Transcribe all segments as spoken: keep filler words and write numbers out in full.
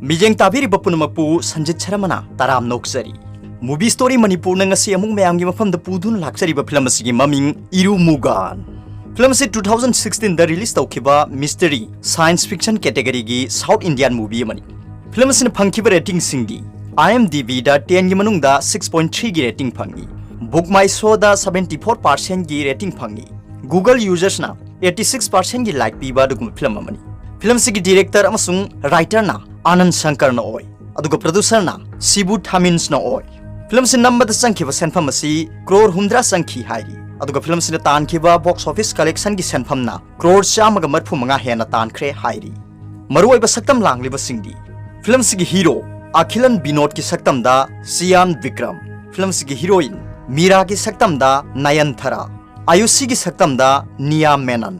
ꯃꯤꯠꯌꯦꯡ ꯇꯥꯕꯤꯔꯤꯕ ꯄꯨꯝꯅꯃꯛꯄꯨ ꯁꯟꯖꯤꯠ ꯁꯔꯃꯅ ꯇꯔꯥꯝꯅ ꯑꯣꯛꯆꯔꯤ꯫ Movie Story ꯃꯅꯤꯄꯨꯔꯅ ꯉꯁꯤ ꯑꯃꯨꯛ ꯃꯌꯥꯝꯒꯤ ꯃꯐꯝꯗ ꯄꯨꯗꯨꯅ ꯂꯥꯛꯆꯔꯤꯕ ꯐꯤꯂꯝ ꯑꯁꯤꯒꯤ ꯃꯃꯤꯡ ꯏꯔꯨꯃꯨꯒꯥꯟ꯫ ꯐꯤꯂꯝ ꯑꯁꯤ two thousand sixteen ꯗ release ꯇꯧꯈꯤꯕ mystery, science fiction category ꯒꯤ South Indian movie ꯑꯃꯅꯤ꯫ ꯐꯤꯂꯝ ꯑꯁꯤꯅ ꯐꯪꯈꯤꯕ rating ꯁꯤꯡꯗꯤ IMDb ꯗ ten ꯒꯤ ꯃꯅꯨꯡꯗ six point three ꯒꯤ rating ꯐꯪꯉꯤ꯫ BookMyShow ꯗ seventy four percent ꯒꯤ rating ꯐꯪꯉꯤ꯫ Google users ꯅ eighty six percent ꯒꯤ like ꯄꯤꯕ ꯑꯗꯨꯒꯨꯝꯕ ꯐꯤꯂꯝ ꯑꯃꯅꯤ꯫ ꯐꯤꯂꯝ ꯑꯁꯤꯒꯤ director ꯑꯃꯁꯨꯡ writer ꯅ ꯑꯅꯟ ꯁꯪꯀꯔꯅ ꯑꯣꯏ, ꯑꯗꯨꯒ producer ꯅ ꯁꯤꯕꯨ ꯊꯥꯃꯤꯟꯁꯅ ꯑꯣꯏ꯫ ꯐꯤꯂꯝ ꯑꯁꯤ ꯅꯝꯕꯗ ꯆꯪꯈꯤꯕ ꯁꯦꯟꯐꯝ ꯑꯁꯤ ꯀ꯭ꯔꯣꯔ ꯍꯨꯝꯗ꯭ꯔꯥ ꯆꯪꯈꯤ ꯍꯥꯏꯔꯤ, ꯑꯗꯨꯒ ꯐꯤꯂꯝ ꯑꯁꯤꯅ ꯇꯥꯟꯈꯤꯕ box office collection ꯒꯤ ꯁꯦꯟꯐꯝꯅ ꯀ꯭ꯔꯣꯔ ꯆꯥꯝꯃꯒ ꯃꯔꯤꯐꯨ ꯃꯉꯥ ꯍꯦꯟꯅ ꯇꯥꯟꯈ꯭ꯔꯦ ꯍꯥꯏꯔꯤ꯫ ꯃꯔꯨꯑꯣꯏꯕ ꯁꯛꯇꯝ ꯂꯥꯡꯂꯤꯕꯁꯤꯡꯗꯤ, ꯐꯤꯂꯝ ꯑꯁꯤꯒꯤ hero ꯑꯈꯤꯂꯟ ꯕꯤꯅꯣꯗꯀꯤ ꯁꯛꯇꯝꯗ ꯆꯤꯌꯥꯟ ꯕꯤꯀ꯭ꯔꯝ, ꯐꯤꯂꯝ ꯑꯁꯤꯒꯤ heroine ꯃꯤꯔꯥꯒꯤ ꯁꯛꯇꯝꯗ ꯅꯌꯟꯊꯔꯥ, ꯑꯌꯨꯁꯤꯒꯤ ꯁꯛꯇꯝꯗ ꯅꯤꯌꯥ ꯃꯦꯅꯟ,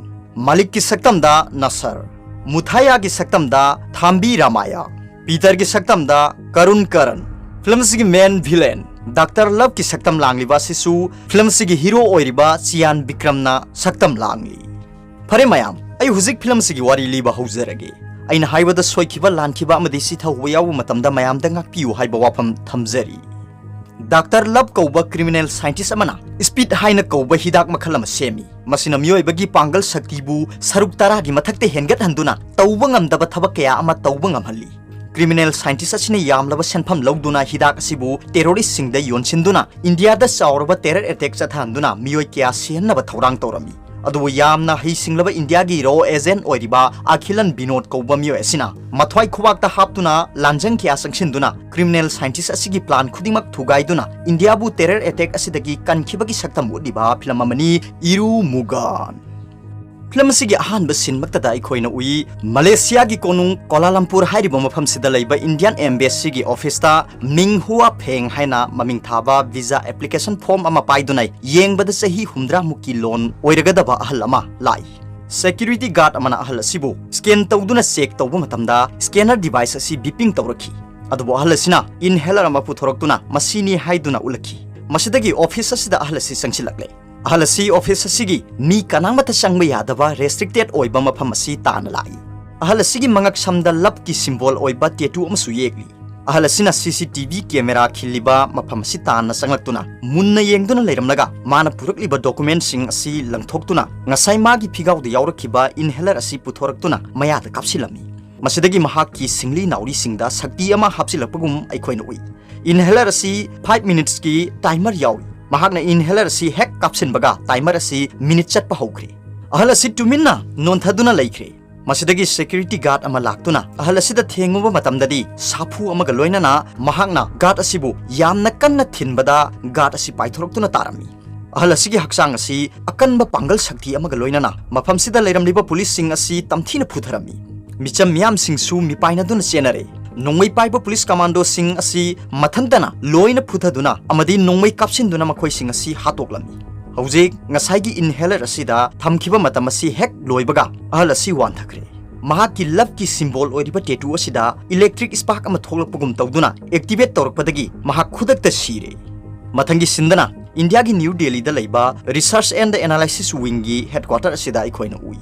ꯃꯥꯂꯤꯛꯀꯤ ꯁꯛꯇꯝꯗ ꯅꯁꯔ, ꯃꯨꯊꯥꯌꯥꯒꯤ ꯁꯛꯇꯝꯗ ꯊꯥꯝꯕꯤ ꯔꯥꯃꯥꯌꯥ, ꯄꯤꯇꯔꯒꯤ ꯁꯛꯇꯝꯗ ꯀꯔꯨꯟ ꯀꯔꯟ꯫ ꯐꯤꯂꯝ ꯑꯁꯤꯒꯤ main villain ꯗꯥꯛꯇꯔ ꯂꯚꯀꯤ ꯁꯛꯇꯝ ꯂꯥꯡꯂꯤꯕ ꯑꯁꯤꯁꯨ ꯐꯤꯂꯝ ꯑꯁꯤꯒꯤ hero ꯑꯣꯏꯔꯤꯕ ꯆꯤꯌꯥꯟ ꯕꯤꯀ꯭ꯔꯝꯅ ꯁꯛꯇꯝ ꯂꯥꯡꯂꯤ꯫ ꯐꯔꯦ ꯃꯌꯥꯝ, ꯑꯩ ꯍꯧꯖꯤꯛ ꯐꯤꯂꯝ ꯑꯁꯤꯒꯤ ꯋꯥꯔꯤ ꯂꯤꯕ ꯍꯧꯖꯔꯒꯦ꯫ ꯑꯩꯅ ꯍꯥꯏꯕꯗ ꯁꯣꯏꯈꯤꯕ, ꯂꯥꯟꯈꯤꯕ ꯑꯃꯗꯤ ꯆꯤꯊꯍꯧꯕ ꯌꯥꯎꯕ ꯃꯇꯝꯗ ꯃꯌꯥꯝꯗ ꯉꯥꯛꯄꯤꯌꯨ ꯍꯥꯏꯕ ꯋꯥꯐꯝ ꯊꯝꯖꯔꯤ꯫ ꯗꯥꯛꯇꯔ ꯂꯚ ꯀꯧꯕ criminal scientist ꯑꯃꯅ speed ꯍꯥꯏꯅ ꯀꯧꯕ ꯍꯤꯗꯥꯛ ꯃꯈꯜ ꯑꯃ ꯁꯦꯝꯃꯤ꯫ ꯃꯁꯤꯅ ꯃꯤꯑꯣꯏꯕꯒꯤ ꯄꯥꯡꯒꯜ ꯁꯛꯇꯤꯕꯨ ꯁꯔꯨꯛ ꯇꯔꯥꯒꯤ ꯃꯊꯛꯇ ꯍꯦꯟꯒꯠꯍꯟꯗꯨꯅ ꯇꯧꯕ ꯉꯝꯗꯕ ꯊꯕꯛ ꯀꯌꯥ ꯑꯃ ꯇꯧꯕ ꯉꯝꯍꯜꯂꯤ꯫ Criminal scientist ꯑꯁꯤꯅ ꯌꯥꯝꯂꯕ ꯁꯦꯟꯐꯝ ꯂꯧꯗꯨꯅ ꯍꯤꯗꯥꯛ ꯑꯁꯤꯕꯨ terrorist ꯁꯤꯡꯗ ꯌꯣꯟꯁꯤꯟꯗꯨꯅ ꯏꯟꯗꯤꯌꯥꯗ ꯆꯥꯎꯔꯕ terror attack ꯆꯠꯊꯍꯟꯗꯨꯅ ꯃꯤꯑꯣꯏ ꯀꯌꯥ ꯁꯤꯍꯟꯅꯕ ꯊꯧꯔꯥꯡ ꯇꯧꯔꯝꯃꯤ꯫ ꯑꯗꯨꯕꯨ ꯌꯥꯝꯅ ꯍꯩꯁꯤꯡꯂꯕ ꯏꯟꯗꯤꯌꯥꯒꯤ raw agent ꯑꯣꯏꯔꯤꯕ ꯑꯈꯤꯂꯟ ꯕꯤꯅꯣꯗ ꯀꯧꯕ ꯃꯤꯑꯣꯏ ꯑꯁꯤꯅ ꯃꯊ꯭ꯋꯥꯏ ꯈꯨꯕꯥꯛꯇ ꯍꯥꯞꯇꯨꯅ ꯂꯥꯟꯖꯪ ꯀꯌꯥ ꯆꯪꯁꯤꯟꯗꯨꯅ criminal scientist ꯑꯁꯤꯒꯤ plan ꯈꯨꯗꯤꯡꯃꯛ ꯊꯨꯒꯥꯏꯗꯨꯅ ꯏꯟꯗꯤꯌꯥꯕꯨ terror attack ꯑꯁꯤꯗꯒꯤ ꯀꯟꯈꯤꯕꯒꯤ ꯁꯛꯇꯝ ꯎꯠꯂꯤꯕ ꯐꯤꯂꯝ ꯑꯃꯅꯤ ꯏꯔꯨ ꯃꯨꯒꯥꯟ꯫ ꯐꯤꯂꯝ ꯑꯁꯤꯒꯤ ꯑꯍꯥꯟꯕ ꯁꯤꯟꯃꯛꯇꯗ ꯑꯩꯈꯣꯏꯅ ꯎꯏ, ꯃꯂꯦꯁꯤꯌꯥꯒꯤ ꯀꯣꯅꯨꯡ ꯀꯣꯂꯥꯂꯝꯄꯨꯔ ꯍꯥꯏꯔꯤꯕ ꯃꯐꯝꯁꯤꯗ ꯂꯩꯕ Indian embassy ꯒꯤ office ꯇ ꯃꯤꯡ ꯍꯨꯋꯥ ꯐꯦꯡ ꯍꯥꯏꯅ ꯃꯃꯤꯡ ꯊꯥꯕ visa application form ꯑꯃ ꯄꯥꯏꯗꯨꯅ ꯌꯦꯡꯕꯗ ꯆꯍꯤ ꯍꯨꯝꯗ꯭ꯔꯥ ꯃꯨꯛꯀꯤ ꯂꯣꯟ ꯑꯣꯏꯔꯒꯗꯕ ꯑꯍꯜ ꯑꯃ ꯂꯥꯛꯏ꯫ Security guard ꯑꯃꯅ ꯑꯍꯜ ꯑꯁꯤꯕꯨ scan ꯇꯧꯗꯨꯅ check ꯇꯧꯕ ꯃꯇꯝꯗ scanner device ꯑꯁꯤ beeping ꯇꯧꯔꯛꯈꯤ꯫ ꯑꯗꯨꯕꯨ ꯑꯍꯜ ꯑꯁꯤꯅ inhaler ꯑꯃ ꯄꯨꯊꯣꯔꯛꯇꯨꯅ ꯃꯁꯤꯅꯤ ꯍꯥꯏꯗꯨꯅ ꯎꯠꯂꯛꯈꯤ꯫ ꯃꯁꯤꯗꯒꯤ office ꯑꯁꯤꯗ ꯑꯍꯜ ꯑꯁꯤ ꯆꯪꯁꯤꯜꯂꯛꯂꯦ꯫ ꯑꯍꯜ ꯑꯁꯤ office ꯑꯁꯤꯒꯤ ꯃꯤ ꯀꯅꯥꯃꯠꯇ ꯆꯪꯕ ꯌꯥꯗꯕ restricted ꯑꯣꯏꯕ ꯃꯐꯝ ꯑꯁꯤ ꯇꯥꯟꯅ ꯂꯥꯛꯏ꯫ ꯑꯍꯜ ꯑꯁꯤꯒꯤ ꯃꯉꯛ ꯁꯝꯗ ꯂꯞꯀꯤ ꯁꯤꯝꯕꯣꯜ ꯑꯣꯏꯕ ꯇꯦꯇꯨ ꯑꯃꯁꯨ ꯌꯦꯛꯂꯤ꯫ ꯑꯍꯜ ꯑꯁꯤꯅ ꯁꯤ ꯁꯤ ꯇꯤ ꯚꯤ ꯀꯦꯃꯦꯔꯥ ꯈꯤꯜꯂꯤꯕ ꯃꯐꯝ ꯑꯁꯤ ꯇꯥꯟꯅ ꯆꯪꯂꯛꯇꯨꯅ ꯃꯨꯟꯅ ꯌꯦꯡꯗꯨꯅ ꯂꯩꯔꯝꯂꯒ, ꯃꯥꯅ ꯄꯨꯔꯛꯂꯤꯕ ꯗꯣꯀꯨꯃꯦꯟꯁꯤꯡ ꯑꯁꯤ ꯂꯪꯊꯣꯛꯇꯨꯅ ꯉꯁꯥꯏ ꯃꯥꯒꯤ ꯐꯤꯒꯥꯎꯗ ꯌꯥꯎꯔꯛꯈꯤꯕ ꯏꯟꯍꯦꯂꯔ ꯑꯁꯤ ꯄꯨꯊꯣꯔꯛꯇꯨꯅ ꯃꯌꯥꯗ ꯀꯥꯞꯁꯤꯜꯂꯝꯃꯤ꯫ ꯃꯁꯤꯗꯒꯤ ꯃꯍꯥꯛꯀꯤ ꯁꯤꯡꯂꯤ ꯅꯥꯎꯔꯤꯁꯤꯡꯗ ꯁꯛꯇꯤ ꯑꯃ ꯍꯥꯞꯆꯤꯜꯂꯛꯄꯒꯨꯝ ꯑꯩꯈꯣꯏꯅ ꯎꯏ꯫ ꯏꯟꯍꯦꯂꯔ ꯑꯁꯤ ꯐꯥꯏꯚ ꯃꯤꯅꯤꯠꯁꯀꯤ ꯇꯥꯏꯃꯔ ꯌꯥꯎꯏ꯫ ꯃꯍꯥꯛꯅ ꯏꯟꯍꯦꯂꯔ ꯑꯁꯤ ꯍꯦꯛ ꯀꯥꯞꯁꯤꯟꯕꯒ ꯇꯥꯏꯃꯔ ꯑꯁꯤ ꯃꯤꯅꯤꯠ ꯆꯠꯄ ꯍꯧꯈ꯭ꯔꯦ꯫ ꯑꯍꯜ ꯑꯁꯤ ꯇꯨꯃꯤꯟꯅ ꯅꯣꯟꯊꯗꯨꯅ ꯂꯩꯈ꯭ꯔꯦ꯫ ꯃꯁꯤꯗꯒꯤ ꯁꯦꯀ꯭ꯌꯨꯔꯤꯇꯤ ꯒꯥꯔꯗ ꯑꯃ ꯂꯥꯛꯇꯨꯅ ꯑꯍꯜ ꯑꯁꯤꯗ ꯊꯦꯡꯉꯨꯕ ꯃꯇꯝꯗꯗꯤ ꯁꯥꯐꯨ ꯑꯃꯒ ꯂꯣꯏꯅꯅ ꯃꯍꯥꯛꯅ ꯒꯥꯔꯗ ꯑꯁꯤꯕꯨ ꯌꯥꯝꯅ ꯀꯟꯅ ꯊꯤꯟꯕꯗ ꯒꯥꯔꯗ ꯑꯁꯤ ꯄꯥꯏꯊꯣꯔꯛꯇꯨꯅ ꯇꯥꯔꯝꯃꯤ꯫ ꯑꯍꯜ ꯑꯁꯤꯒꯤ ꯍꯛꯆꯥꯡ ꯑꯁꯤ ꯑꯀꯟꯕ ꯄꯥꯡꯒꯜ ꯁꯛꯇꯤ ꯑꯃꯒ ꯂꯣꯏꯅꯅ ꯃꯐꯝꯁꯤꯗ ꯂꯩꯔꯝꯂꯤꯕ ꯄꯨꯂꯤꯁꯁꯤꯡ ꯑꯁꯤ ꯇꯝꯊꯤꯅ ꯐꯨꯊꯔꯝꯃꯤ꯫ ꯃꯤꯆꯝ ꯃꯤꯌꯥꯝꯁꯤꯡꯁꯨ ꯃꯤꯄꯥꯏꯅꯗꯨꯅ ꯆꯦꯟꯅꯔꯦ꯫ ꯅꯣꯡꯃꯩ ꯄꯥꯏꯕ ꯄꯨꯂꯤꯁ ꯀꯃꯥꯟꯗꯣꯁꯤꯡ ꯑꯁꯤ ꯃꯊꯟꯇꯅ ꯂꯣꯏꯅ ꯐꯨꯊꯗꯨꯅ ꯑꯃꯗꯤ ꯅꯣꯡꯃꯩ ꯀꯥꯞꯁꯤꯟꯗꯨꯅ ꯃꯈꯣꯏꯁꯤꯡ ꯑꯁꯤ ꯍꯥꯠꯇꯣꯛꯂꯝꯃꯤ꯫ ꯍꯧꯖꯤꯛ ꯉꯁꯥꯏꯒꯤ ꯏꯟꯍꯦꯂꯔ ꯑꯁꯤꯗ ꯊꯝꯈꯤꯕ ꯃꯇꯝ ꯑꯁꯤ ꯍꯦꯛ ꯂꯣꯏꯕꯒ ꯑꯍꯜ ꯑꯁꯤ ꯋꯥꯟꯊꯈ꯭ꯔꯦ꯫ ꯃꯍꯥꯛꯀꯤ ꯂꯞꯀꯤ ꯁꯤꯝꯕꯣꯜ ꯑꯣꯏꯔꯤꯕ ꯇꯦꯇꯨ ꯑꯁꯤꯗ ꯏꯂꯦꯛꯇ꯭ꯔꯤꯛ ꯁ꯭ꯄꯥꯔꯛ ꯑꯃ ꯊꯣꯛꯂꯛꯄꯒꯨꯝ ꯇꯧꯗꯨꯅ ꯑꯦꯛꯇꯤꯚꯦꯠ ꯇꯧꯔꯛꯄꯗꯒꯤ ꯃꯍꯥꯛ ꯈꯨꯗꯛꯇ ꯁꯤꯔꯦ꯫ ꯃꯊꯪꯒꯤ ꯁꯤꯟꯗꯅ ꯏꯟꯗꯤꯌꯥꯒꯤ ꯅ꯭ꯌꯨ ꯗꯦꯜꯂꯤꯗ ꯂꯩꯕ ꯔꯤꯁꯔꯆ ꯑꯦꯟꯗ ꯑꯦꯅꯥꯂꯥꯏꯁꯤꯁ ꯋꯤꯡꯒꯤ ꯍꯦꯗꯀ꯭ꯋꯥꯇꯔ ꯑꯁꯤꯗ ꯑꯩꯈꯣꯏꯅ ꯎꯏ꯫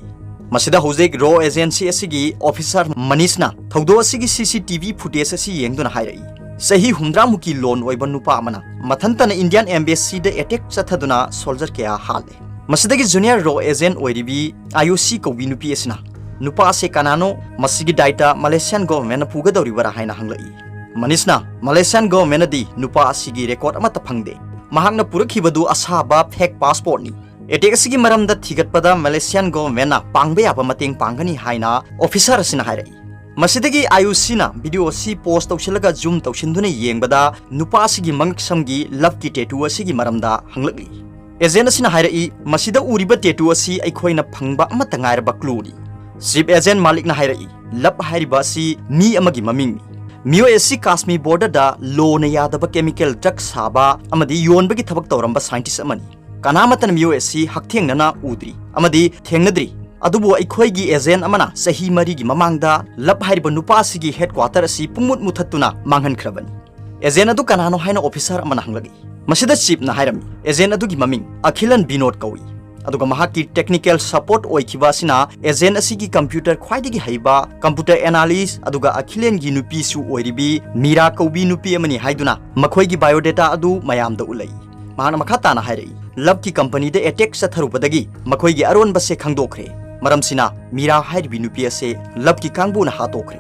ꯃꯁꯤꯗ ꯍꯧꯖꯤꯛ ꯔꯣ ꯑꯦꯖꯦꯟꯁꯤ ꯑꯁꯤꯒꯤ ꯑꯣꯐꯤꯁꯥꯔ ꯃꯅꯤꯁꯅ ꯊꯧꯗꯣꯛ ꯑꯁꯤꯒꯤ ꯁꯤ ꯁꯤ ꯇꯤ ꯚꯤ ꯐꯨꯇꯦꯖ ꯑꯁꯤ ꯌꯦꯡꯗꯨꯅ ꯍꯥꯏꯔꯛꯏ, ꯆꯍꯤ ꯍꯨꯝꯗ꯭ꯔꯥ ꯃꯨꯛꯀꯤ ꯂꯣꯟ ꯑꯣꯏꯕ ꯅꯨꯄꯥ ꯑꯃꯅ ꯃꯊꯟꯇꯅ ꯏꯟꯗꯤꯌꯥꯟ ꯑꯦꯝꯕꯦꯁꯤꯗ ꯑꯦꯇꯦꯛ ꯆꯠꯊꯗꯨꯅ ꯁꯣꯜꯖꯔ ꯀꯌꯥ ꯍꯥꯠꯂꯦ꯫ ꯃꯁꯤꯗꯒꯤ ꯖꯨꯅꯤꯌꯔ ꯔꯣ ꯑꯦꯖꯦꯟ ꯑꯣꯏꯔꯤꯕꯤ ꯑꯥꯌꯨꯁꯤ ꯀꯧꯕꯤ ꯅꯨꯄꯤ ꯑꯁꯤꯅ, "ꯅꯨꯄꯥ ꯑꯁꯤ ꯀꯅꯥꯅꯣ? ꯃꯁꯤꯒꯤ ꯗꯥꯏꯇ ꯃꯂꯦꯁꯤꯌꯥꯟ ꯒꯣꯚꯔꯟꯃꯦꯟꯠꯅ ꯄꯨꯒꯗꯧꯔꯤꯕꯔꯥ?" ꯍꯥꯏꯅ ꯍꯪꯂꯛꯏ꯫ ꯃꯅꯤꯁꯅ, "ꯃꯂꯦꯁꯤꯌꯥꯟ ꯒꯣꯚꯔꯟꯃꯦꯟꯠꯅꯗꯤ ꯅꯨꯄꯥ ꯑꯁꯤꯒꯤ ꯔꯦꯀꯣꯔꯗ ꯑꯃꯠꯇ ꯐꯪꯗꯦ꯫ ꯃꯍꯥꯛꯅ ꯄꯨꯔꯛꯈꯤꯕꯗꯨ ꯑꯁꯥꯕ ꯐꯦꯛ ꯄꯥꯁꯄꯣꯔꯠꯅꯤ꯫ ꯑꯦꯇꯦꯛ ꯑꯁꯤꯒꯤ ꯃꯔꯝꯗ ꯊꯤꯒꯠꯄꯗ ꯃꯂꯦꯁꯤꯌꯥꯟ ꯒꯣꯚꯔꯟꯃꯦꯟꯠꯅ ꯄꯥꯡꯕ ꯌꯥꯕ ꯃꯇꯦꯡ ꯄꯥꯡꯒꯅꯤ" ꯍꯥꯏꯅ ꯑꯣꯐꯤꯁꯥꯔ ꯑꯁꯤꯅ ꯍꯥꯏꯔꯛꯏ꯫ ꯃꯁꯤꯗꯒꯤ ꯑꯥꯌꯨꯁꯤꯅ ꯚꯤꯗꯤꯑꯣ ꯑꯁꯤ ꯄꯣꯖ ꯇꯧꯁꯤꯜꯂꯒ ꯖꯨꯝ ꯇꯧꯁꯤꯟꯗꯨꯅ ꯌꯦꯡꯕꯗ ꯅꯨꯄꯥ ꯑꯁꯤꯒꯤ ꯃꯉꯛꯁꯝꯒꯤ ꯂꯞꯀꯤ ꯇꯦꯇꯨ ꯑꯁꯤꯒꯤ ꯃꯔꯝꯗ ꯍꯪꯂꯛꯂꯤ꯫ ꯑꯦꯖꯦꯟ ꯑꯁꯤꯅ ꯍꯥꯏꯔꯛꯏ, "ꯃꯁꯤꯗ ꯎꯔꯤꯕ ꯇꯦꯇꯨ ꯑꯁꯤ ꯑꯩꯈꯣꯏꯅ ꯐꯪꯕ ꯑꯃꯠꯇ ꯉꯥꯏꯔꯕ ꯀ꯭ꯂꯨꯅꯤ꯫" ꯆꯤꯐ ꯑꯦꯖꯦꯟ ꯃꯥꯂꯤꯛꯅ ꯍꯥꯏꯔꯛꯏ, "ꯂꯞ ꯍꯥꯏꯔꯤꯕ ꯑꯁꯤ ꯃꯤ ꯑꯃꯒꯤ ꯃꯃꯤꯡꯅꯤ꯫ ꯃꯤꯑꯣꯏ ꯑꯁꯤ ꯀꯥꯁꯃꯤꯔ ꯕꯣꯔꯗꯔꯗ ꯂꯣꯅ ꯌꯥꯗꯕ ꯀꯦꯃꯤꯀꯦꯜ ꯗ꯭ꯔꯒ ꯁꯥꯕ ꯑꯃꯗꯤ ꯌꯣꯟꯕꯒꯤ ꯊꯕꯛ ꯇꯧꯔꯝꯕ ꯁꯥꯏꯟꯇꯤꯁ ꯑꯃꯅꯤ꯫ ꯀꯅꯥꯃꯠꯇꯅ ꯃꯤꯑꯣꯏ ꯑꯁꯤ ꯍꯛꯊꯦꯡꯅꯅ ꯎꯗ꯭ꯔꯤ ꯑꯃꯗꯤ ꯊꯦꯡꯅꯗ꯭ꯔꯤ꯫ ꯑꯗꯨꯕꯨ ꯑꯩꯈꯣꯏꯒꯤ ꯑꯦꯖꯦꯟ ꯑꯃꯅ ꯆꯍꯤ ꯃꯔꯤꯒꯤ ꯃꯃꯥꯡꯗ ꯂꯞ ꯍꯥꯏꯔꯤꯕ ꯅꯨꯄꯥ ꯑꯁꯤꯒꯤ ꯍꯦꯗꯀ꯭ꯋꯥꯇꯔ ꯑꯁꯤ ꯄꯨꯡꯃꯨꯠ ꯃꯨꯊꯠꯇꯨꯅ ꯃꯥꯡꯍꯟꯈ꯭ꯔꯕꯅꯤ꯫" "ꯑꯦꯖꯦꯟ ꯑꯗꯨ ꯀꯅꯥꯅꯣ?" ꯍꯥꯏꯅ ꯑꯣꯐꯤꯁꯥꯔ ꯑꯃꯅ ꯍꯪꯂꯛꯏ꯫ ꯃꯁꯤꯗ ꯆꯤꯐꯅ ꯍꯥꯏꯔꯝꯃꯤ, "ꯑꯦꯖꯦꯟ ꯑꯗꯨꯒꯤ ꯃꯃꯤꯡ ꯑꯈꯤꯂꯟ ꯕꯤꯅꯣꯗ ꯀꯧꯏ꯫ ꯑꯗꯨꯒ ꯃꯍꯥꯛꯀꯤ technical support ꯑꯣꯏꯈꯤꯕ ꯑꯁꯤꯅ agent ꯑꯁꯤꯒꯤ computer ꯈ꯭ꯋꯥꯏꯗꯒꯤ ꯍꯩꯕ computer analyst ꯑꯗꯨꯒ ꯑꯈꯤꯂꯦꯟꯒꯤ ꯅꯨꯄꯤꯁꯨ ꯑꯣꯏꯔꯤꯕꯤ ꯃꯤꯔꯥ ꯀꯧꯕꯤ ꯅꯨꯄꯤ ꯑꯃꯅꯤ ꯍꯥꯏꯗꯨꯅ ꯃꯈꯣꯏꯒꯤ biodata ꯑꯗꯨ ꯃꯌꯥꯝꯗ ꯎꯠꯂꯛꯏ꯫ ꯃꯍꯥꯛꯅ ꯃꯈꯥ ꯇꯥꯅ ꯍꯥꯏꯔꯛꯏ, ꯂꯞꯀꯤ ꯀꯝꯄꯅꯤꯗ attack ꯆꯠꯊꯔꯨꯕꯗꯒꯤ ꯃꯈꯣꯏꯒꯤ ꯑꯔꯣꯟꯕꯁꯦ ꯈꯪꯗꯣꯛꯈ꯭ꯔꯦ꯫ ꯃꯔꯝꯁꯤꯅ ꯃꯤꯔꯥ ꯍꯥꯏꯔꯤꯕꯤ ꯅꯨꯄꯤ ꯑꯁꯦ ꯂꯞꯀꯤ ꯀꯥꯡꯕꯨꯅ ꯍꯥꯠꯇꯣꯛꯈ꯭ꯔꯦ꯫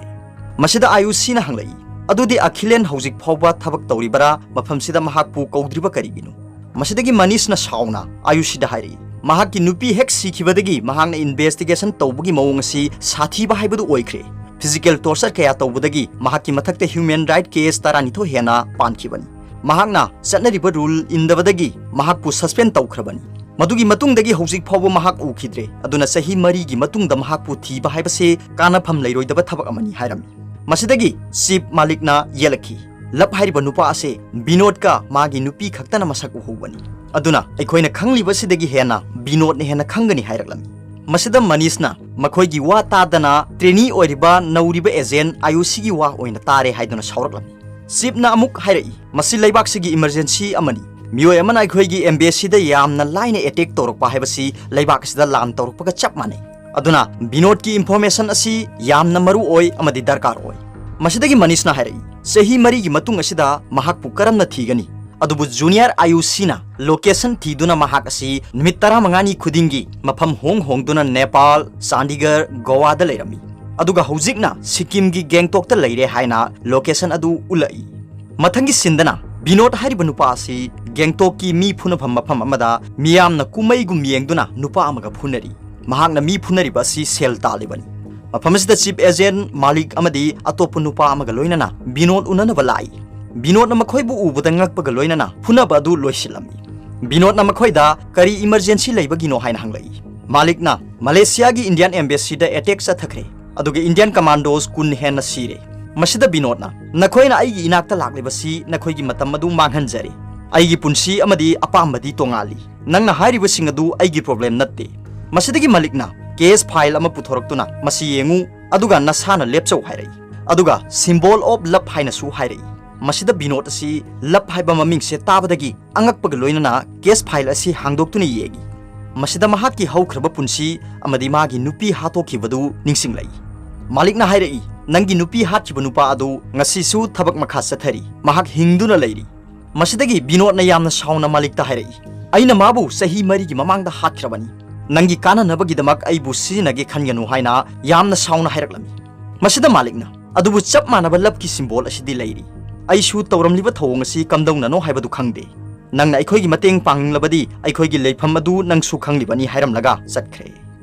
ꯃꯁꯤꯗ ꯑꯥꯌꯨꯁꯤꯅ ꯍꯪꯂꯛꯏ, "ꯑꯗꯨꯗꯤ ꯑꯈꯤꯂꯦꯟ ꯍꯧꯖꯤꯛ ꯐꯥꯎꯕ ꯊꯕꯛ ꯇꯧꯔꯤꯕꯔꯥ? ꯃꯐꯝꯁꯤꯗ ꯃꯍꯥꯛꯄꯨ ꯀꯧꯗ꯭ꯔꯤꯕ ꯀꯔꯤꯒꯤꯅꯣ?" ꯃꯁꯤꯗꯒꯤ ꯃꯅꯤꯁꯅ ꯁꯥꯎꯅ ꯑꯥꯌꯨꯁꯤꯗ ꯍꯥꯏꯔꯛꯏ, "ꯃꯍꯥꯛꯀꯤ ꯅꯨꯄꯤ ꯍꯦꯛ ꯁꯤꯈꯤꯕꯗꯒꯤ ꯃꯍꯥꯛꯅ investigation ꯇꯧꯕꯒꯤ ꯃꯑꯣꯡ ꯑꯁꯤ ꯁꯥꯊꯤꯕ ꯍꯥꯏꯕꯗꯨ ꯑꯣꯏꯈ꯭ꯔꯦ꯫ Physical torture ꯀꯌꯥ ꯇꯧꯕꯗꯒꯤ ꯃꯍꯥꯛꯀꯤ ꯃꯊꯛꯇ human right case ꯇꯔꯥꯅꯤꯊꯣꯏ ꯍꯦꯟꯅ ꯄꯥꯟꯈꯤꯕꯅꯤ꯫ ꯃꯍꯥꯛꯅ ꯆꯠꯅꯔꯤꯕ rule ꯏꯟꯗꯕꯗꯒꯤ ꯃꯍꯥꯛꯄꯨ suspend ꯇꯧꯈ꯭ꯔꯕꯅꯤ꯫ ꯃꯗꯨꯒꯤ ꯃꯇꯨꯡꯗꯒꯤ ꯍꯧꯖꯤꯛ ꯐꯥꯎꯕ ꯃꯍꯥꯛ ꯎꯈꯤꯗ꯭ꯔꯦ꯫ ꯑꯗꯨꯅ ꯆꯍꯤ ꯃꯔꯤꯒꯤ ꯃꯇꯨꯡꯗ ꯃꯍꯥꯛꯄꯨ ꯊꯤꯕ ꯍꯥꯏꯕꯁꯤ ꯀꯥꯟꯅꯐꯝ ꯂꯩꯔꯣꯏꯗꯕ ꯊꯕꯛ ꯑꯃꯅꯤ" ꯍꯥꯏꯔꯝꯃꯤ꯫ ꯃꯁꯤꯗꯒꯤ ꯆꯤꯞ ꯃꯥꯂꯤꯛꯅ ꯌꯦꯠꯂꯛꯈꯤ, "ꯂꯞ ꯍꯥꯏꯔꯤꯕ ꯅꯨꯄꯥ ꯑꯁꯦ ꯕꯤꯅꯣꯗꯀ ꯃꯥꯒꯤ ꯅꯨꯄꯤ ꯈꯛꯇꯅ ꯃꯁꯛ ꯎꯍꯧꯕꯅꯤ꯫ ꯑꯗꯨꯅ ꯑꯩꯈꯣꯏꯅ ꯈꯪꯂꯤꯕꯁꯤꯗꯒꯤ ꯍꯦꯟꯅ ꯕꯤꯅꯣꯗꯅ ꯍꯦꯟꯅ ꯈꯪꯒꯅꯤ" ꯍꯥꯏꯔꯛꯂꯝꯃꯤ꯫ ꯃꯁꯤꯗ ꯃꯅꯤꯁꯅ ꯃꯈꯣꯏꯒꯤ ꯋꯥ ꯇꯥꯗꯅ trainee ꯑꯣꯏꯔꯤꯕ ꯅꯧꯔꯤꯕ agent ꯑꯥꯌꯨꯁꯤꯒꯤ ꯋꯥ ꯑꯣꯏꯅ ꯇꯥꯔꯦ ꯍꯥꯏꯗꯨꯅ ꯁꯥꯎꯔꯛꯂꯝꯃꯤ꯫ ꯆꯤꯞꯅ ꯑꯃꯨꯛ ꯍꯥꯏꯔꯛꯏ, "ꯃꯁꯤ ꯂꯩꯕꯥꯛꯁꯤꯒꯤ emergency ꯑꯃꯅꯤ꯫ ꯃꯤꯑꯣꯏ ꯑꯃꯅ ꯑꯩꯈꯣꯏꯒꯤ embassyꯗ ꯌꯥꯝꯅ ꯂꯥꯏꯅ attack ꯇꯧꯔꯛꯄ ꯍꯥꯏꯕꯁꯤ ꯂꯩꯕꯥꯛ ꯑꯁꯤꯗ ꯂꯥꯟ ꯇꯧꯔꯛꯄꯒ ꯆꯞ ꯃꯥꯟꯅꯩ꯫ ꯑꯗꯨꯅ ꯕꯤꯅꯣꯗꯀꯤ information ꯑꯁꯤ ꯌꯥꯝꯅ ꯃꯔꯨ ꯑꯣꯏ ꯑꯃꯗꯤ ꯗꯔꯀꯥꯔ ꯑꯣꯏ"꯫ ꯃꯁꯤꯗꯒꯤ ꯃꯅꯤꯁꯅ ꯍꯥꯏꯔꯛꯏ, "ꯆꯍꯤ ꯃꯔꯤꯒꯤ ꯃꯇꯨꯡ ꯑꯁꯤꯗ ꯃꯍꯥꯛꯄꯨ ꯀꯔꯝꯅ ꯊꯤꯒꯅꯤ? ꯑꯗꯨꯕꯨ junior ꯑꯥꯌꯨꯁꯤꯅ location ꯊꯤꯗꯨꯅ ꯃꯍꯥꯛ ꯑꯁꯤ ꯅꯨꯃꯤꯠ ꯇꯔꯥꯃꯉꯥꯅꯤ ꯈꯨꯗꯤꯡꯒꯤ ꯃꯐꯝ ꯍꯣꯡ ꯍꯣꯡꯗꯨꯅ ꯅꯦꯄꯥꯜ, ꯆꯥꯟꯗꯤꯒꯔ, ꯒꯣꯋꯥꯗ ꯂꯩꯔꯝꯃꯤ꯫ ꯑꯗꯨꯒ ꯍꯧꯖꯤꯛꯅ ꯁꯤꯛꯀꯤꯝꯒꯤ ꯒꯦꯡꯇꯣꯛꯇ ꯂꯩꯔꯦ" ꯍꯥꯏꯅ location ꯑꯗꯨ ꯎꯠꯂꯛꯏ꯫ ꯃꯊꯪꯒꯤ ꯁꯤꯟꯗꯅ ꯕꯤꯅꯣꯗ ꯍꯥꯏꯔꯤꯕ ꯅꯨꯄꯥ ꯑꯁꯤ ꯒꯦꯡꯇꯣꯛꯀꯤ ꯃꯤ ꯐꯨꯅꯐꯝ ꯃꯐꯝ ꯑꯃꯗ ꯃꯤꯌꯥꯝꯅ ꯀꯨꯝꯃꯩꯒꯨꯝ ꯌꯦꯡꯗꯨꯅ ꯅꯨꯄꯥ ꯑꯃꯒ ꯐꯨꯅꯔꯤ꯫ ꯃꯍꯥꯛꯅ ꯃꯤ ꯐꯨꯅꯔꯤꯕ ꯑꯁꯤ ꯁꯦꯜ ꯇꯥꯜꯂꯤꯕꯅꯤ꯫ ꯃꯐꯝ ꯑꯁꯤꯗ ꯆꯤꯞ ꯑꯦꯖꯦꯟ ꯃꯥꯂꯤꯛ ꯑꯃꯗꯤ ꯑꯇꯣꯞꯄ ꯅꯨꯄꯥ ꯑꯃꯒ ꯂꯣꯏꯅꯅ ꯕꯤꯅꯣꯗ ꯎꯅꯅꯕ ꯂꯥꯛꯏ꯫ ꯕꯤꯅꯣꯗꯅ ꯃꯈꯣꯏꯕꯨ ꯎꯕꯗ ꯉꯛꯄꯒ ꯂꯣꯏꯅꯅ ꯐꯨꯅꯕ ꯑꯗꯨ ꯂꯣꯏꯁꯤꯜꯂꯝꯃꯤ꯫ ꯕꯤꯅꯣꯗꯅ ꯃꯈꯣꯏꯗ "ꯀꯔꯤ emergency ꯂꯩꯕꯒꯤꯅꯣ?" ꯍꯥꯏꯅ ꯍꯪꯂꯛꯏ꯫ ꯃꯥꯂꯤꯛꯅ, "ꯃꯂꯦꯁꯤꯌꯥꯒꯤ Indian embassyꯗ attack ꯆꯠꯊꯈ꯭ꯔꯦ, ꯑꯗꯨꯒ Indian commandos ꯀꯨꯟ ꯍꯦꯟꯅ ꯁꯤꯔꯦ꯫ ꯃꯁꯤꯗ ꯕꯤꯅꯣꯗꯅ, ꯅꯈꯣꯏꯅ ꯑꯩꯒꯤ ꯏꯅꯥꯛꯇ ꯂꯥꯛꯂꯤꯕꯁꯤ ꯅꯈꯣꯏꯒꯤ ꯃꯇꯝ ꯑꯗꯨ ꯃꯥꯡꯍꯟꯖꯔꯦ꯫ ꯑꯩꯒꯤ ꯄꯨꯟꯁꯤ ꯑꯃꯗꯤ ꯑꯄꯥꯝꯕꯗꯤ ꯇꯣꯉꯥꯜꯂꯤ꯫ ꯅꯪꯅ ꯍꯥꯏꯔꯤꯕꯁꯤꯡ ꯑꯗꯨ ꯑꯩꯒꯤ problem ꯅꯠꯇꯦ"꯫ ꯃꯁꯤꯗꯒꯤ ꯃꯥꯂꯤꯛꯅ case file ꯑꯃ ꯄꯨꯊꯣꯔꯛꯇꯨꯅ, "ꯃꯁꯤ ꯌꯦꯡꯉꯨ, ꯑꯗꯨꯒ ꯅꯁꯥꯅ ꯂꯦꯞꯆꯧ" ꯍꯥꯏꯔꯛꯏ꯫ ꯑꯗꯨꯒ symbol of love ꯍꯥꯏꯅꯁꯨ ꯍꯥꯏꯔꯛꯏ꯫ ꯃꯁꯤꯗ ꯕꯤꯅꯣꯗ ꯑꯁꯤ love ꯍꯥꯏꯕ ꯃꯃꯤꯡꯁꯦ ꯇꯥꯕꯗꯒꯤ ꯑꯉꯛꯄꯒ ꯂꯣꯏꯅꯅ case file ꯑꯁꯤ ꯍꯥꯡꯗꯣꯛꯇꯨꯅ ꯌꯦꯡꯏ꯫ ꯃꯁꯤꯗ ꯃꯍꯥꯛꯀꯤ ꯍꯧꯈ꯭ꯔꯕ ꯄꯨꯟꯁꯤ ꯑꯃꯗꯤ ꯃꯥꯒꯤ ꯅꯨꯄꯤ ꯍꯥꯠꯇꯣꯛꯈꯤꯕꯗꯨ ꯅꯤꯡꯁꯤꯡꯂꯛꯏ꯫ ꯃꯥꯂꯤꯛꯅ ꯍꯥꯏꯔꯛꯏ, "ꯅꯪꯒꯤ ꯅꯨꯄꯤ ꯍꯥꯠꯈꯤꯕ ꯅꯨꯄꯥ ꯑꯗꯨ ꯉꯁꯤꯁꯨ ꯊꯕꯛ ꯃꯈꯥ ꯆꯠꯊꯔꯤ꯫ ꯃꯍꯥꯛ ꯍꯤꯡꯗꯨꯅ ꯂꯩꯔꯤ꯫" ꯃꯁꯤꯗꯒꯤ ꯕꯤꯅꯣꯗꯅ ꯌꯥꯝꯅ ꯁꯥꯎꯅ ꯃꯥꯂꯤꯛꯇ ꯍꯥꯏꯔꯛꯏ, "ꯑꯩꯅ ꯃꯥꯕꯨ ꯆꯍꯤ ꯃꯔꯤꯒꯤ ꯃꯃꯥꯡꯗ ꯍꯥꯠꯈ꯭ꯔꯕꯅꯤ꯫ ꯅꯪꯒꯤ ꯀꯥꯟꯅꯅꯕꯒꯤꯗꯃꯛ ꯑꯩꯕꯨ ꯁꯤꯖꯤꯟꯅꯒꯦ ꯈꯟꯒꯅꯨ" ꯍꯥꯏꯅ ꯌꯥꯝꯅ ꯁꯥꯎꯅ ꯍꯥꯏꯔꯛꯂꯝꯃꯤ꯫ ꯃꯁꯤꯗ ꯃꯥꯂꯤꯛꯅ, "ꯑꯗꯨꯕꯨ ꯆꯞ ꯃꯥꯟꯅꯕ ꯂꯞꯀꯤ ꯁꯤꯝꯕꯣꯜ ꯑꯁꯤꯗꯤ ꯂꯩꯔꯤ꯫ ꯑꯩꯁꯨ ꯇꯧꯔꯝꯂꯤꯕ ꯊꯧꯑꯣꯡ ꯑꯁꯤ ꯀꯝꯗꯧꯅꯅꯣ ꯍꯥꯏꯕꯗꯨ ꯈꯪꯗꯦ꯫ ꯅꯪꯅ ꯑꯩꯈꯣꯏꯒꯤ ꯃꯇꯦꯡ ꯄꯥꯡꯅꯤꯡꯂꯕꯗꯤ ꯑꯩꯈꯣꯏꯒꯤ ꯂꯩꯐꯝ ꯑꯗꯨ ꯅꯪꯁꯨ ꯈꯪꯂꯤꯕꯅꯤ" ꯍꯥꯏꯔꯝꯂꯒ ꯆꯠꯈ꯭ꯔꯦ꯫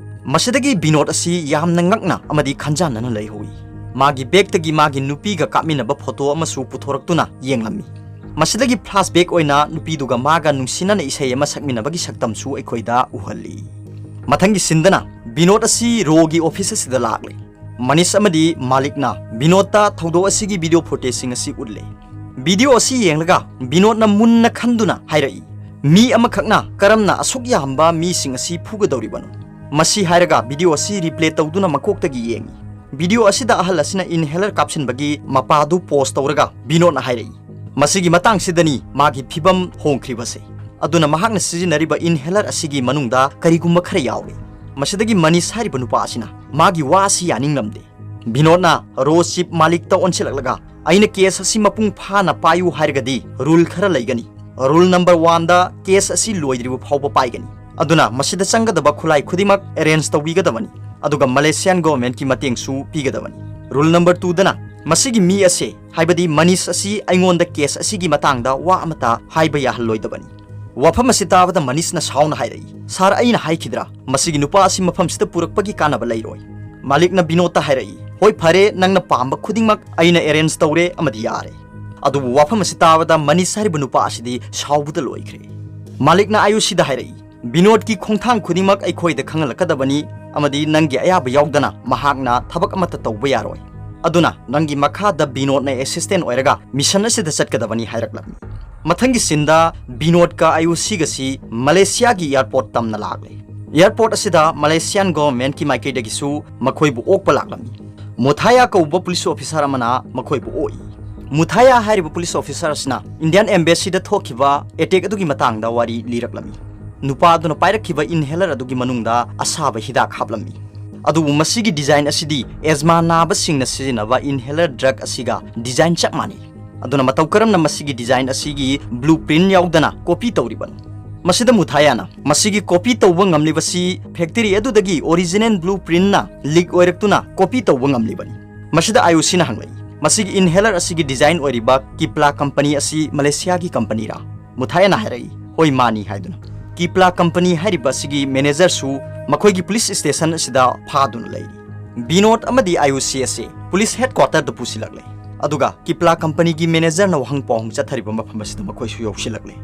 ꯃꯁꯤꯗꯒꯤ ꯕꯤꯅꯣꯗ ꯑꯁꯤ ꯌꯥꯝꯅ ꯉꯛꯅ ꯑꯃꯗꯤ ꯈꯟꯖꯥꯟꯅꯅ ꯂꯩꯍꯧꯏ꯫ ꯃꯥꯒꯤ ꯕꯦꯒꯇꯒꯤ ꯃꯥꯒꯤ ꯅꯨꯄꯤꯒ ꯀꯥꯞꯃꯤꯟꯅꯕ ꯐꯣꯇꯣ ꯑꯃꯁꯨ ꯄꯨꯊꯣꯔꯛꯇꯨꯅ ꯌꯦꯡꯂꯝꯃꯤ꯫ ꯃꯁꯤꯗꯒꯤ ꯐ꯭ꯂꯥꯁꯕꯦꯛ ꯑꯣꯏꯅ ꯅꯨꯄꯤꯗꯨꯒ ꯃꯥꯒ ꯅꯨꯡꯁꯤꯅꯅ ꯏꯁꯩ ꯑꯃ ꯁꯛꯃꯤꯟꯅꯕꯒꯤ ꯁꯛꯇꯝꯁꯨ ꯑꯩꯈꯣꯏꯗ ꯎꯍꯜꯂꯤ꯫ ꯃꯊꯪꯒꯤ ꯁꯤꯟꯗꯅ ꯕꯤꯅꯣꯗ ꯑꯁꯤ ꯔꯣꯒꯤ ꯑꯣꯐꯤꯁ ꯑꯁꯤꯗ ꯂꯥꯛꯂꯦ꯫ ꯃꯅꯤꯁ ꯑꯃꯗꯤ ꯃꯥꯂꯤꯛꯅ ꯕꯤꯅꯣꯗꯇ ꯊꯧꯗꯣꯛ ꯑꯁꯤꯒꯤ ꯚꯤꯗꯤꯑꯣ ꯐꯨꯇꯦꯖꯁꯤꯡ ꯑꯁꯤ ꯎꯠꯂꯦ꯫ ꯚꯤꯗꯤꯑꯣ ꯑꯁꯤ ꯌꯦꯡꯂꯒ ꯕꯤꯅꯣꯗꯅ ꯃꯨꯟꯅ ꯈꯟꯗꯨꯅ ꯍꯥꯏꯔꯛꯏ, "ꯃꯤ ꯑꯃꯈꯛꯅ ꯀꯔꯝꯅ ꯑꯁꯨꯛ ꯌꯥꯝꯕ ꯃꯤꯁꯤꯡ ꯑꯁꯤ ꯐꯨꯒꯗꯧꯔꯤꯕꯅꯣ?" ꯃꯁꯤ ꯍꯥꯏꯔꯒ ꯚꯤꯗꯤꯑꯣ ꯑꯁꯤ ꯔꯤꯄ꯭ꯂꯦ ꯇꯧꯗꯨꯅ ꯃꯀꯣꯛꯇꯒꯤ ꯌꯦꯡꯏ꯫ ꯚꯤꯗꯤꯑꯣ ꯑꯁꯤꯗ ꯑꯍꯜ ꯑꯁꯤꯅ ꯏꯟꯍꯦꯂꯔ ꯀꯥꯞꯁꯤꯟꯕꯒꯤ ꯃꯄꯥꯗꯨ ꯄꯣꯖ ꯇꯧꯔꯒ ꯕꯤꯅꯣꯗꯅ ꯍꯥꯏꯔꯛꯏ, "ꯃꯁꯤꯒꯤ ꯃꯇꯥꯡꯁꯤꯗꯅꯤ ꯃꯥꯒꯤ ꯐꯤꯕꯝ ꯍꯣꯡꯈ꯭ꯔꯤꯕꯁꯦ꯫ ꯑꯗꯨꯅ ꯃꯍꯥꯛꯅ ꯁꯤꯖꯤꯟꯅꯔꯤꯕ ꯏꯟꯍꯦꯂꯔ ꯑꯁꯤꯒꯤ ꯃꯅꯨꯡꯗ ꯀꯔꯤꯒꯨꯝꯕ ꯈꯔ ꯌꯥꯎꯔꯦ꯫" ꯃꯁꯤꯗꯒꯤ ꯃꯅꯤꯁ ꯍꯥꯏꯔꯤꯕ ꯅꯨꯄꯥ ꯑꯁꯤꯅ ꯃꯥꯒꯤ ꯋꯥ ꯑꯁꯤ ꯌꯥꯅꯤꯡꯂꯝꯗꯦ꯫ ꯕꯤꯅꯣꯗꯅ ꯔꯣ ꯆꯤꯞ ꯃꯥꯂꯤꯛꯇ ꯑꯣꯟꯁꯤꯜꯂꯛꯂꯒ, "ꯑꯩꯅ ꯀꯦꯁ ꯑꯁꯤ ꯃꯄꯨꯡ ꯐꯥꯅ ꯄꯥꯏꯌꯨ ꯍꯥꯏꯔꯒꯗꯤ ꯔꯨꯜ ꯈꯔ ꯂꯩꯒꯅꯤ꯫ ꯔꯨꯜ ꯅꯝꯕꯔ ꯋꯥꯟꯗ ꯀꯦꯁ ꯑꯁꯤ ꯂꯣꯏꯗ꯭ꯔꯤꯕ ꯐꯥꯎꯕ ꯄꯥꯏꯒꯅꯤ꯫ ꯑꯗꯨꯅ ꯃꯁꯤꯗ ꯆꯪꯒꯗꯕ ꯈꯨꯠꯂꯥꯏ ꯈꯨꯗꯤꯡꯃꯛ ꯑꯦꯔꯦꯟꯖ ꯇꯧꯕꯤꯒꯗꯕꯅꯤ, ꯑꯗꯨꯒ ꯃꯂꯦꯁꯤꯌꯥꯟ ꯒꯣꯚꯔꯟꯃꯦꯟꯠꯀꯤ ꯃꯇꯦꯡꯁꯨ ꯄꯤꯒꯗꯕꯅꯤ꯫ ꯔꯨꯜ ꯅꯝꯕꯔ ꯇꯨꯗꯅ ꯃꯁꯤꯒꯤ ꯃꯤ ꯑꯁꯤ, ꯍꯥꯏꯕꯗꯤ ꯃꯅꯤꯁ ꯑꯁꯤ ꯑꯩꯉꯣꯟꯗ ꯀꯦꯁ ꯑꯁꯤꯒꯤ ꯃꯇꯥꯡꯗ ꯋꯥ ꯑꯃꯠꯇ ꯍꯥꯏꯕ ꯌꯥꯍꯜꯂꯣꯏꯗꯕꯅꯤ꯫" ꯋꯥꯐꯝ ꯑꯁꯤ ꯇꯥꯕꯗ ꯃꯅꯤꯁꯅ ꯁꯥꯎꯅ ꯍꯥꯏꯔꯛꯏ, "ꯁꯥꯔ, ꯑꯩꯅ ꯍꯥꯏꯈꯤꯗ꯭ꯔꯥ ꯃꯁꯤꯒꯤ ꯅꯨꯄꯥ ꯑꯁꯤ ꯃꯐꯝꯁꯤꯗ ꯄꯨꯔꯛꯄꯒꯤ ꯀꯥꯟꯅꯕ ꯂꯩꯔꯣꯏ?" ꯃꯥꯂꯤꯛꯅ ꯕꯤꯅꯣꯗꯇ ꯍꯥꯏꯔꯛꯏ, "ꯍꯣꯏ, ꯐꯔꯦ, ꯅꯪꯅ ꯄꯥꯝꯕ ꯈꯨꯗꯤꯡꯃꯛ ꯑꯩꯅ ꯑꯦꯔꯦꯟꯖ ꯇꯧꯔꯦ ꯑꯃꯗꯤ ꯌꯥꯔꯦ꯫" ꯑꯗꯨꯕꯨ ꯋꯥꯐꯝ ꯑꯁꯤ ꯇꯥꯕꯗ ꯃꯅꯤꯁ ꯍꯥꯏꯔꯤꯕ ꯅꯨꯄꯥ ꯑꯁꯤꯗꯤ ꯁꯥꯎꯕꯗ ꯂꯣꯏꯈ꯭ꯔꯦ꯫ ꯃꯥꯂꯤꯛꯅ ꯑꯥꯌꯨꯁꯤꯗ ꯍꯥꯏꯔꯛꯏ, "ꯕꯤꯅꯣꯗꯀꯤ ꯈꯣꯡꯊꯥꯡ ꯈꯨꯗꯤꯡꯃꯛ ꯑꯩꯈꯣꯏꯗ ꯈꯪꯍꯜꯂꯛꯀꯗꯕꯅꯤ ꯑꯃꯗꯤ ꯅꯪꯒꯤ ꯑꯌꯥꯕ ꯌꯥꯎꯗꯅ ꯃꯍꯥꯛꯅ ꯊꯕꯛ ꯑꯃꯠꯇ ꯇꯧꯕ ꯌꯥꯔꯣꯏ꯫ ꯑꯗꯨꯅ ꯅꯪꯒꯤ ꯃꯈꯥꯗ ꯕꯤꯅꯣꯗꯅ ꯑꯦꯁꯤꯁꯇꯦꯟꯠ ꯑꯣꯏꯔꯒ ꯃꯤꯁꯟ ꯑꯁꯤꯗ ꯆꯠꯀꯗꯕꯅꯤ" ꯍꯥꯏꯔꯛꯂꯝꯃꯤ꯫ ꯃꯊꯪꯒꯤ ꯁꯤꯟꯗ ꯕꯤꯅꯣꯗꯀ ꯑꯥꯌꯨꯁꯤꯒꯁꯤ ꯃꯂꯦꯁꯤꯌꯥꯒꯤ ꯑꯦꯌꯔꯄꯣꯔꯠ ꯇꯝꯅ ꯂꯥꯛꯂꯦ꯫ ꯑꯦꯌꯔꯄꯣꯔꯠ ꯑꯁꯤꯗ ꯃꯂꯦꯁꯤꯌꯥꯟ ꯒꯣꯚꯔꯟꯃꯦꯟꯠꯀꯤ ꯃꯥꯏꯀꯩꯗꯒꯤꯁꯨ ꯃꯈꯣꯏꯕꯨ ꯑꯣꯛꯄ ꯂꯥꯛꯂꯝꯃꯤ꯫ ꯃꯨꯊꯥꯌꯥ ꯀꯧꯕ ꯄꯨꯂꯤꯁ ꯑꯣꯐꯤꯁꯥꯔ ꯑꯃꯅ ꯃꯈꯣꯏꯕꯨ ꯑꯣꯛꯏ꯫ ꯃꯨꯊꯥꯌꯥ ꯍꯥꯏꯔꯤꯕ ꯄꯨꯂꯤꯁ ꯑꯣꯐꯤꯁꯥꯔ ꯑꯁꯤꯅ ꯏꯟꯗꯤꯌꯥꯟ ꯑꯦꯝꯕꯦꯁꯤꯗ ꯊꯣꯛꯈꯤꯕ ꯑꯦꯇꯦꯛ ꯑꯗꯨꯒꯤ ꯃꯇꯥꯡꯗ ꯋꯥꯔꯤ ꯂꯤꯔꯛꯂꯝꯃꯤ꯫ ꯅꯨꯄꯥ ꯑꯗꯨꯅ ꯄꯥꯏꯔꯛꯈꯤꯕ inhaler ꯑꯗꯨꯒꯤ ꯃꯅꯨꯡꯗ ꯑꯁꯥꯕ ꯍꯤꯗꯥꯛ ꯍꯥꯞꯂꯝꯃꯤ꯫ ꯑꯗꯨꯕꯨ ꯃꯁꯤꯒꯤ design ꯑꯁꯤꯗꯤ asthma ꯅꯥꯕꯁꯤꯡꯅ ꯁꯤꯖꯤꯟꯅꯕ inhaler drug ꯑꯁꯤꯒ design ꯆꯞ ꯃꯥꯟꯅꯩ꯫ ꯑꯗꯨꯅ ꯃꯇꯧ ꯀꯔꯝꯅ ꯃꯁꯤꯒꯤ design ꯑꯁꯤꯒꯤ blueprint ꯌꯥꯎꯗꯅ copy ꯇꯧꯔꯤꯕꯅꯣ? ꯃꯁꯤꯗ ꯃꯨꯊꯥꯌꯥꯅ ꯃꯁꯤꯒꯤ copy ꯇꯧꯕ ꯉꯝꯂꯤꯕꯁꯤ factory ꯑꯗꯨꯗꯒꯤ original blueprintꯅ leak ꯑꯣꯏꯔꯛꯇꯨꯅ copy ꯇꯧꯕ ꯉꯝꯂꯤꯕꯅꯤ꯫ ꯃꯁꯤꯗ IOCꯅ ꯍꯪꯂꯛꯏ, "ꯃꯁꯤꯒꯤ inhaler ꯑꯁꯤꯒꯤ design ꯑꯣꯏꯔꯤꯕ Kipla company ꯑꯁꯤ ꯃꯂꯦꯁꯤꯌꯥꯒꯤ companyꯔꯥ?" ꯃꯨꯊꯥꯌꯥꯅ ꯍꯥꯏꯔꯛꯏ, "ꯍꯣꯏ, ꯃꯥꯅꯤ" ꯍꯥꯏꯗꯨꯅ꯫ Kipla company ꯍꯥꯏꯔꯤꯕ ꯑꯁꯤꯒꯤ managerꯁꯨ ꯃꯈꯣꯏꯒꯤ police station ꯑꯁꯤꯗ ꯐꯥꯗꯨꯅ ꯂꯩꯔꯤ꯫ ꯕꯤꯅꯣꯗ ꯑꯃꯗꯤ IOC ꯑꯁꯤ police headquarterꯗ ꯄꯨꯁꯤꯜꯂꯛꯂꯦ꯫ ꯑꯗꯨꯒ Kipla companyꯒꯤ managerꯅ ꯋꯥꯍꯪ ꯄꯥꯎꯍꯪ ꯆꯠꯊꯔꯤꯕ ꯃꯐꯝ ꯑꯁꯤꯗ ꯃꯈꯣꯏꯁꯨ ꯌꯧꯁꯤꯜꯂꯛꯂꯦ꯫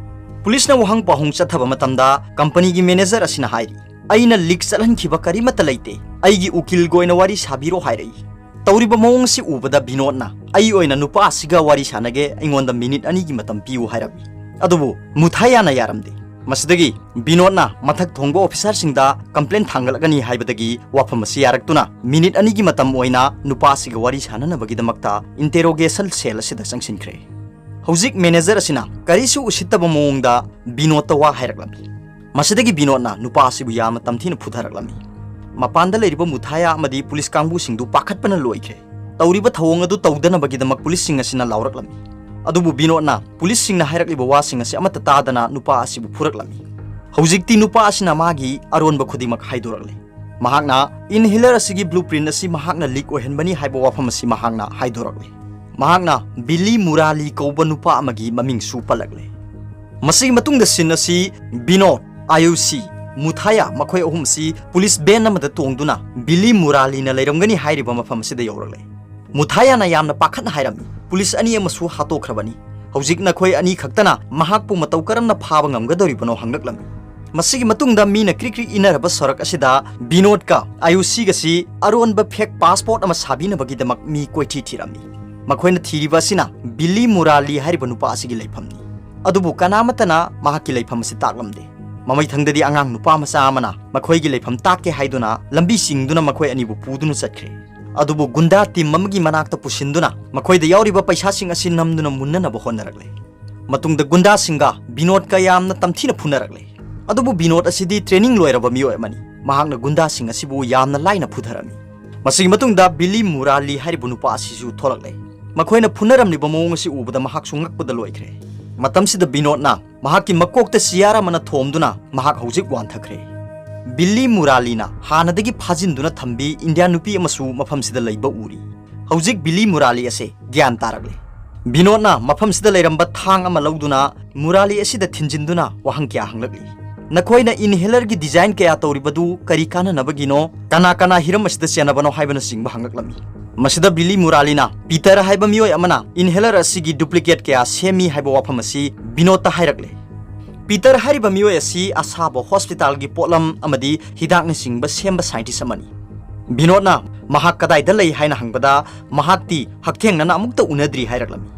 Policeꯅ ꯋꯥꯍꯪ ꯄꯥꯎꯍꯪ ꯆꯠꯊꯕ ꯃꯇꯝꯗ companyꯒꯤ manager ꯑꯁꯤꯅ ꯍꯥꯏꯔꯤ, "ꯑꯩꯅ leak ꯆꯠꯍꯟꯈꯤꯕ ꯀꯔꯤꯃꯠꯇ ꯂꯩꯇꯦ꯫ ꯑꯩꯒꯤ ꯎꯀꯤꯜꯒ ꯑꯣꯏꯅ ꯋꯥꯔꯤ ꯁꯥꯕꯤꯔꯣ" ꯍꯥꯏꯔꯛꯏ꯫ ꯇꯧꯔꯤꯕ ꯃꯑꯣꯡ ꯑꯁꯤ ꯎꯕꯗ ꯕꯤꯅꯣꯗꯅ, "ꯑꯩ ꯑꯣꯏꯅ ꯅꯨꯄꯥ ꯑꯁꯤꯒ ꯋꯥꯔꯤ ꯁꯥꯟꯅꯒꯦ, ꯑꯩꯉꯣꯟꯗ minute ꯑꯅꯤꯒꯤ ꯃꯇꯝ ꯄꯤꯌꯨ" ꯍꯥꯏꯔꯝꯃꯤ꯫ ꯑꯗꯨꯕꯨ ꯃꯨꯊꯥꯌꯥꯅ ꯌꯥꯔꯝꯗꯦ꯫ ꯃꯁꯤꯗꯒꯤ ꯕꯤꯅꯣꯗꯅ ꯃꯊꯛ ꯊꯣꯡꯕ officerꯁꯤꯡꯗ complaint ꯊꯥꯡꯒꯠꯂꯒꯅꯤ ꯍꯥꯏꯕꯗꯒꯤ ꯋꯥꯐꯝ ꯑꯁꯤ ꯌꯥꯔꯛꯇꯨꯅ minute ꯑꯅꯤꯒꯤ ꯃꯇꯝ ꯑꯣꯏꯅ ꯅꯨꯄꯥ ꯑꯁꯤꯒ ꯋꯥꯔꯤ ꯁꯥꯟꯅꯅꯕꯒꯤꯗꯃꯛꯇ interrogation cell ꯑꯁꯤꯗ ꯆꯪꯁꯤꯟꯈ꯭ꯔꯦ꯫ ꯍꯧꯖꯤꯛ manager ꯑꯁꯤꯅ ꯀꯔꯤꯁꯨ ꯎꯁꯤꯠꯇꯕ ꯃꯑꯣꯡꯗ ꯕꯤꯅꯣꯗꯇ ꯋꯥ ꯍꯥꯏꯔꯛꯂꯝꯃꯤ꯫ ꯃꯁꯤꯗꯒꯤ ꯕꯤꯅꯣꯗꯅ ꯅꯨꯄꯥ ꯑꯁꯤꯕꯨ ꯌꯥꯝꯅ ꯇꯝꯊꯤꯅ ꯐꯨꯊꯔꯛꯂꯝꯃꯤ꯫ ꯃꯄꯥꯟꯗ ꯂꯩꯔꯤꯕ ꯃꯨꯊꯥꯌꯥ ꯑꯃꯗꯤ police ꯀꯥꯡꯕꯨꯁꯤꯡꯗꯨ ꯄꯥꯈꯠꯄꯅ ꯂꯣꯏꯈ꯭ꯔꯦ꯫ ꯇꯧꯔꯤꯕ ꯊꯧꯑꯣꯡ ꯑꯗꯨ ꯇꯧꯗꯅꯕꯒꯤꯗꯃꯛ policeꯁꯤꯡ ꯑꯁꯤꯅ ꯂꯥꯎꯔꯛꯂꯝꯃꯤ꯫ ꯑꯗꯨꯕꯨ ꯕꯤꯅꯣꯗꯅ policeꯁꯤꯡꯅ ꯍꯥꯏꯔꯛꯂꯤꯕ ꯋꯥꯁꯤꯡ ꯑꯁꯤ ꯑꯃꯠꯇ ꯇꯥꯗꯅ ꯅꯨꯄꯥ ꯑꯁꯤꯕꯨ ꯐꯨꯔꯛꯂꯝꯃꯤ꯫ ꯍꯧꯖꯤꯛꯇꯤ ꯅꯨꯄꯥ ꯑꯁꯤꯅ ꯃꯥꯒꯤ ꯑꯔꯣꯟꯕ ꯈꯨꯗꯤꯡꯃꯛ ꯍꯥꯏꯗꯣꯔꯛꯂꯦ꯫ ꯃꯍꯥꯛꯅ inhaler ꯑꯁꯤꯒꯤ blueprint ꯑꯁꯤ ꯃꯍꯥꯛꯅ leak ꯑꯣꯏꯍꯟꯕꯅꯤ ꯍꯥꯏꯕ ꯋꯥꯐꯝ ꯑꯁꯤ ꯃꯍꯥꯛꯅ ꯍꯥꯏꯗꯣꯔꯛꯂꯦ꯫ ꯃꯍꯥꯛꯅ ꯕꯤꯂꯤ ꯃꯨꯔꯥꯂꯤ ꯀꯧꯕ ꯅꯨꯄꯥ ꯑꯃꯒꯤ ꯃꯃꯤꯡꯁꯨ ꯄꯜꯂꯛꯂꯦ꯫ ꯃꯁꯤꯒꯤ ꯃꯇꯨꯡꯗ scene ꯑꯁꯤ ꯕꯤꯅꯣꯗ, IOC, ꯃꯨꯊꯥꯌꯥ ꯃꯈꯣꯏ ꯑꯍꯨꯝ ꯑꯁꯤ police van ꯑꯃꯗ ꯇꯣꯡꯗꯨꯅ ꯕꯤꯂꯤ ꯃꯨꯔꯥꯂꯤꯅ ꯂꯩꯔꯝꯒꯅꯤ ꯍꯥꯏꯔꯤꯕ ꯃꯐꯝ ꯑꯁꯤꯗ ꯌꯧꯔꯛꯂꯦ꯫ ꯃꯨꯊꯥꯌꯥꯅ ꯌꯥꯝꯅ ꯄꯥꯈꯠꯅ ꯍꯥꯏꯔꯝꯃꯤ, "Police ꯑꯅꯤ ꯑꯃꯁꯨ ꯍꯥꯠꯇꯣꯛꯈ꯭ꯔꯕꯅꯤ꯫ ꯍꯧꯖꯤꯛ ꯅꯈꯣꯏ ꯑꯅꯤ ꯈꯛꯇꯅ ꯃꯍꯥꯛꯄꯨ ꯃꯇꯧ ꯀꯔꯝꯅ ꯐꯥꯕ ꯉꯝꯒꯗꯧꯔꯤꯕꯅꯣ?" ꯍꯪꯂꯛꯂꯝꯃꯤ꯫ ꯃꯁꯤꯒꯤ ꯃꯇꯨꯡꯗ ꯃꯤꯅ ꯀ꯭ꯔꯤꯛ ꯀ꯭ꯔꯤꯛ ꯏꯟꯅꯔꯕ ꯁꯣꯔꯛ ꯑꯁꯤꯗ ꯕꯤꯅꯣꯗꯀ IOCꯒꯁꯤ ꯑꯔꯣꯟꯕ fake passport ꯑꯃ ꯁꯥꯕꯤꯅꯕꯒꯤꯗꯃꯛ ꯃꯤ ꯀꯣꯏꯊꯤ ꯊꯤꯔꯝꯃꯤ꯫ ꯃꯈꯣꯏꯅ ꯊꯤꯔꯤꯕ ꯑꯁꯤꯅ ꯕꯤꯂꯤ ꯃꯨꯔꯥꯂꯤ ꯍꯥꯏꯔꯤꯕ ꯅꯨꯄꯥ ꯑꯁꯤꯒꯤ ꯂꯩꯐꯝꯅꯤ꯫ ꯑꯗꯨꯕꯨ ꯀꯅꯥꯃꯠꯇꯅ ꯃꯍꯥꯛꯀꯤ ꯂꯩꯐꯝ ꯑꯁꯤ ꯇꯥꯛꯂꯝꯗꯦ꯫ ꯃꯃꯩꯊꯪꯗꯗꯤ ꯑꯉꯥꯡ ꯅꯨꯄꯥ ꯃꯆꯥ ꯑꯃꯅ ꯃꯈꯣꯏꯒꯤ ꯂꯩꯐꯝ ꯇꯥꯛꯀꯦ ꯍꯥꯏꯗꯨꯅ ꯂꯝꯕꯤ ꯆꯤꯡꯗꯨꯅ ꯃꯈꯣꯏ ꯑꯅꯤꯕꯨ ꯄꯨꯗꯨꯅ ꯆꯠꯈ꯭ꯔꯦ꯫ ꯑꯗꯨꯕꯨ ꯒꯨꯟꯗꯥ team ꯑꯃꯒꯤ ꯃꯅꯥꯛꯇ ꯄꯨꯁꯤꯟꯗꯨꯅ ꯃꯈꯣꯏꯗ ꯌꯥꯎꯔꯤꯕ ꯄꯩꯁꯥꯁꯤꯡ ꯑꯁꯤ ꯅꯝꯗꯨꯅ ꯃꯨꯟꯅꯅꯕ ꯍꯣꯠꯅꯔꯛꯂꯦ꯫ ꯃꯇꯨꯡꯗ ꯒꯨꯟꯗꯥꯁꯤꯡꯒ ꯕꯤꯅꯣꯗꯀ ꯌꯥꯝꯅ ꯇꯝꯊꯤꯅ ꯐꯨꯅꯔꯛꯂꯦ꯫ ꯑꯗꯨꯕꯨ ꯕꯤꯅꯣꯗ ꯑꯁꯤꯗꯤ ꯇ꯭ꯔꯦꯅꯤꯡ ꯂꯣꯏꯔꯕ ꯃꯤꯑꯣꯏ ꯑꯃꯅꯤ꯫ ꯃꯍꯥꯛꯅ ꯒꯨꯟꯗꯥꯁꯤꯡ ꯑꯁꯤꯕꯨ ꯌꯥꯝꯅ ꯂꯥꯏꯅ ꯐꯨꯊꯔꯝꯃꯤ꯫ ꯃꯁꯤꯒꯤ ꯃꯇꯨꯡꯗ ꯕꯤꯂꯤ ꯃꯨꯔꯥꯂꯤ ꯍꯥꯏꯔꯤꯕ ꯅꯨꯄꯥ ꯑꯁꯤꯁꯨ ꯊꯣꯛꯂꯛꯂꯦ꯫ ꯃꯈꯣꯏꯅ ꯐꯨꯅꯔꯝꯂꯤꯕ ꯃꯑꯣꯡ ꯑꯁꯤ ꯎꯕꯗ ꯃꯍꯥꯛꯁꯨ ꯉꯛꯄꯗ ꯂꯣꯏꯈ꯭ꯔꯦ꯫ ꯃꯇꯝꯁꯤꯗ ꯕꯤꯅꯣꯗꯅ ꯃꯍꯥꯛꯀꯤ ꯃꯀꯣꯛꯇ ꯆꯤꯌꯥꯔ ꯑꯃꯅ ꯊꯣꯝꯗꯨꯅ ꯃꯍꯥꯛ ꯍꯧꯖꯤꯛ ꯋꯥꯟꯊꯈ꯭ꯔꯦ꯫ ꯕꯤꯂꯤ ꯃꯨꯔꯥꯂꯤꯅ ꯍꯥꯟꯅꯗꯒꯤ ꯐꯥꯖꯤꯟꯗꯨꯅ ꯊꯝꯕꯤ ꯏꯟꯗꯤꯌꯥ ꯅꯨꯄꯤ ꯑꯃꯁꯨ ꯃꯐꯝꯁꯤꯗ ꯂꯩꯕ ꯎꯔꯤ꯫ ꯍꯧꯖꯤꯛ ꯕꯤꯂꯤ ꯃꯨꯔꯥꯂꯤ ꯑꯁꯦ ꯒ꯭ꯌꯥꯟ ꯇꯥꯔꯛꯂꯦ꯫ ꯕꯤꯅꯣꯗꯅ ꯃꯐꯝꯁꯤꯗ ꯂꯩꯔꯝꯕ ꯊꯥꯡ ꯑꯃ ꯂꯧꯗꯨꯅ ꯃꯨꯔꯥꯂꯤ ꯑꯁꯤꯗ ꯊꯤꯟꯖꯤꯟꯗꯨꯅ ꯋꯥꯍꯪ ꯀꯌꯥ ꯍꯪꯂꯛꯂꯤ꯫ "ꯅꯈꯣꯏꯅ inhaler ꯒꯤ design ꯀꯌꯥ ꯇꯧꯔꯤꯕꯗꯨ ꯀꯔꯤ ꯀꯥꯟꯅꯅꯕꯒꯤꯅꯣ? ꯀꯅꯥ ꯀꯅꯥ ꯍꯤꯔꯝ ꯑꯁꯤꯗ ꯆꯦꯟꯅꯕꯅꯣ?" ꯍꯥꯏꯕꯅꯆꯤꯡꯕ ꯍꯪꯂꯛꯂꯝꯃꯤ꯫ ꯃꯁꯤꯗ ꯕꯤꯂꯤ ꯃꯨꯔꯥꯂꯤꯅ ꯄꯤꯇꯔ ꯍꯥꯏꯕ ꯃꯤꯑꯣꯏ ꯑꯃꯅ inhaler ꯑꯁꯤꯒꯤ duplicate ꯀꯌꯥ ꯁꯦꯝꯃꯤ ꯍꯥꯏꯕ ꯋꯥꯐꯝ ꯑꯁꯤ ꯕꯤꯅꯣꯗꯇ ꯍꯥꯏꯔꯛꯂꯦ꯫ ꯄꯤꯇꯔ ꯍꯥꯏꯔꯤꯕ ꯃꯤꯑꯣꯏ ꯑꯁꯤ ꯑꯁꯥꯕ hospital ꯒꯤ ꯄꯣꯠꯂꯝ ꯑꯃꯗꯤ ꯍꯤꯗꯥꯛꯅꯆꯤꯡꯕ ꯁꯦꯝꯕ scientist ꯑꯃꯅꯤ꯫ ꯕꯤꯅꯣꯗꯅ ꯃꯍꯥꯛ ꯀꯗꯥꯏꯗ ꯂꯩ ꯍꯥꯏꯅ ꯍꯪꯕꯗ, ꯃꯍꯥꯛꯇꯤ ꯍꯛꯊꯦꯡꯅꯅ ꯑꯃꯨꯛꯇ ꯎꯅꯗ꯭ꯔꯤ ꯍꯥꯏꯔꯛꯂꯝꯃꯤ꯫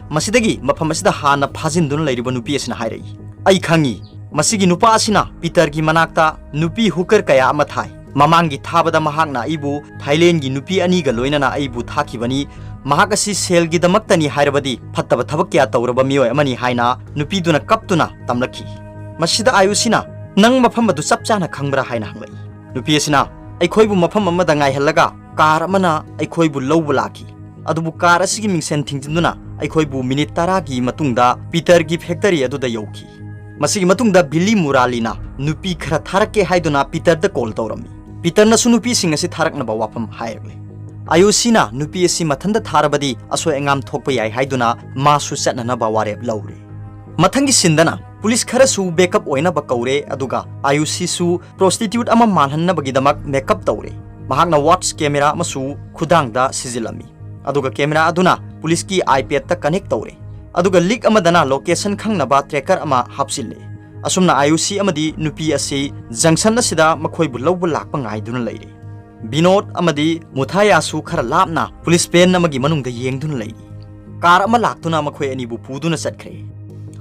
ꯃꯁꯤꯗꯒꯤ ꯃꯐꯝ ꯑꯁꯤꯗ ꯍꯥꯟꯅ ꯐꯥꯖꯤꯟꯗꯨꯅ ꯂꯩꯔꯤꯕ ꯅꯨꯄꯤ ꯑꯁꯤꯅ ꯍꯥꯏꯔꯛꯏ, "ꯑꯩ ꯈꯪꯏ, ꯃꯁꯤꯒꯤ ꯅꯨꯄꯥ ꯑꯁꯤꯅ ꯄꯤꯇꯔꯒꯤ ꯃꯅꯥꯛꯇ ꯅꯨꯄꯤ hooker ꯀꯌꯥ ꯑꯃ ꯊꯥꯏ꯫ ꯃꯃꯥꯡꯒꯤ ꯊꯥꯕꯗ ꯃꯍꯥꯛꯅ ꯑꯩꯕꯨ ꯊꯥꯏꯂꯦꯟꯒꯤ ꯅꯨꯄꯤ ꯑꯅꯤꯒ ꯂꯣꯏꯅꯅ ꯑꯩꯕꯨ ꯊꯥꯈꯤꯕꯅꯤ꯫ ꯃꯍꯥꯛ ꯑꯁꯤ ꯁꯦꯜꯒꯤꯗꯃꯛꯇꯅꯤ ꯍꯥꯏꯔꯕꯗꯤ ꯐꯠꯇꯕ ꯊꯕꯛ ꯀꯌꯥ ꯇꯧꯔꯕ ꯃꯤꯑꯣꯏ ꯑꯃꯅꯤ" ꯍꯥꯏꯅ ꯅꯨꯄꯤꯗꯨꯅ ꯀꯞꯇꯨꯅ ꯇꯝꯂꯛꯈꯤ꯫ ꯃꯁꯤꯗ ꯑꯥꯌꯨꯁꯤꯅ, "ꯅꯪ ꯃꯐꯝ ꯑꯗꯨ ꯆꯞ ꯆꯥꯅ ꯈꯪꯕ꯭ꯔꯥ?" ꯍꯥꯏꯅ ꯍꯪꯂꯛꯏ꯫ ꯅꯨꯄꯤ ꯑꯁꯤꯅ, "ꯑꯩꯈꯣꯏꯕꯨ ꯃꯐꯝ ꯑꯃꯗ ꯉꯥꯏꯍꯜꯂꯒ car ꯑꯃꯅ ꯑꯩꯈꯣꯏꯕꯨ ꯂꯧꯕ ꯂꯥꯛꯈꯤ꯫ ꯑꯗꯨꯕꯨ car ꯑꯁꯤꯒꯤ ꯃꯤꯡꯁꯦꯟ ꯊꯤꯡꯖꯤꯟꯗꯨꯅ ꯑꯩꯈꯣꯏꯕꯨ minute ꯇꯔꯥꯒꯤ ꯃꯇꯨꯡꯗ ꯄꯤꯇꯔꯒꯤ factory ꯑꯗꯨꯗ ꯌꯧꯈꯤ꯫ ꯃꯁꯤꯒꯤ ꯃꯇꯨꯡꯗ ꯕꯤꯂꯤ ꯃꯨꯔꯥꯂꯤꯅ ꯅꯨꯄꯤ ꯈꯔ ꯊꯥꯔꯛꯀꯦ ꯍꯥꯏꯗꯨꯅ ꯄꯤꯇꯔꯗ call ꯇꯧꯔꯝꯃꯤ꯫ ꯄꯤꯇꯔꯅꯁꯨ ꯅꯨꯄꯤꯁꯤꯡ ꯑꯁꯤ ꯊꯥꯔꯛꯅꯕ ꯋꯥꯐꯝ ꯍꯥꯏꯔꯛꯂꯦ꯫ ꯑꯥꯌꯨꯁꯤꯅ ꯅꯨꯄꯤ ꯑꯁꯤ ꯃꯊꯟꯇ ꯊꯥꯔꯕꯗꯤ ꯑꯁꯣꯏ ꯑꯉꯥꯝ ꯊꯣꯛꯄ ꯌꯥꯏ ꯍꯥꯏꯗꯨꯅ ꯃꯥꯁꯨ ꯆꯠꯅꯅꯕ ꯋꯥꯔꯦꯞ ꯂꯧꯔꯦ꯫ ꯃꯊꯪꯒꯤ scene ꯗꯅ police ꯈꯔꯁꯨ backup ꯑꯣꯏꯅꯕ ꯀꯧꯔꯦ, ꯑꯗꯨꯒ ꯑꯥꯌꯨꯁꯤꯁꯨ prostitute ꯑꯃ ꯃꯥꯜꯍꯟꯅꯕꯒꯤꯗꯃꯛ makeup ꯇꯧꯔꯦ꯫ ꯃꯍꯥꯛꯅ watch, camera ꯑꯃꯁꯨ ꯈꯨꯗꯥꯡꯗ ꯁꯤꯖꯤꯜꯂꯝꯃꯤ꯫ ꯑꯗꯨꯒ camera ꯑꯗꯨꯅ police ꯀꯤ iPad ꯇ connect ꯇꯧꯔꯦ꯫ ꯑꯗꯨꯒ leak ꯑꯃꯗꯅ location ꯈꯪꯅꯕ tracker ꯑꯃ ꯍꯥꯞꯆꯤꯜꯂꯦ꯫ ꯑꯁꯨꯝꯅ ꯑꯥꯌꯨꯁꯤ ꯑꯃꯗꯤ ꯅꯨꯄꯤ ꯑꯁꯤ junction ꯑꯁꯤꯗ ꯃꯈꯣꯏꯕꯨ ꯂꯧꯕ ꯂꯥꯛꯄ ꯉꯥꯏꯗꯨꯅ ꯂꯩꯔꯦ꯫ ꯕꯤꯅꯣꯗ ꯑꯃꯗꯤ ꯃꯨꯊꯥꯌꯥꯁꯨ ꯈꯔ ꯂꯥꯞꯅ police van ꯑꯃꯒꯤ ꯃꯅꯨꯡꯗ ꯌꯦꯡꯗꯨꯅ ꯂꯩꯔꯤ꯫ Car ꯑꯃ ꯂꯥꯛꯇꯨꯅ ꯃꯈꯣꯏ ꯑꯅꯤꯕꯨ ꯄꯨꯗꯨꯅ ꯆꯠꯈ꯭ꯔꯦ꯫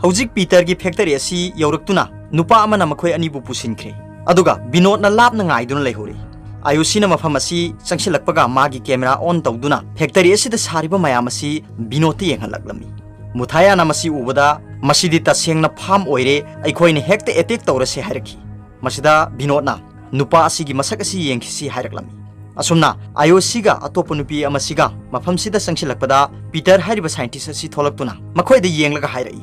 ꯍꯧꯖꯤꯛ ꯄꯤꯇꯔꯒꯤ factory ꯑꯁꯤ ꯌꯧꯔꯛꯇꯨꯅ ꯅꯨꯄꯥ ꯑꯃꯅ ꯃꯈꯣꯏ ꯑꯅꯤꯕꯨ ꯄꯨꯁꯤꯟꯈ꯭ꯔꯦ꯫ ꯑꯗꯨꯒ ꯕꯤꯅꯣꯗꯅ ꯂꯥꯞꯅ ꯉꯥꯏꯗꯨꯅ ꯂꯩꯍꯧꯔꯤ꯫ ꯑꯥꯌꯨꯁꯤꯅ ꯃꯐꯝ ꯑꯁꯤ ꯆꯪꯁꯤꯜꯂꯛꯄꯒ ꯃꯥꯒꯤ camera on ꯇꯧꯗꯨꯅ factory ꯑꯁꯤꯗ ꯁꯥꯔꯤꯕ ꯃꯌꯥꯝ ꯑꯁꯤ ꯕꯤꯅꯣꯗꯇ ꯌꯦꯡꯍꯜꯂꯛꯂꯝꯃꯤ꯫ ꯃꯨꯊꯥꯌꯥꯅ ꯃꯁꯤ ꯎꯕꯗ, "ꯃꯁꯤꯗꯤ ꯇꯁꯦꯡꯅ ꯐꯥꯝ ꯑꯣꯏꯔꯦ, ꯑꯩꯈꯣꯏꯅ ꯍꯦꯛꯇ ꯑꯦꯇꯦꯛ ꯇꯧꯔꯁꯦ" ꯍꯥꯏꯔꯛꯈꯤ꯫ ꯃꯁꯤꯗ ꯕꯤꯅꯣꯗꯅ, "ꯅꯨꯄꯥ ꯑꯁꯤꯒꯤ ꯃꯁꯛ ꯑꯁꯤ ꯌꯦꯡꯈꯤꯁꯤ" ꯍꯥꯏꯔꯛꯂꯝꯃꯤ꯫ ꯑꯁꯨꯝꯅ ꯑꯥꯏꯑꯣꯁꯤꯒ ꯑꯇꯣꯞꯄ ꯅꯨꯄꯤ ꯑꯃꯁꯤꯒ ꯃꯐꯝꯁꯤꯗ ꯆꯪꯁꯤꯜꯂꯛꯄꯗ, ꯄꯤꯇꯔ ꯍꯥꯏꯔꯤꯕ ꯁꯥꯏꯟꯇꯤꯁ ꯑꯁꯤ ꯊꯣꯛꯂꯛꯇꯨꯅ ꯃꯈꯣꯏꯗ ꯌꯦꯡꯂꯒ ꯍꯥꯏꯔꯛꯏ,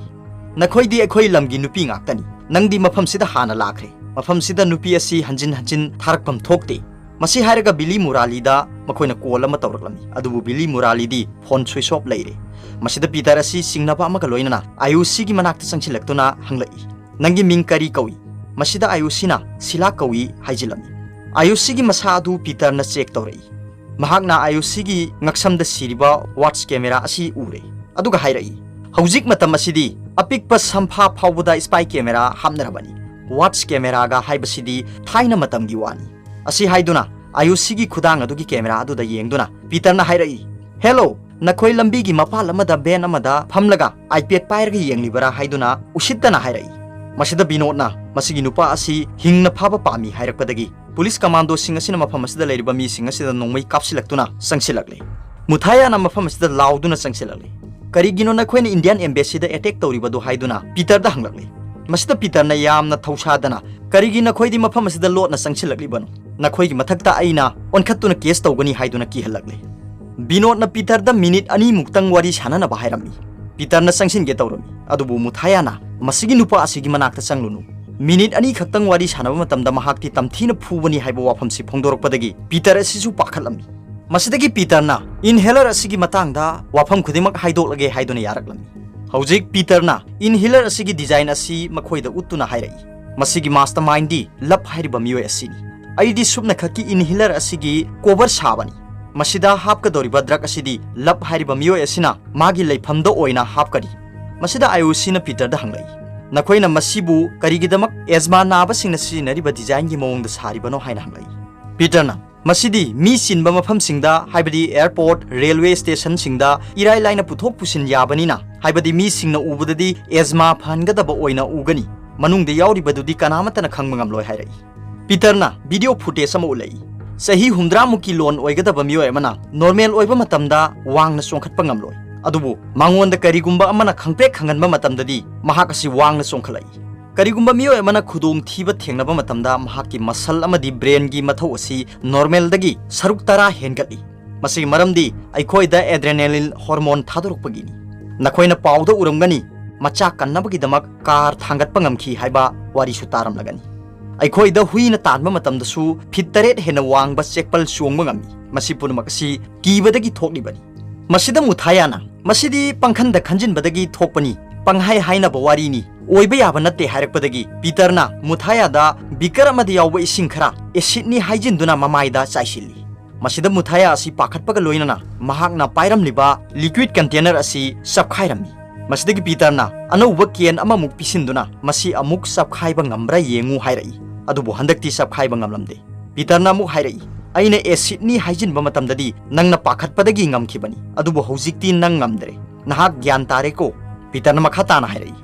"ꯅꯈꯣꯏꯗꯤ ꯑꯩꯈꯣꯏ ꯂꯝꯒꯤ ꯅꯨꯄꯤ ꯉꯥꯛꯇꯅꯤ꯫ ꯅꯪꯗꯤ ꯃꯐꯝꯁꯤꯗ ꯍꯥꯟꯅ ꯂꯥꯛꯈ꯭ꯔꯦ꯫ ꯃꯐꯝꯁꯤꯗ ꯅꯨꯄꯤ ꯑꯁꯤ ꯍꯟꯖꯤꯟ ꯍꯟꯖꯤꯟ ꯊꯥꯔꯛꯐꯝ ꯊꯣꯛꯇꯦ"꯫ ꯃꯁꯤ ꯍꯥꯏꯔꯒ ꯕꯤꯂꯤ ꯃꯨꯔꯥꯂꯤꯗ ꯃꯈꯣꯏꯅ ꯀꯣꯜ ꯑꯃ ꯇꯧꯔꯛꯂꯝꯃꯤ, ꯑꯗꯨꯕꯨ ꯕꯤꯂꯤ ꯃꯨꯔꯥꯂꯤꯗꯤ ꯐꯣꯟ ꯁ꯭ꯋꯤꯆ ꯑꯣꯐ ꯂꯩꯔꯦ꯫ ꯃꯁꯤꯗ ꯄꯤꯇꯔ ꯑꯁꯤ ꯆꯤꯡꯅꯕ ꯑꯃꯒ ꯂꯣꯏꯅꯅ ꯑꯥꯏꯑꯣꯁꯤꯒꯤ ꯃꯅꯥꯛꯇ ꯆꯪꯁꯤꯜꯂꯛꯇꯨꯅ ꯍꯪꯂꯛꯏ, "ꯅꯪꯒꯤ ꯃꯤꯡ ꯀꯔꯤ ꯀꯧꯏ?" ꯃꯁꯤꯗ ꯑꯥꯏꯑꯣꯁꯤꯅ "ꯁꯤꯂꯥ ꯀꯧꯏ" ꯍꯥꯏꯖꯤꯜꯂꯝꯃꯤ꯫ ꯑꯥꯏꯑꯣꯁꯤꯒꯤ ꯃꯁꯥ ꯑꯗꯨ ꯄꯤꯇꯔꯅ ꯆꯦꯛ ꯇꯧꯔꯛꯏ꯫ ꯃꯍꯥꯛꯅ ꯑꯥꯏꯑꯣꯁꯤꯒꯤ ꯉꯛꯁꯝꯗ ꯁꯤꯔꯤꯕ ꯋꯥꯠꯆ ꯀꯦꯃꯦꯔꯥ ꯑꯁꯤ ꯎꯔꯦ, ꯑꯗꯨꯒ ꯍꯥꯏꯔꯛꯏ, "ꯍꯧꯖꯤꯛ ꯃꯇꯝ ꯑꯁꯤꯗꯤ ꯑꯄꯤꯛꯄ ꯁꯝꯐꯥ ꯐꯥꯎꯕꯗ ꯁ꯭ꯄꯥꯏ ꯀꯦꯃꯦꯔꯥ ꯍꯥꯞꯅꯔꯕꯅꯤ꯫ ꯋꯥꯠꯆ ꯀꯦꯃꯦꯔꯥꯒ ꯍꯥꯏꯕꯁꯤꯗꯤ ꯊꯥꯏꯅ ꯃꯇꯝꯒꯤ ꯋꯥꯅꯤ"꯫ ꯑꯁꯤ ꯍꯥꯏꯗꯨꯅ ꯑꯥꯏꯑꯣꯁꯤꯒꯤ ꯈꯨꯗꯥꯡ ꯑꯗꯨꯒꯤ ꯀꯦꯃꯦꯔꯥ ꯑꯗꯨꯗ ꯌꯦꯡꯗꯨꯅ ꯄꯤꯇꯔꯅ ꯍꯥꯏꯔꯛꯏ, "ꯍꯦꯂꯣ, ꯅꯈꯣꯏ ꯂꯝꯕꯤꯒꯤ ꯃꯄꯥꯜ ꯑꯃꯗ ꯚꯦꯟ ꯑꯃꯗ ꯐꯝꯂꯒ ꯑꯥꯏꯄꯦꯗ ꯄꯥꯏꯔꯒ ꯌꯦꯡꯂꯤꯕꯔꯥ?" ꯍꯥꯏꯗꯨꯅ ꯎꯁꯤꯠꯇꯅ ꯍꯥꯏꯔꯛꯏ꯫ ꯃꯁꯤꯗ ꯕꯤꯅꯣꯗꯅ ꯃꯁꯤꯒꯤ ꯅꯨꯄꯥ ꯑꯁꯤ ꯍꯤꯡꯅ ꯐꯥꯕ ꯄꯥꯝꯃꯤ ꯍꯥꯏꯔꯛꯄꯗꯒꯤ ꯄꯨꯂꯤꯁ ꯀꯃꯥꯟꯗꯣꯁꯤꯡ ꯑꯁꯤꯅ ꯃꯐꯝ ꯑꯁꯤꯗ ꯂꯩꯔꯤꯕ ꯃꯤꯁꯤꯡ ꯑꯁꯤꯗ ꯅꯣꯡꯃꯩ ꯀꯥꯞꯁꯤꯜꯂꯛꯇꯨꯅ ꯆꯪꯁꯤꯜꯂꯛꯂꯦ꯫ ꯃꯨꯊꯥꯌꯥꯅ ꯃꯐꯝ ꯑꯁꯤꯗ ꯂꯥꯎꯗꯨꯅ ꯆꯪꯁꯤꯜꯂꯛꯂꯦ꯫ "ꯀꯔꯤꯒꯤꯅꯣ ꯅꯈꯣꯏꯅ ꯏꯟꯗꯤꯌꯥꯟ ꯑꯦꯝꯕꯦꯁꯤꯗ ꯑꯦꯇꯦꯛ ꯇꯧꯔꯤꯕꯗꯨ?" ꯍꯥꯏꯗꯨꯅ ꯄꯤꯇꯔꯗ ꯍꯪꯂꯛꯂꯦ꯫ ꯃꯁꯤꯗ ꯄꯤꯇꯔꯅ ꯌꯥꯝꯅ ꯊꯧꯁꯥꯗꯅ, "ꯀꯔꯤꯒꯤ ꯅꯈꯣꯏꯗꯤ ꯃꯐꯝ ꯑꯁꯤꯗ ꯂꯣꯠꯅ ꯆꯪꯁꯤꯜꯂꯛꯂꯤꯕꯅꯣ? ꯅꯈꯣꯏꯒꯤ ꯃꯊꯛꯇ ꯑꯩꯅ ꯑꯣꯟꯈꯠꯇꯨꯅ ꯀꯦꯁ ꯇꯧꯒꯅꯤ" ꯍꯥꯏꯗꯨꯅ ꯀꯤꯍꯜꯂꯛꯂꯦ꯫ ꯕꯤꯅꯣꯗꯅ ꯄꯤꯇꯔꯗ ꯃꯤꯅꯤꯠ ꯑꯅꯤꯃꯨꯛꯇꯪ ꯋꯥꯔꯤ ꯁꯥꯟꯅꯅꯕ ꯍꯥꯏꯔꯝꯃꯤ꯫ ꯄꯤꯇꯔꯅ ꯆꯪꯁꯤꯟꯒꯦ ꯇꯧꯔꯝꯃꯤ, ꯑꯗꯨꯕꯨ ꯃꯨꯊꯥꯌꯥꯅ, "ꯃꯁꯤꯒꯤ ꯅꯨꯄꯥ ꯑꯁꯤꯒꯤ ꯃꯅꯥꯛꯇ ꯆꯪꯂꯨꯅꯨ꯫ ꯃꯤꯅꯤꯠ ꯑꯅꯤ ꯈꯛꯇꯪ ꯋꯥꯔꯤ ꯁꯥꯟꯅꯕ ꯃꯇꯝꯗ ꯃꯍꯥꯛꯇꯤ ꯇꯝꯊꯤꯅ ꯐꯨꯕꯅꯤ" ꯍꯥꯏꯕ ꯋꯥꯐꯝꯁꯤ ꯐꯣꯡꯗꯣꯔꯛꯄꯗꯒꯤ ꯄꯤꯇꯔ ꯑꯁꯤꯁꯨ ꯄꯥꯈꯠꯂꯝꯃꯤ꯫ ꯃꯁꯤꯗꯒꯤ ꯄꯤꯇꯔꯅ ꯏꯟꯍꯦꯂꯔ ꯑꯁꯤꯒꯤ ꯃꯇꯥꯡꯗ ꯋꯥꯐꯝ ꯈꯨꯗꯤꯡꯃꯛ ꯍꯥꯏꯗꯣꯛꯂꯒꯦ ꯍꯥꯏꯗꯨꯅ ꯌꯥꯔꯛꯂꯝꯃꯤ꯫ ꯍꯧꯖꯤꯛ ꯄꯤꯇꯔꯅ ꯏꯟꯍꯦꯂꯔ ꯑꯁꯤꯒꯤ ꯗꯤꯖꯥꯏꯟ ꯑꯁꯤ ꯃꯈꯣꯏꯗ ꯎꯠꯇꯨꯅ ꯍꯥꯏꯔꯛꯏ, "ꯃꯁꯤꯒꯤ ꯃꯥꯁꯇꯔ ꯃꯥꯏꯟꯗꯤ ꯂꯚ ꯍꯥꯏꯔꯤꯕ ꯃꯤꯑꯣꯏ ꯑꯁꯤꯅꯤ꯫ ꯑꯩꯗꯤ ꯁꯨꯞꯅꯈꯛꯀꯤ ꯏꯟꯍꯦꯂꯔ ꯑꯁꯤꯒꯤ ꯀꯣꯚꯔ ꯁꯥꯕꯅꯤ꯫ ꯃꯁꯤꯗ ꯍꯥꯞꯀꯗꯧꯔꯤꯕ ꯗ꯭ꯔꯒ ꯑꯁꯤꯗꯤ ꯂꯚ ꯍꯥꯏꯔꯤꯕ ꯃꯤꯑꯣꯏ ꯑꯁꯤꯅ ꯃꯥꯒꯤ ꯂꯩꯐꯝꯗ ꯑꯣꯏꯅ ꯍꯥꯞꯀꯅꯤ"꯫ ꯃꯁꯤꯗ ꯑꯥꯏꯑꯣꯁꯤꯅ ꯄꯤꯇꯔꯗ ꯍꯪꯂꯛꯏ, "ꯅꯈꯣꯏꯅ ꯃꯁꯤꯕꯨ ꯀꯔꯤꯒꯤꯗꯃꯛ ꯑꯦꯖꯃꯥ ꯅꯥꯕꯁꯤꯡꯅ ꯁꯤꯖꯤꯟꯅꯔꯤꯕ ꯗꯤꯖꯥꯏꯟꯒꯤ ꯃꯑꯣꯡꯗ ꯁꯥꯔꯤꯕꯅꯣ?" ꯍꯥꯏꯅ ꯍꯪꯂꯛꯏ꯫ ꯄꯤꯇꯔꯅ, "ꯃꯁꯤꯗꯤ ꯃꯤ ꯆꯤꯟꯕ ꯃꯐꯝꯁꯤꯡꯗ, ꯍꯥꯏꯕꯗꯤ ꯑꯦꯌꯔꯄꯣꯔꯠ, ꯔꯦꯜꯋꯦ ꯁ꯭ꯇꯦꯁꯟꯁꯤꯡꯗ ꯏꯔꯥꯏ ꯂꯥꯏꯅ ꯄꯨꯊꯣꯛ ꯄꯨꯁꯤꯟ ꯌꯥꯕꯅꯤꯅ, ꯍꯥꯏꯕꯗꯤ ꯃꯤꯁꯤꯡꯅ ꯎꯕꯗꯗꯤ ꯑꯦꯖꯃꯥ ꯐꯍꯟꯒꯗꯕ ꯑꯣꯏꯅ ꯎꯒꯅꯤ꯫ ꯃꯅꯨꯡꯗ ꯌꯥꯎꯔꯤꯕꯗꯨꯗꯤ ꯀꯅꯥꯃꯠꯇꯅ ꯈꯪꯕ ꯉꯝꯂꯣꯏ" ꯍꯥꯏꯔꯛꯏ꯫ ꯄꯤꯇꯔꯅ ꯚꯤꯗꯤꯑꯣ ꯐꯨꯇꯦꯖ ꯑꯃ ꯎꯠꯂꯛꯏ꯫ ꯆꯍꯤ ꯍꯨꯝꯗ꯭ꯔꯥꯃꯨꯛꯀꯤ ꯂꯣꯟ ꯑꯣꯏꯒꯗꯕ ꯃꯤꯑꯣꯏ ꯑꯃꯅ ꯅꯣꯔꯃꯦꯜ ꯑꯣꯏꯕ ꯃꯇꯝꯗ ꯋꯥꯡꯅ ꯆꯣꯡꯈꯠꯄ ꯉꯝꯂꯣꯏ꯫ ꯑꯗꯨꯕꯨ ꯃꯉꯣꯟꯗ ꯀꯔꯤꯒꯨꯝꯕ ꯑꯃꯅ ꯈꯪꯄ꯭ꯔꯦꯛ ꯈꯪꯍꯟꯕ ꯃꯇꯝꯗꯗꯤ ꯃꯍꯥꯛ ꯑꯁꯤ ꯋꯥꯡꯅ ꯆꯣꯡꯈꯠꯂꯛꯏ꯫ ꯀꯔꯤꯒꯨꯝꯕ ꯃꯤꯑꯣꯏ ꯑꯃꯅ ꯈꯨꯗꯣꯡꯊꯤꯕ ꯊꯦꯡꯅꯕ ꯃꯇꯝꯗ ꯃꯍꯥꯛꯀꯤ ꯃꯁꯜ ꯑꯃꯗꯤ ꯕ꯭ꯔꯦꯟꯒꯤ ꯃꯊꯧ ꯑꯁꯤ ꯅꯣꯔꯃꯦꯜꯗꯒꯤ ꯁꯔꯨꯛ ꯇꯔꯥ ꯍꯦꯟꯒꯠꯂꯤ꯫ ꯃꯁꯤꯒꯤ ꯃꯔꯝꯗꯤ ꯑꯩꯈꯣꯏꯗ ꯑꯦꯗ꯭ꯔꯦꯅꯦꯂꯤꯟ ꯍꯣꯔꯃꯣꯟ ꯊꯥꯗꯣꯔꯛꯄꯒꯤꯅꯤ꯫ ꯅꯈꯣꯏꯅ ꯄꯥꯎꯗ ꯎꯔꯝꯒꯅꯤ, ꯃꯆꯥ ꯀꯟꯅꯕꯒꯤꯗꯃꯛ ꯀꯥꯔ ꯊꯥꯡꯒꯠꯄ ꯉꯝꯈꯤ ꯍꯥꯏꯕ ꯋꯥꯔꯤꯁꯨ ꯇꯥꯔꯝꯂꯒꯅꯤ꯫ ꯑꯩꯈꯣꯏꯗ ꯍꯨꯏꯅ ꯇꯥꯟꯕ ꯃꯇꯝꯗꯁꯨ ꯐꯤꯠ ꯇꯔꯦꯠ ꯍꯦꯟꯅ ꯋꯥꯡꯕ ꯆꯦꯛꯄꯜ ꯆꯣꯡꯕ ꯉꯝꯃꯤ꯫ ꯃꯁꯤ ꯄꯨꯝꯅꯃꯛ ꯑꯁꯤ ꯀꯤꯕꯗꯒꯤ ꯊꯣꯛꯂꯤꯕꯅꯤ꯫ ꯃꯁꯤꯗ ꯃꯨꯊꯥꯌꯥꯅ, "ꯃꯁꯤꯗꯤ ꯄꯪꯈꯟꯗ ꯈꯟꯖꯤꯟꯕꯗꯒꯤ ꯊꯣꯛꯄꯅꯤ, ꯄꯪꯍꯥꯏ ꯍꯥꯏꯅꯕ ꯋꯥꯔꯤꯅꯤ, ꯑꯣꯏꯕ ꯌꯥꯕ ꯅꯠꯇꯦ" ꯍꯥꯏꯔꯛꯄꯗꯒꯤ ꯄꯤꯇꯔꯅ ꯃꯨꯊꯥꯌꯥꯗ ꯕꯤꯀꯔ ꯑꯃꯗ ꯌꯥꯎꯕ ꯏꯁꯤꯡ ꯈꯔ ꯑꯦꯁꯤꯗꯅꯤ ꯍꯥꯏꯖꯤꯟꯗꯨꯅ ꯃꯃꯥꯏꯗ ꯆꯥꯏꯁꯤꯜꯂꯤ꯫ ꯃꯁꯤꯗ ꯃꯨꯊꯥꯌꯥ ꯑꯁꯤ ꯄꯥꯈꯠꯄꯒ ꯂꯣꯏꯅꯅ ꯃꯍꯥꯛꯅ ꯄꯥꯏꯔꯝꯂꯤꯕ ꯂꯤꯀ꯭ꯋꯤꯗ ꯀꯟꯇꯦꯅꯔ ꯑꯁꯤ ꯆꯞꯈꯥꯏꯔꯝꯃꯤ꯫ ꯃꯁꯤꯗꯒꯤ ꯄꯤꯇꯔꯅ ꯑꯅꯧꯕ ꯀꯦꯟ ꯑꯃꯃꯨꯛ ꯄꯤꯁꯤꯟꯗꯨꯅ "ꯃꯁꯤ ꯑꯃꯨꯛ ꯆꯞꯈꯥꯏꯕ ꯉꯝꯕ꯭ꯔꯥ ꯌꯦꯡꯉꯨ" ꯍꯥꯏꯔꯛꯏ꯫ ꯑꯗꯨꯕꯨ ꯍꯟꯗꯛꯇꯤ ꯆꯞꯈꯥꯏꯕ ꯉꯝꯂꯝꯗꯦ꯫ ꯄꯤꯇꯔꯅ ꯑꯃꯨꯛ ꯍꯥꯏꯔꯛꯏ, "ꯑꯩꯅ ꯑꯦꯁꯤꯗꯅꯤ ꯍꯥꯏꯖꯤꯟꯕ ꯃꯇꯝꯗꯗꯤ ꯅꯪꯅ ꯄꯥꯈꯠꯄꯗꯒꯤ ꯉꯝꯈꯤꯕꯅꯤ, ꯑꯗꯨꯕꯨ ꯍꯧꯖꯤꯛꯇꯤ ꯅꯪ ꯉꯝꯗ꯭ꯔꯦ꯫ ꯅꯍꯥꯛ ꯒ꯭ꯌꯥꯟ ꯇꯥꯔꯦꯀꯣ?" ꯄꯤꯇꯔꯅ ꯃꯈꯥ ꯇꯥꯅ ꯍꯥꯏꯔꯛꯏ,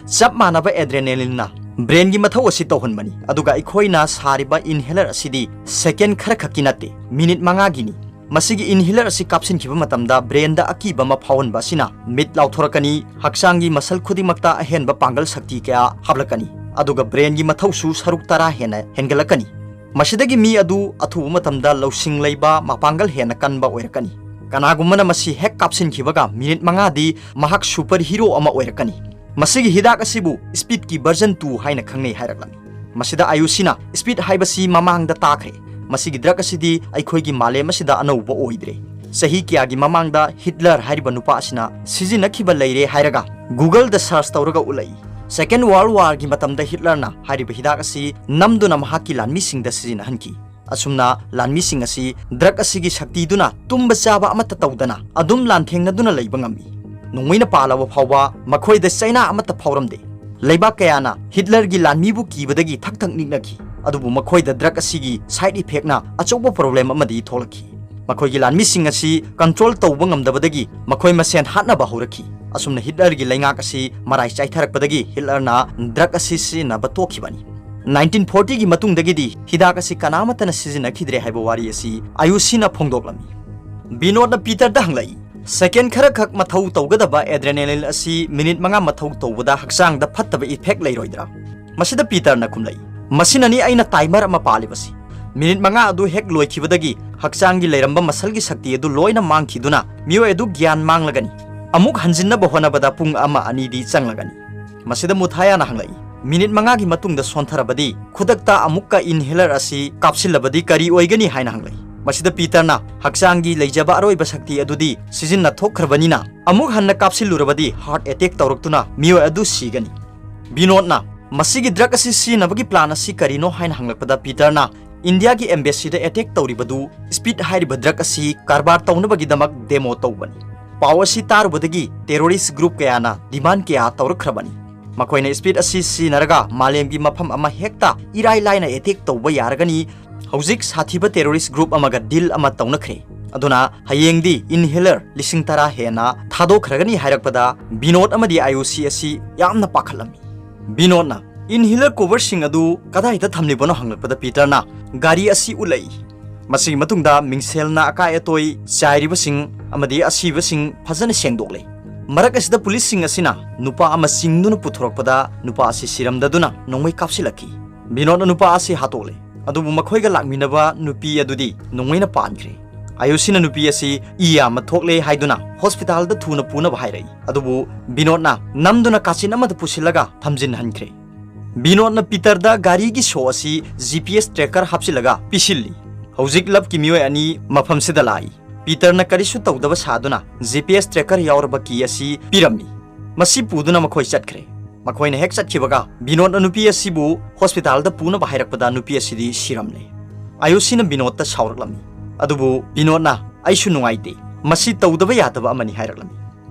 "ꯆꯞ ꯃꯥꯟꯅꯕ ꯑꯦꯗ꯭ꯔꯦꯅꯦꯂꯤꯟꯅ ꯕ꯭ꯔꯦꯟꯒꯤ ꯃꯊꯧ ꯑꯁꯤ ꯇꯧꯍꯟꯕꯅꯤ, ꯑꯗꯨꯒ ꯑꯩꯈꯣꯏꯅ ꯁꯥꯔꯤꯕ ꯏꯟꯍꯦꯂꯔ ꯑꯁꯤꯗꯤ ꯁꯦꯀꯦꯟ ꯈꯔ ꯈꯛꯀꯤ ꯅꯠꯇꯦ, ꯃꯤꯅꯤꯠ ꯃꯉꯥꯒꯤꯅꯤ꯫ ꯃꯁꯤꯒꯤ ꯏꯟꯍꯦꯂꯔ ꯑꯁꯤ ꯀꯥꯞꯁꯤꯟꯈꯤꯕ ꯃꯇꯝꯗ ꯕ꯭ꯔꯦꯟꯗ ꯑꯀꯤꯕ ꯑꯃ ꯐꯥꯎꯍꯟꯕ ꯑꯁꯤꯅ ꯃꯤꯠ ꯂꯥꯎꯊꯣꯔꯛꯀꯅꯤ, ꯍꯛꯆꯥꯡꯒꯤ ꯃꯁꯜ ꯈꯨꯗꯤꯡꯃꯛꯇ ꯑꯍꯦꯟꯕ ꯄꯥꯡꯒꯜ ꯁꯛꯇꯤ ꯀꯌꯥ ꯍꯥꯞꯂꯛꯀꯅꯤ, ꯑꯗꯨꯒ ꯕ꯭ꯔꯦꯟꯒꯤ ꯃꯊꯧꯁꯨ ꯁꯔꯨꯛ ꯇꯔꯥ ꯍꯦꯟꯅ ꯍꯦꯟꯒꯠꯂꯛꯀꯅꯤ꯫ ꯃꯁꯤꯗꯒꯤ ꯃꯤ ꯑꯗꯨ ꯑꯊꯨꯕ ꯃꯇꯝꯗ ꯂꯧꯁꯤꯡ ꯂꯩꯕ, ꯃꯄꯥꯡꯒꯜ ꯍꯦꯟꯅ ꯀꯟꯕ ꯑꯣꯏꯔꯛꯀꯅꯤ꯫ ꯀꯅꯥꯒꯨꯝꯕꯅ ꯃꯁꯤ ꯍꯦꯛ ꯀꯥꯞꯁꯤꯟꯈꯤꯕꯒ ꯃꯤꯅꯤꯠ ꯃꯉꯥꯗꯤ ꯃꯍꯥꯛ ꯁꯨꯄꯔ ꯍꯤꯔꯣ ꯑꯃ ꯑꯣꯏꯔꯛꯀꯅꯤ꯫ ꯃꯁꯤꯒꯤ ꯍꯤꯗꯥꯛ ꯑꯁꯤꯕꯨ ꯁ꯭ꯄꯤꯗꯀꯤ ꯚꯔꯖꯟ ꯇꯨ ꯍꯥꯏꯅ ꯈꯪꯅꯩ" ꯍꯥꯏꯔꯛꯂꯝꯃꯤ꯫ ꯃꯁꯤꯗ ꯑꯌꯨꯁꯤꯅ, "ꯁ꯭ꯄꯤꯗ ꯍꯥꯏꯕꯁꯤ ꯃꯃꯥꯡꯗ ꯇꯥꯈ꯭ꯔꯦ꯫ ꯃꯁꯤꯒꯤ ꯗ꯭ꯔꯒ ꯑꯁꯤꯗꯤ ꯑꯩꯈꯣꯏꯒꯤ ꯃꯥꯂꯦꯝ ꯑꯁꯤꯗ ꯑꯅꯧꯕ ꯑꯣꯏꯗ꯭ꯔꯦ꯫ ꯆꯍꯤ ꯀꯌꯥꯒꯤ ꯃꯃꯥꯡꯗ ꯍꯤꯠꯂꯔ ꯍꯥꯏꯔꯤꯕ ꯅꯨꯄꯥ ꯑꯁꯤꯅ ꯁꯤꯖꯤꯟꯅꯈꯤꯕ ꯂꯩꯔꯦ" ꯍꯥꯏꯔꯒ Google ꯗ ꯁꯔꯆ ꯇꯧꯔꯒ ꯎꯠꯂꯛꯏ꯫ ꯁꯦꯀꯦꯟ ꯋꯥꯔꯜꯗ ꯋꯥꯔꯒꯤ ꯃꯇꯝꯗ ꯍꯤꯠꯂꯔꯅ ꯍꯥꯏꯔꯤꯕ ꯍꯤꯗꯥꯛ ꯑꯁꯤ ꯅꯝꯗꯨꯅ ꯃꯍꯥꯛꯀꯤ ꯂꯥꯟꯃꯤꯁꯤꯡꯗ ꯁꯤꯖꯤꯟꯅꯍꯟꯈꯤ꯫ ꯑꯁꯨꯝꯅ ꯂꯥꯟꯃꯤꯁꯤꯡ ꯑꯁꯤ ꯗ꯭ꯔꯒ ꯑꯁꯤꯒꯤ ꯁꯛꯇꯤꯗꯨꯅ ꯇꯨꯝꯕ ꯆꯥꯕ ꯑꯃꯠꯇ ꯇꯧꯗꯅ ꯑꯗꯨꯝ ꯂꯥꯟꯊꯦꯡꯅꯗꯨꯅ ꯂꯩꯕ ꯉꯝꯃꯤ꯫ ꯅꯣꯡꯃꯩꯅ ꯄꯥꯜꯂꯕ ꯐꯥꯎꯕ ꯃꯈꯣꯏꯗ ꯆꯩꯅꯥ ꯑꯃꯠꯇ ꯐꯥꯎꯔꯝꯗꯦ꯫ ꯂꯩꯕꯥꯛ ꯀꯌꯥꯅ ꯍꯤꯠꯂꯔꯒꯤ ꯂꯥꯟꯃꯤꯕꯨ ꯀꯤꯕꯗꯒꯤ ꯊꯛ ꯊꯛ ꯅꯤꯛꯅꯈꯤ, ꯑꯗꯨꯕꯨ ꯃꯈꯣꯏꯗ ꯗ꯭ꯔꯒ ꯑꯁꯤꯒꯤ ꯁꯥꯏꯗ ꯏꯐꯦꯛꯅ ꯑꯆꯧꯕ ꯄ꯭ꯔꯣꯕ꯭ꯂꯦꯝ ꯑꯃꯗꯤ ꯊꯣꯛꯂꯛꯈꯤ꯫ ꯃꯈꯣꯏꯒꯤ ꯂꯥꯟꯃꯤꯁꯤꯡ ꯑꯁꯤ ꯀꯟꯇ꯭ꯔꯣꯜ ꯇꯧꯕ ꯉꯝꯗꯕꯗꯒꯤ ꯃꯈꯣꯏ ꯃꯁꯦꯟ ꯍꯥꯠꯅꯕ ꯍꯧꯔꯛꯈꯤ꯫ ꯑꯁꯨꯝꯅ ꯍꯤꯠꯂꯔꯒꯤ ꯂꯩꯉꯥꯛ ꯑꯁꯤ ꯃꯔꯥꯏ ꯆꯥꯏꯊꯔꯛꯄꯗꯒꯤ ꯍꯤꯠꯂꯔꯅ ꯗ꯭ꯔꯒ ꯑꯁꯤ ꯁꯤꯖꯤꯟꯅꯕ ꯇꯣꯛꯈꯤꯕꯅꯤ꯫ ꯅꯥꯏꯟꯇꯤꯟ ꯐꯣꯔꯇꯤꯒꯤ ꯃꯇꯨꯡꯗꯒꯤꯗꯤ ꯍꯤꯗꯥꯛ ꯑꯁꯤ ꯀꯅꯥꯃꯠꯇꯅ ꯁꯤꯖꯤꯟꯅꯈꯤꯗ꯭ꯔꯦ ꯍꯥꯏꯕ ꯋꯥꯔꯤ ꯑꯁꯤ ꯑꯌꯨꯁꯤꯅ ꯐꯣꯡꯗꯣꯛꯂꯝꯃꯤ꯫ ꯕꯤꯅꯣꯗꯅ ꯄꯤꯇꯔꯗ ꯍꯪꯂꯛꯏ, ꯁꯦꯀꯦꯟ ꯈꯔꯈꯛ ꯃꯊꯧ ꯇꯧꯒꯗꯕ adrenaline ꯑꯁꯤ ꯃꯤꯅꯤꯠ ꯃꯉꯥ ꯃꯊꯧ ꯇꯧꯕꯗ ꯍꯛꯆꯥꯡꯗ ꯐꯠꯇꯕ effect ꯂꯩꯔꯣꯏꯗ꯭ꯔꯥ? ꯃꯁꯤꯗ ꯄꯤꯇꯔꯅ ꯈꯨꯝꯂꯛꯏ, "ꯃꯁꯤꯅꯅꯤ ꯑꯩꯅ timer ꯑꯃ ꯄꯥꯜꯂꯤꯕꯁꯤ꯫ ꯃꯤꯅꯤꯠ ꯃꯉꯥ ꯑꯗꯨ ꯍꯦꯛ ꯂꯣꯏꯈꯤꯕꯗꯒꯤ ꯍꯛꯆꯥꯡꯒꯤ ꯂꯩꯔꯝꯕ muscleꯒꯤ ꯁꯛꯇꯤ ꯑꯗꯨ ꯂꯣꯏꯅ ꯃꯥꯡꯈꯤꯗꯨꯅ ꯃꯤꯑꯣꯏ ꯑꯗꯨ ꯒ꯭ꯌꯥꯟ ꯃꯥꯡꯂꯒꯅꯤ꯫ ꯑꯃꯨꯛ ꯍꯟꯖꯤꯟꯅꯕ ꯍꯣꯠꯅꯕꯗ ꯄꯨꯡ ꯑꯃ ꯑꯅꯤꯗꯤ ꯆꯪꯂꯒꯅꯤ꯫" ꯃꯁꯤꯗ ꯃꯨꯊꯥꯌꯥꯅ ꯍꯪꯂꯛꯏ, "ꯃꯤꯅꯤꯠ ꯃꯉꯥꯒꯤ ꯃꯇꯨꯡꯗ ꯁꯣꯟꯊꯔꯕꯗꯤ, ꯈꯨꯗꯛꯇ ꯑꯃꯨꯛꯀ inhaler ꯑꯁꯤ ꯀꯥꯞꯁꯤꯜꯂꯕꯗꯤ ꯀꯔꯤ ꯑꯣꯏꯒꯅꯤ?" ꯍꯥꯏꯅ ꯍꯪꯂꯛꯏ꯫ ꯃꯁꯤꯗ ꯄꯤꯇꯔꯅ, "ꯍꯛꯆꯥꯡꯒꯤ ꯂꯩꯖꯕ ꯑꯔꯣꯏꯕ ꯁꯛꯇꯤ ꯑꯗꯨꯗꯤ ꯁꯤꯖꯤꯟꯅ ꯊꯣꯛꯈ꯭ꯔꯕꯅꯤꯅ, ꯑꯃꯨꯛ ꯍꯟꯅ ꯀꯥꯞꯁꯤꯜꯂꯨꯔꯕꯗꯤ heart attack ꯇꯧꯔꯛꯇꯨꯅ ꯃꯤꯑꯣꯏ ꯑꯗꯨ ꯁꯤꯒꯅꯤ꯫" ꯕꯤꯅꯣꯗꯅ, "ꯃꯁꯤꯒꯤ drug ꯑꯁꯤ ꯁꯤꯖꯤꯟꯅꯕꯒꯤ plan ꯑꯁꯤ ꯀꯔꯤꯅꯣ?" ꯍꯥꯏꯅ ꯍꯪꯂꯛꯄꯗ ꯄꯤꯇꯔꯅ, "ꯏꯟꯗꯤꯌꯥꯒꯤ embassyꯗ attack ꯇꯧꯔꯤꯕꯗꯨ speed ꯍꯥꯏꯔꯤꯕ drug ꯑꯁꯤ ꯀꯔꯕꯥꯔ ꯇꯧꯅꯕꯒꯤꯗꯃꯛ demo ꯇꯧꯕꯅꯤ꯫ ꯄꯥꯎ ꯑꯁꯤ ꯇꯥꯔꯨꯕꯗꯒꯤ terrorist group ꯀꯌꯥꯅ demand ꯀꯌꯥ ꯇꯧꯔꯛꯈ꯭ꯔꯕꯅꯤ꯫ ꯃꯈꯣꯏꯅ speed ꯑꯁꯤ ꯁꯤꯖꯤꯟꯅꯔꯒ ꯃꯥꯂꯦꯝꯒꯤ ꯃꯐꯝ ꯑꯃ ꯍꯦꯛꯇ ꯏꯔꯥꯏ ꯂꯥꯏꯅ attack ꯇꯧꯕ ꯌꯥꯔꯒꯅꯤ꯫ ꯍꯧꯖꯤꯛ ꯁꯥꯊꯤꯕ terrorist group ꯑꯃꯒ deal ꯑꯃ ꯇꯧꯅꯈ꯭ꯔꯦ꯫ ꯑꯗꯨꯅ ꯍꯌꯦꯡꯗꯤ inhaler ꯂꯤꯁꯤꯡ ꯇꯔꯥ ꯍꯦꯟꯅ ꯊꯥꯗꯣꯛꯈ꯭ꯔꯒꯅꯤ" ꯍꯥꯏꯔꯛꯄꯗ ꯕꯤꯅꯣꯗ ꯑꯃꯗꯤ ꯑꯥꯌꯨꯁꯤ ꯑꯁꯤ ꯌꯥꯝꯅ ꯄꯥꯈꯠꯂꯝꯃꯤ꯫ ꯕꯤꯅꯣꯗꯅ, "Inhaler coverꯁꯤꯡ ꯑꯗꯨ ꯀꯗꯥꯏꯗ ꯊꯝꯂꯤꯕꯅꯣ?" ꯍꯪꯂꯛꯄꯗ ꯄꯤꯇꯔꯅ, "ꯒꯥꯔꯤ ꯑꯁꯤ ꯎꯠꯂꯛꯏ꯫" ꯃꯁꯤꯒꯤ ꯃꯇꯨꯡꯗ ꯃꯤꯡꯁꯦꯜꯅ ꯑꯀꯥꯏ ꯑꯇꯣꯏ ꯆꯥꯏꯔꯤꯕꯁꯤꯡ ꯑꯃꯗꯤ ꯑꯁꯤꯕꯁꯤꯡ ꯐꯖꯅ ꯁꯦꯡꯗꯣꯛꯂꯦ꯫ ꯃꯔꯛ ꯑꯁꯤꯗ ꯄꯨꯂꯤꯁꯁꯤꯡ ꯑꯁꯤꯅ ꯅꯨꯄꯥ ꯑꯃ ꯆꯤꯡꯗꯨꯅ ꯄꯨꯊꯣꯔꯛꯄꯗ ꯅꯨꯄꯥ ꯑꯁꯤ ꯁꯤꯔꯝꯗꯗꯨꯅ ꯅꯣꯡꯃꯩ ꯀꯥꯞꯁꯤꯜꯂꯛꯈꯤ꯫ ꯕꯤꯅꯣꯗꯅ ꯅꯨꯄꯥ ꯑꯁꯤ ꯍꯥꯠꯇꯣꯛꯂꯦ꯫ ꯑꯗꯨꯕꯨ ꯃꯈꯣꯏꯒ ꯂꯥꯛꯃꯤꯟꯅꯕ ꯅꯨꯄꯤ ꯑꯗꯨꯗꯤ ꯅꯣꯡꯃꯩꯅ ꯄꯥꯟꯈ꯭ꯔꯦ꯫ ꯑꯥꯌꯨꯁꯤꯅ ꯅꯨꯄꯤ ꯑꯁꯤ ꯏ ꯌꯥꯝꯅ ꯊꯣꯛꯂꯦ ꯍꯥꯏꯗꯨꯅ hospitalꯗ ꯊꯨꯅ ꯄꯨꯅꯕ ꯍꯥꯏꯔꯛꯏ꯫ ꯑꯗꯨꯕꯨ ꯕꯤꯅꯣꯗꯅ ꯀꯥꯆꯤꯟ ꯑꯃꯗ ꯄꯨꯁꯤꯜꯂꯒ ꯊꯝꯖꯤꯟꯍꯟꯈ꯭ꯔꯦ꯫ ꯕꯤꯅꯣꯗꯅ ꯄꯤꯇꯔꯗ ꯒꯥꯔꯤꯒꯤ show ꯑꯁꯤ GPS tracker ꯍꯥꯞꯆꯤꯜꯂꯒ ꯄꯤꯁꯤꯜꯂꯤ꯫ ꯍꯧꯖꯤꯛ ꯂꯞꯀꯤ ꯃꯤꯑꯣꯏ ꯑꯅꯤ ꯃꯐꯝꯁꯤꯗ ꯂꯥꯛꯏ꯫ ꯄꯤꯇꯔꯅ ꯀꯔꯤꯁꯨ ꯇꯧꯗꯕ ꯁꯥꯗꯨꯅ GPS tracker ꯌꯥꯎꯔꯕ key ꯑꯁꯤ ꯄꯤꯔꯝꯃꯤ꯫ ꯃꯁꯤ ꯄꯨꯗꯨꯅ ꯃꯈꯣꯏ ꯆꯠꯈ꯭ꯔꯦ꯫ ꯃꯈꯣꯏꯅ ꯍꯦꯛ ꯆꯠꯈꯤꯕꯒ ꯕꯤꯅꯣꯗꯅ ꯅꯨꯄꯤ ꯑꯁꯤꯕꯨ hospitalꯗ ꯄꯨꯅꯕ ꯍꯥꯏꯔꯛꯄꯗ ꯅꯨꯄꯤ ꯑꯁꯤꯗꯤ ꯁꯤꯔꯝꯂꯦ꯫ ꯑꯥꯌꯨꯁꯤꯅ ꯕꯤꯅꯣꯗꯇ ꯁꯥꯎꯔꯛꯂꯝꯃꯤ꯫ ꯑꯗꯨꯕꯨ ꯕꯤꯅꯣꯗꯅ, "ꯑꯩꯁꯨ ꯅꯨꯡꯉꯥꯏꯇꯦ꯫ ꯃꯁꯤ ꯇꯧꯗꯕ ꯌꯥꯗꯕ ꯑꯃꯅꯤ" ꯍꯥꯏꯔꯛꯂꯝꯃꯤ꯫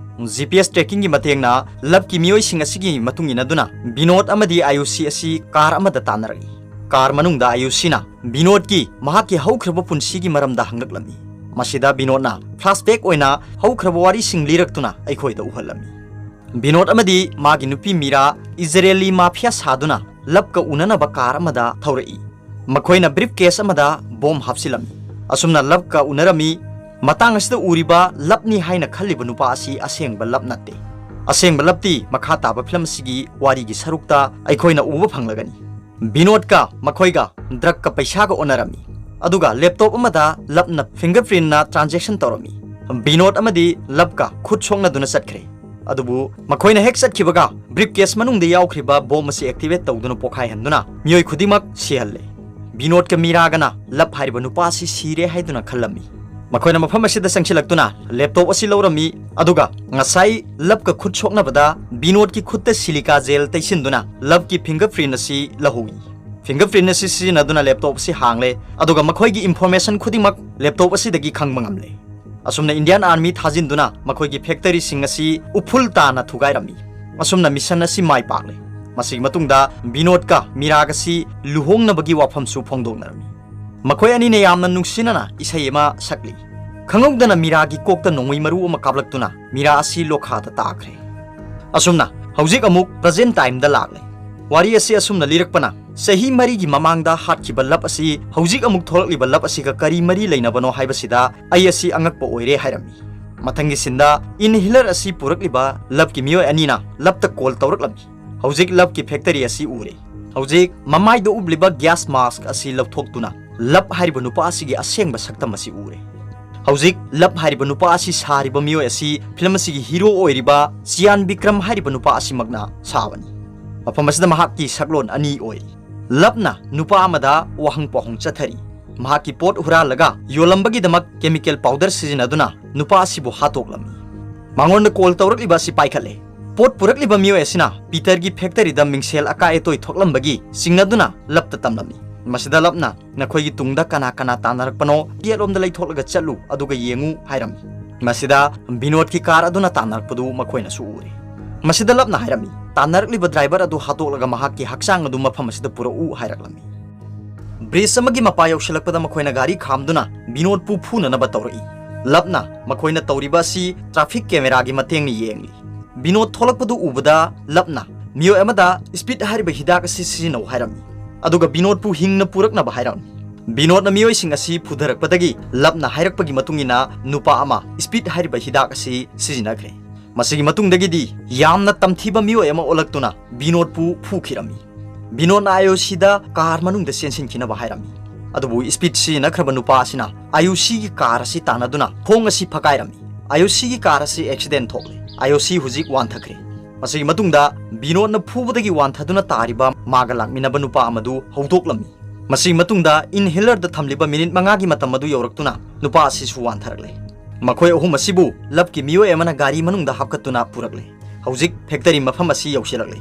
GPS trackingꯒꯤ ꯃꯇꯦꯡꯅ ꯂꯞꯀꯤ ꯃꯤꯑꯣꯏꯁꯤꯡ ꯑꯁꯤꯒꯤ ꯃꯇꯨꯡ ꯏꯟꯅꯗꯨꯅ ꯕꯤꯅꯣꯗ ꯑꯃꯗꯤ ꯑꯥꯌꯨꯁꯤ ꯑꯁꯤ car ꯑꯃꯗ ꯇꯥꯟꯅꯔꯛꯏ꯫ Car ꯃꯅꯨꯡꯗ ꯑꯥꯌꯨꯁꯤꯅ ꯕꯤꯅꯣꯗꯀꯤ ꯃꯍꯥꯛꯀꯤ ꯍꯧꯈ꯭ꯔꯕ ꯄꯨꯟꯁꯤꯒꯤ ꯃꯔꯝꯗ ꯍꯪꯂꯛꯂꯝꯃꯤ꯫ ꯃꯁꯤꯗ ꯕꯤꯅꯣꯗꯅ flashback ꯑꯣꯏꯅ ꯍꯧꯈ꯭ꯔꯕ ꯋꯥꯔꯤꯁꯤꯡ ꯂꯤꯔꯛꯇꯨꯅ ꯑꯩꯈꯣꯏꯗ ꯎꯍꯜꯂꯝꯃꯤ꯫ ꯕꯤꯅꯣꯗ ꯑꯃꯗꯤ ꯃꯥꯒꯤ ꯅꯨꯄꯤ ꯃꯤꯔꯥ ꯏꯖꯔꯦꯂꯤ mafia ꯁꯥꯗꯨꯅ ꯂꯞꯀ ꯎꯅꯅꯕ car ꯑꯃꯗ ꯊꯧꯔꯛꯏ꯫ ꯃꯈꯣꯏꯅ briefcase ꯑꯃꯗ bomb ꯍꯥꯞꯆꯤꯜꯂꯝꯃꯤ꯫ ꯑꯁꯨꯝꯅ ꯂꯞꯀ ꯎꯅꯔꯝꯃꯤ꯫ ꯃꯇꯥꯡ ꯑꯁꯤꯗ ꯎꯔꯤꯕ ꯂꯞꯅꯤ ꯍꯥꯏꯅ ꯈꯜꯂꯤꯕ ꯅꯨꯄꯥ ꯑꯁꯤ ꯑꯁꯦꯡꯕ ꯂꯞ ꯅꯠꯇꯦ꯫ ꯑꯁꯦꯡꯕ ꯂꯞꯇꯤ ꯃꯈꯥ ꯇꯥꯕ ꯐꯤꯂꯝ ꯑꯁꯤꯒꯤ ꯋꯥꯔꯤꯒꯤ ꯁꯔꯨꯛꯇ ꯑꯩꯈꯣꯏꯅ ꯎꯕ ꯐꯪꯂꯒꯅꯤ꯫ ꯕꯤꯅꯣꯗꯀ ꯃꯈꯣꯏꯒ ꯗ꯭ꯔꯒꯀ ꯄꯩꯁꯥꯒ ꯑꯣꯟꯅꯔꯝꯃꯤ꯫ ꯑꯗꯨꯒ ꯂꯦꯞꯇꯣꯞ ꯑꯃꯗ ꯂꯞꯅ ꯐꯤꯡꯒꯔ ꯄ꯭ꯔꯤꯟꯅ ꯇ꯭ꯔꯥꯟꯖꯦꯛꯁꯟ ꯇꯧꯔꯝꯃꯤ꯫ ꯕꯤꯅꯣꯗ ꯑꯃꯗꯤ ꯂꯞꯀ ꯈꯨꯠ ꯁꯣꯛꯅꯗꯨꯅ ꯆꯠꯈ꯭ꯔꯦ꯫ ꯑꯗꯨꯕꯨ ꯃꯈꯣꯏꯅ ꯍꯦꯛ ꯆꯠꯈꯤꯕꯒ ꯕ꯭ꯔꯤꯐ ꯀꯦꯁ ꯃꯅꯨꯡꯗ ꯌꯥꯎꯈ꯭ꯔꯤꯕ ꯕꯣꯝ ꯑꯁꯤ ꯑꯦꯛꯇꯤꯚꯦꯠ ꯇꯧꯗꯨꯅ ꯄꯣꯈꯥꯏꯍꯟꯗꯨꯅ ꯃꯤꯑꯣꯏ ꯈꯨꯗꯤꯡꯃꯛ ꯁꯤꯍꯜꯂꯦ꯫ ꯕꯤꯅꯣꯗꯀ ꯃꯤꯔꯥꯒꯅ ꯂꯞ ꯍꯥꯏꯔꯤꯕ ꯅꯨꯄꯥ ꯑꯁꯤ ꯁꯤꯔꯦ ꯍꯥꯏꯗꯨꯅ ꯈꯜꯂꯝꯃꯤ꯫ ꯃꯈꯣꯏꯅ ꯃꯐꯝ ꯑꯁꯤꯗ ꯆꯪꯁꯤꯜꯂꯛꯇꯨꯅ ꯂꯦꯞꯇꯣꯞ ꯑꯁꯤ ꯂꯧꯔꯝꯃꯤ, ꯑꯗꯨꯒ ꯉꯁꯥꯏ ꯂꯞꯀ ꯈꯨꯠ ꯁꯣꯛꯅꯕꯗ ꯕꯤꯅꯣꯗꯀꯤ ꯈꯨꯠꯇ ꯁꯤꯂꯤꯀꯥ ꯖꯦꯜ ꯇꯩꯁꯤꯟꯗꯨꯅ ꯂꯞꯀꯤ ꯐꯤꯡꯒꯔ ꯄ꯭ꯔꯤꯟ ꯑꯁꯤ ꯂꯧꯍꯧꯏ꯫ ꯐꯤꯡꯒꯔ ꯄ꯭ꯔꯤꯟ ꯑꯁꯤ ꯁꯤꯖꯤꯟꯅꯗꯨꯅ ꯂꯦꯞꯇꯣꯞ ꯑꯁꯤ ꯍꯥꯡꯂꯦ, ꯑꯗꯨꯒ ꯃꯈꯣꯏꯒꯤ ꯏꯟꯐꯣꯔꯃꯦꯁꯟ ꯈꯨꯗꯤꯡꯃꯛ ꯂꯦꯞꯇꯣꯞ ꯑꯁꯤꯗꯒꯤ ꯈꯪꯕ ꯉꯝꯂꯦ꯫ ꯑꯁꯨꯝꯅ ꯏꯟꯗꯤꯌꯥꯟ ꯑꯥꯔꯃꯤ ꯊꯥꯖꯤꯟꯗꯨꯅ ꯃꯈꯣꯏꯒꯤ ꯐꯦꯛꯇꯔꯤꯁꯤꯡ ꯑꯁꯤ ꯎꯐꯨꯜ ꯇꯥꯅ ꯊꯨꯒꯥꯏꯔꯝꯃꯤ꯫ ꯑꯁꯨꯝꯅ ꯃꯤꯁꯟ ꯑꯁꯤ ꯃꯥꯏ ꯄꯥꯛꯂꯦ꯫ ꯃꯁꯤꯒꯤ ꯃꯇꯨꯡꯗ ꯕꯤꯅꯣꯗꯀ ꯃꯤꯔꯥꯒꯁꯤ ꯂꯨꯍꯣꯡꯅꯕꯒꯤ ꯋꯥꯐꯝꯁꯨ ꯐꯣꯡꯗꯣꯛꯅꯔꯝꯃꯤ꯫ ꯃꯈꯣꯏ ꯑꯅꯤꯅ ꯌꯥꯝꯅ ꯅꯨꯡꯁꯤꯅꯅ ꯏꯁꯩ ꯑꯃ ꯁꯛꯂꯤ꯫ ꯈꯪꯍꯧꯗꯅ ꯃꯤꯔꯥꯒꯤ ꯀꯣꯛꯇ ꯅꯣꯡꯃꯩ ꯃꯔꯨ ꯑꯃ ꯀꯥꯞꯂꯛꯇꯨꯅ ꯃꯤꯔꯥ ꯑꯁꯤ ꯂꯣꯈꯥꯗ ꯇꯥꯈ꯭ꯔꯦ꯫ ꯑꯁꯨꯝꯅ ꯍꯧꯖꯤꯛ ꯑꯃꯨꯛ ꯄ꯭ꯔꯖꯦꯟ ꯇꯥꯏꯝꯗ ꯂꯥꯛꯂꯦ꯫ ꯋꯥꯔꯤ ꯑꯁꯤ ꯑꯁꯨꯝꯅ ꯂꯤꯔꯛꯄꯅ ꯆꯍꯤ ꯃꯔꯤꯒꯤ ꯃꯃꯥꯡꯗ ꯍꯥꯠꯈꯤꯕ ꯂꯞ ꯑꯁꯤ ꯍꯧꯖꯤꯛ ꯑꯃꯨꯛ ꯊꯣꯛꯂꯛꯂꯤꯕ ꯂꯞ ꯑꯁꯤꯒ ꯀꯔꯤ ꯃꯔꯤ ꯂꯩꯅꯕꯅꯣ ꯍꯥꯏꯕꯁꯤꯗ ꯑꯩ ꯑꯁꯤ ꯑꯉꯛꯄ ꯑꯣꯏꯔꯦ ꯍꯥꯏꯔꯝꯃꯤ꯫ ꯃꯊꯪꯒꯤ ꯁꯤꯟꯗ ꯏꯟꯍꯦꯂꯔ ꯑꯁꯤ ꯄꯨꯔꯛꯂꯤꯕ ꯂꯞꯀꯤ ꯃꯤꯑꯣꯏ ꯑꯅꯤꯅ ꯂꯞꯇ ꯀꯣꯜ ꯇꯧꯔꯛꯂꯝꯃꯤ꯫ ꯍꯧꯖꯤꯛ ꯂꯞꯀꯤ ꯐꯦꯛꯇꯔꯤ ꯑꯁꯤ ꯎꯔꯦ꯫ ꯍꯧꯖꯤꯛ ꯃꯃꯥꯏꯗ ꯎꯞꯂꯤꯕ ꯒ꯭ꯌꯥꯁ ꯃꯥꯁꯛ ꯑꯁꯤ ꯂꯧꯊꯣꯛꯇꯨꯅ ꯂꯞ ꯍꯥꯏꯔꯤꯕ ꯅꯨꯄꯥ ꯑꯁꯤꯒꯤ ꯑꯁꯦꯡꯕ ꯁꯛꯇꯝ ꯑꯁꯤ ꯎꯔꯦ꯫ ꯍꯧꯖꯤꯛ ꯂꯞ ꯍꯥꯏꯔꯤꯕ ꯅꯨꯄꯥ ꯑꯁꯤ ꯁꯥꯔꯤꯕ ꯃꯤꯑꯣꯏ ꯑꯁꯤ ꯐꯤꯂꯝ ꯑꯁꯤꯒꯤ ꯍꯤꯔꯣ ꯑꯣꯏꯔꯤꯕ ꯆꯤꯌꯥꯟ ꯕꯤꯀ꯭ꯔꯝ ꯍꯥꯏꯔꯤꯕ ꯅꯨꯄꯥ ꯑꯁꯤꯃꯛꯅ ꯁꯥꯕꯅꯤ꯫ ꯃꯐꯝ ꯑꯁꯤꯗ ꯃꯍꯥꯛꯀꯤ ꯁꯛꯂꯣꯟ ꯑꯅꯤ ꯑꯣꯏꯔꯤ꯫ ꯂꯞꯅ ꯅꯨꯄꯥ ꯑꯃꯗ ꯋꯥꯍꯪ ꯄꯥꯎꯍꯪ ꯆꯠꯊꯔꯤ꯫ ꯃꯍꯥꯛꯀꯤ ꯄꯣꯠ ꯍꯨꯔꯥꯜꯂꯒ ꯌꯣꯜꯂꯝꯕꯒꯤꯗꯃꯛ ꯀꯦꯃꯤꯀꯦꯜ ꯄꯥꯎꯗꯔ ꯁꯤꯖꯤꯟꯅꯗꯨꯅ ꯅꯨꯄꯥ ꯑꯁꯤꯕꯨ ꯍꯥꯠꯇꯣꯛꯂꯝꯃꯤ꯫ ꯃꯉꯣꯟꯗ ꯀꯣꯜ ꯇꯧꯔꯛꯂꯤꯕ ꯑꯁꯤ ꯄꯥꯏꯈꯠꯂꯦ꯫ ꯄꯣꯠ ꯄꯨꯔꯛꯂꯤꯕ ꯃꯤꯑꯣꯏ ꯑꯁꯤꯅ ꯄꯤꯇꯔꯒꯤ ꯐꯦꯛꯇꯔꯤꯗ ꯃꯤꯡꯁꯦꯜ ꯑꯀꯥꯏ ꯑꯇꯣꯏ ꯊꯣꯛꯂꯝꯕꯒꯤ ꯆꯤꯡꯅꯗꯨꯅ ꯂꯞꯇ ꯇꯝꯂꯝꯃꯤ꯫ ꯃꯁꯤꯗ ꯂꯞꯅ "ꯅꯈꯣꯏꯒꯤ ꯇꯨꯡꯗ ꯀꯅꯥ ꯀꯅꯥ ꯇꯥꯟꯅꯔꯛꯄꯅꯣ, ꯌꯦꯠꯂꯣꯝꯗ ꯂꯩꯊꯣꯛꯂꯒ ꯆꯠꯂꯨ, ꯑꯗꯨꯒ ꯌꯦꯡꯉꯨ" ꯍꯥꯏꯔꯝꯃꯤ꯫ ꯃꯁꯤꯗ ꯕꯤꯅꯣꯗꯀꯤ ꯀꯥꯔ ꯑꯗꯨꯅ ꯇꯥꯟꯅꯔꯛꯄꯗꯨ ꯃꯈꯣꯏꯅꯁꯨ ꯎꯔꯦ꯫ ꯃꯁꯤꯗ ꯂꯞꯅ ꯍꯥꯏꯔꯝꯃꯤ, "ꯇꯥꯟꯅꯔꯛꯂꯤꯕ ꯗ꯭ꯔꯥꯏꯚꯔ ꯑꯗꯨ ꯍꯥꯠꯇꯣꯛꯂꯒ ꯃꯍꯥꯛꯀꯤ ꯍꯛꯆꯥꯡ ꯑꯗꯨ ꯃꯐꯝ ꯑꯁꯤꯗ ꯄꯨꯔꯛꯎ" ꯍꯥꯏꯔꯛꯂꯝꯃꯤ꯫ ꯕ꯭ꯔꯤꯖ ꯑꯃꯒꯤ ꯃꯄꯥ ꯌꯧꯁꯤꯜꯂꯛꯄꯗ ꯃꯈꯣꯏꯅ ꯒꯥꯔꯤ ꯈꯥꯝꯗꯨꯅ ꯕꯤꯅꯣꯗꯄꯨ ꯐꯨꯅꯅꯕ ꯇꯧꯔꯛꯏ꯫ ꯂꯞꯅ ꯃꯈꯣꯏꯅ ꯇꯧꯔꯤꯕ ꯑꯁꯤ ꯇ꯭ꯔꯥꯐꯤꯛ ꯀꯦꯃꯦꯔꯥꯒꯤ ꯃꯇꯦꯡꯅ ꯌꯦꯡꯂꯤ꯫ ꯕꯤꯅꯣꯗ ꯊꯣꯛꯂꯛꯄꯗꯨ ꯎꯕꯗ ꯂꯞꯅ ꯃꯤꯑꯣꯏ ꯑꯃꯗ ꯁ꯭ꯄꯤꯗ ꯍꯥꯏꯔꯤꯕ ꯍꯤꯗꯥꯛ ꯑꯁꯤ ꯁꯤꯖꯤꯟꯅꯧ ꯍꯥꯏꯔꯝꯃꯤ, ꯑꯗꯨꯒ ꯕꯤꯅꯣꯗꯄꯨ ꯍꯤꯡꯅ ꯄꯨꯔꯛꯅꯕ ꯍꯥꯏꯔꯝꯃꯤ꯫ ꯕꯤꯅꯣꯗꯅ ꯃꯤꯑꯣꯏꯁꯤꯡ ꯑꯁꯤ ꯐꯨꯊꯔꯛꯄꯗꯒꯤ ꯂꯞꯅ ꯍꯥꯏꯔꯛꯄꯒꯤ ꯃꯇꯨꯡ ꯏꯟꯅ ꯅꯨꯄꯥ ꯑꯃ ꯁ꯭ꯄꯤꯠ ꯍꯥꯏꯔꯤꯕ ꯍꯤꯗꯥꯛ ꯑꯁꯤ ꯁꯤꯖꯤꯟꯅꯈ꯭ꯔꯦ꯫ ꯃꯁꯤꯒꯤ ꯃꯇꯨꯡꯗꯒꯤꯗꯤ ꯌꯥꯝꯅ ꯇꯝꯊꯤꯕ ꯃꯤꯑꯣꯏ ꯑꯃ ꯑꯣꯜꯂꯛꯇꯨꯅ ꯕꯤꯅꯣꯗꯄꯨ ꯐꯨꯈꯤꯔꯝꯃꯤ꯫ ꯕꯤꯅꯣꯗꯅ ꯑꯥꯏ ꯑꯣ ꯁꯤꯗ ꯀꯥꯔ ꯃꯅꯨꯡꯗ ꯆꯦꯟꯁꯤꯟꯈꯤꯅꯕ ꯍꯥꯏꯔꯝꯃꯤ꯫ ꯑꯗꯨꯕꯨ ꯁ꯭ꯄꯤꯠ ꯁꯤꯖꯤꯟꯅꯈ꯭ꯔꯕ ꯅꯨꯄꯥ ꯑꯁꯤꯅ ꯑꯥꯏ ꯑꯣ ꯁꯤꯒꯤ ꯀꯥꯔ ꯑꯁꯤ ꯇꯥꯟꯅꯗꯨꯅ ꯊꯣꯡ ꯑꯁꯤ ꯐꯛꯀꯥꯏꯔꯝꯃꯤ꯫ ꯑꯥꯏ ꯑꯣ ꯁꯤꯒꯤ ꯀꯥꯔ ꯑꯁꯤ ꯑꯦꯛꯁꯤꯗꯦꯟ ꯊꯣꯛꯂꯦ꯫ ꯑꯥꯏ ꯑꯣ ꯁꯤ ꯍꯧꯖꯤꯛ ꯋꯥꯟꯊꯈ꯭ꯔꯦ꯫ ꯃꯁꯤꯒꯤ ꯃꯇꯨꯡꯗ ꯕꯤꯅꯣꯗꯅ ꯐꯨꯕꯗꯒꯤ ꯋꯥꯟꯊꯗꯨꯅ ꯇꯥꯔꯤꯕ ꯃꯥꯒ ꯂꯥꯛꯃꯤꯟꯅꯕ ꯅꯨꯄꯥ ꯑꯃꯗꯨ ꯍꯧꯗꯣꯛꯂꯝꯃꯤ꯫ ꯃꯁꯤꯒꯤ ꯃꯇꯨꯡꯗ ꯏꯟꯍꯦꯂꯔꯗ ꯊꯝꯂꯤꯕ ꯃꯤꯅꯤꯠ ꯃꯉꯥꯒꯤ ꯃꯇꯝ ꯑꯗꯨ ꯌꯧꯔꯛꯇꯨꯅ ꯅꯨꯄꯥ ꯑꯁꯤꯁꯨ ꯋꯥꯟꯊꯔꯛꯂꯦ꯫ ꯃꯈꯣꯏ ꯑꯍꯨꯝ ꯑꯁꯤꯕꯨ ꯂꯞꯀꯤ ꯃꯤꯑꯣꯏ ꯑꯃꯅ ꯒꯥꯔꯤ ꯃꯅꯨꯡꯗ ꯍꯥꯞꯀꯠꯇꯨꯅ ꯄꯨꯔꯛꯂꯦ꯫ ꯍꯧꯖꯤꯛ ꯐꯦꯛꯇꯔꯤ ꯃꯐꯝ ꯑꯁꯤ ꯌꯧꯁꯤꯜꯂꯛꯂꯦ꯫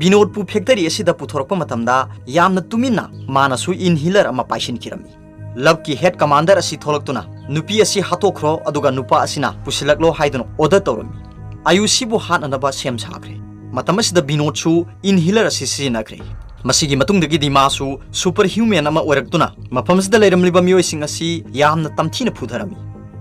ꯕꯤꯅꯣꯗꯄꯨ ꯐꯦꯛꯇꯔꯤ ꯑꯁꯤꯗ ꯄꯨꯊꯣꯔꯛꯄ ꯃꯇꯝꯗ ꯌꯥꯝꯅ ꯇꯨꯃꯤꯟꯅ ꯃꯥꯅꯁꯨ ꯏꯟꯍꯦꯂꯔ ꯑꯃ ꯄꯥꯏꯁꯤꯟꯈꯤꯔꯝꯃꯤ꯫ ꯂꯞꯀꯤ ꯍꯦꯗ ꯀꯃꯥꯟꯗꯔ ꯑꯁꯤ ꯊꯣꯛꯂꯛꯇꯨꯅ ꯅꯨꯄꯤ ꯑꯁꯤ ꯍꯥꯠꯇꯣꯛꯈ꯭ꯔꯣ, ꯑꯗꯨꯒ ꯅꯨꯄꯥ ꯑꯁꯤꯅ ꯄꯨꯁꯤꯜꯂꯛꯂꯣ ꯍꯥꯏꯗꯨꯅ ꯑꯣꯔꯗꯔ ꯇꯧꯔꯝꯃꯤ꯫ ꯑꯥꯏ ꯑꯣ ꯁꯤꯕꯨ ꯍꯥꯠꯅꯅꯕ ꯁꯦꯝ ꯁꯥꯈ꯭ꯔꯦ꯫ ꯃꯇꯝ ꯑꯁꯤꯗ ꯕꯤꯅꯣꯗꯁꯨ ꯏꯟꯍꯦꯂꯔ ꯑꯁꯤ ꯁꯤꯖꯤꯟꯅꯈ꯭ꯔꯦ꯫ ꯃꯁꯤꯒꯤ ꯃꯇꯨꯡꯗꯒꯤꯗꯤ ꯃꯥꯁꯨ ꯁꯨꯄꯔ ꯍ꯭ꯌꯨꯃꯦꯟ ꯑꯃ ꯑꯣꯏꯔꯛꯇꯨꯅ ꯃꯐꯝ ꯑꯁꯤꯗ ꯂꯩꯔꯝꯂꯤꯕ ꯃꯤꯑꯣꯏꯁꯤꯡ ꯑꯁꯤ ꯌꯥꯝꯅ ꯇꯝꯊꯤꯅ ꯐꯨꯊꯔꯝꯃꯤ꯫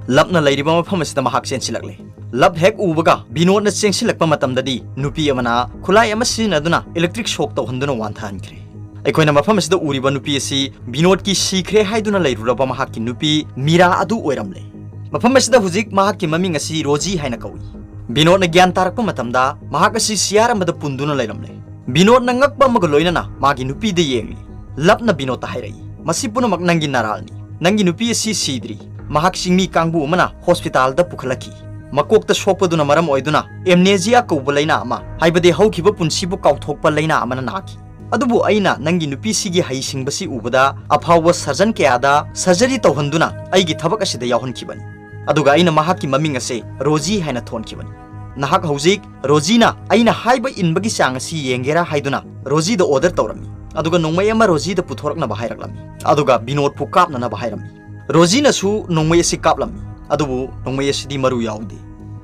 ꯂꯞꯅ ꯂꯩꯔꯤꯕ ꯃꯐꯝ ꯑꯁꯤꯗ ꯃꯍꯥꯛ ꯆꯦꯟꯁꯤꯜꯂꯛꯂꯦ꯫ ꯂꯞ ꯍꯦꯛ ꯎꯕꯒ ꯕꯤꯅꯣꯗꯅ ꯆꯦꯟꯁꯤꯜꯂꯛꯄ ꯃꯇꯝꯗꯗꯤ ꯅꯨꯄꯤ ꯑꯃꯅ ꯈꯨꯠꯂꯥꯏ ꯑꯃ ꯁꯤꯖꯤꯟꯅꯗꯨꯅ ꯏꯂꯦꯛꯇ꯭ꯔꯤꯛ ꯁꯣꯛ ꯇꯧꯍꯟꯗꯨꯅ ꯋꯥꯟꯊꯍꯟꯈ꯭ꯔꯦ꯫ ꯑꯩꯈꯣꯏꯅ ꯃꯐꯝ ꯑꯁꯤꯗ ꯎꯔꯤꯕ ꯅꯨꯄꯤ ꯑꯁꯤ ꯕꯤꯅꯣꯗꯀꯤ ꯁꯤꯈ꯭ꯔꯦ ꯍꯥꯏꯗꯨꯅ ꯂꯩꯔꯨꯔꯕ ꯃꯍꯥꯛꯀꯤ ꯅꯨꯄꯤ ꯃꯤꯔꯥ ꯑꯗꯨ ꯑꯣꯏꯔꯝꯂꯦ꯫ ꯃꯐꯝ ꯑꯁꯤꯗ ꯍꯧꯖꯤꯛ ꯃꯍꯥꯛꯀꯤ ꯃꯃꯤꯡ ꯑꯁꯤ ꯔꯣꯖꯤ ꯍꯥꯏꯅ ꯀꯧꯏ꯫ ꯕꯤꯅꯣꯗꯅ ꯒ꯭ꯌꯥꯟ ꯇꯥꯔꯛꯄ ꯃꯇꯝꯗ ꯃꯍꯥꯛ ꯑꯁꯤ ꯆꯤꯌꯥꯔ ꯑꯃꯗ ꯄꯨꯟꯗꯨꯅ ꯂꯩꯔꯝꯂꯦ꯫ ꯕꯤꯅꯣꯗꯅ ꯉꯛꯄ ꯑꯃꯒ ꯂꯣꯏꯅꯅ ꯃꯥꯒꯤ ꯅꯨꯄꯤꯗ ꯌꯦꯡꯂꯤ꯫ ꯂꯞꯅ ꯕꯤꯅꯣꯗꯇ ꯍꯥꯏꯔꯛꯏ, "ꯃꯁꯤ ꯄꯨꯝꯅꯃꯛ ꯅꯪꯒꯤ ꯅꯔꯥꯜꯅꯤ꯫ ꯅꯪꯒꯤ ꯅꯨꯄꯤ ꯑꯁꯤ ꯁꯤꯗ꯭ꯔꯤ꯫ ꯃꯍꯥꯛ ꯆꯤꯡꯃꯤ ꯀꯥꯡꯕꯨ ꯑꯃꯅ ꯍꯣꯁꯄꯤꯇꯥꯜꯗ ꯄꯨꯈꯠꯂꯛꯈꯤ꯫ ꯃꯀꯣꯛꯇ ꯁꯣꯛꯄꯗꯨꯅ ꯃꯔꯝ ꯑꯣꯏꯗꯨꯅ ꯑꯦꯝꯅꯦꯖꯤꯌꯥ ꯀꯧꯕ ꯂꯩꯅꯥ ꯑꯃ, ꯍꯥꯏꯕꯗꯤ ꯍꯧꯈꯤꯕ ꯄꯨꯟꯁꯤꯕꯨ ꯀꯥꯎꯊꯣꯛꯄ ꯂꯩꯅꯥ ꯑꯃꯅ ꯅꯥꯈꯤ꯫ ꯑꯗꯨꯕꯨ ꯑꯩꯅ ꯅꯪꯒꯤ ꯅꯨꯄꯤꯁꯤꯒꯤ ꯍꯩꯁꯤꯡꯕꯁꯤ ꯎꯕꯗ ꯑꯐꯥꯎꯕ ꯁꯔꯖꯟ ꯀꯌꯥꯗ ꯁꯔꯖꯔꯤ ꯇꯧꯍꯟꯗꯨꯅ ꯑꯩꯒꯤ ꯊꯕꯛ ꯑꯁꯤꯗ ꯌꯥꯎꯍꯟꯈꯤꯕꯅꯤ꯫ ꯑꯗꯨꯒ ꯑꯩꯅ ꯃꯍꯥꯛꯀꯤ ꯃꯃꯤꯡ ꯑꯁꯦ ꯔꯣꯖꯤ ꯍꯥꯏꯅ ꯊꯣꯟꯈꯤꯕꯅꯤ꯫ ꯅꯍꯥꯛ ꯍꯧꯖꯤꯛ ꯔꯣꯖꯤꯅ ꯑꯩꯅ ꯍꯥꯏꯕ ꯏꯟꯕꯒꯤ ꯆꯥꯡ ꯑꯁꯤ ꯌꯦꯡꯒꯦꯔꯥ?" ꯍꯥꯏꯗꯨꯅ ꯔꯣꯖꯤꯗ ꯑꯣꯔꯗꯔ ꯇꯧꯔꯝꯃꯤ꯫ ꯑꯗꯨꯒ ꯅꯣꯡꯃꯩ ꯑꯃ ꯔꯣꯖꯤꯗ ꯄꯨꯊꯣꯔꯛꯅꯕ ꯍꯥꯏꯔꯛꯂꯝꯃꯤ꯫ ꯑꯗꯨꯒ ꯕꯤꯅꯣꯗꯄꯨ ꯀꯥꯞꯅꯅꯕ ꯍꯥꯏꯔꯝꯃꯤ꯫ ꯔꯣꯖꯤꯅꯁꯨ ꯅꯣꯡꯃꯩ ꯑꯁꯤ ꯀꯥꯞꯂꯝꯃꯤ꯫ ꯑꯗꯨꯕꯨ ꯅꯣꯡꯃꯩ ꯑꯁꯤꯗꯤ ꯃꯔꯨ ꯌꯥꯎꯗꯦ꯫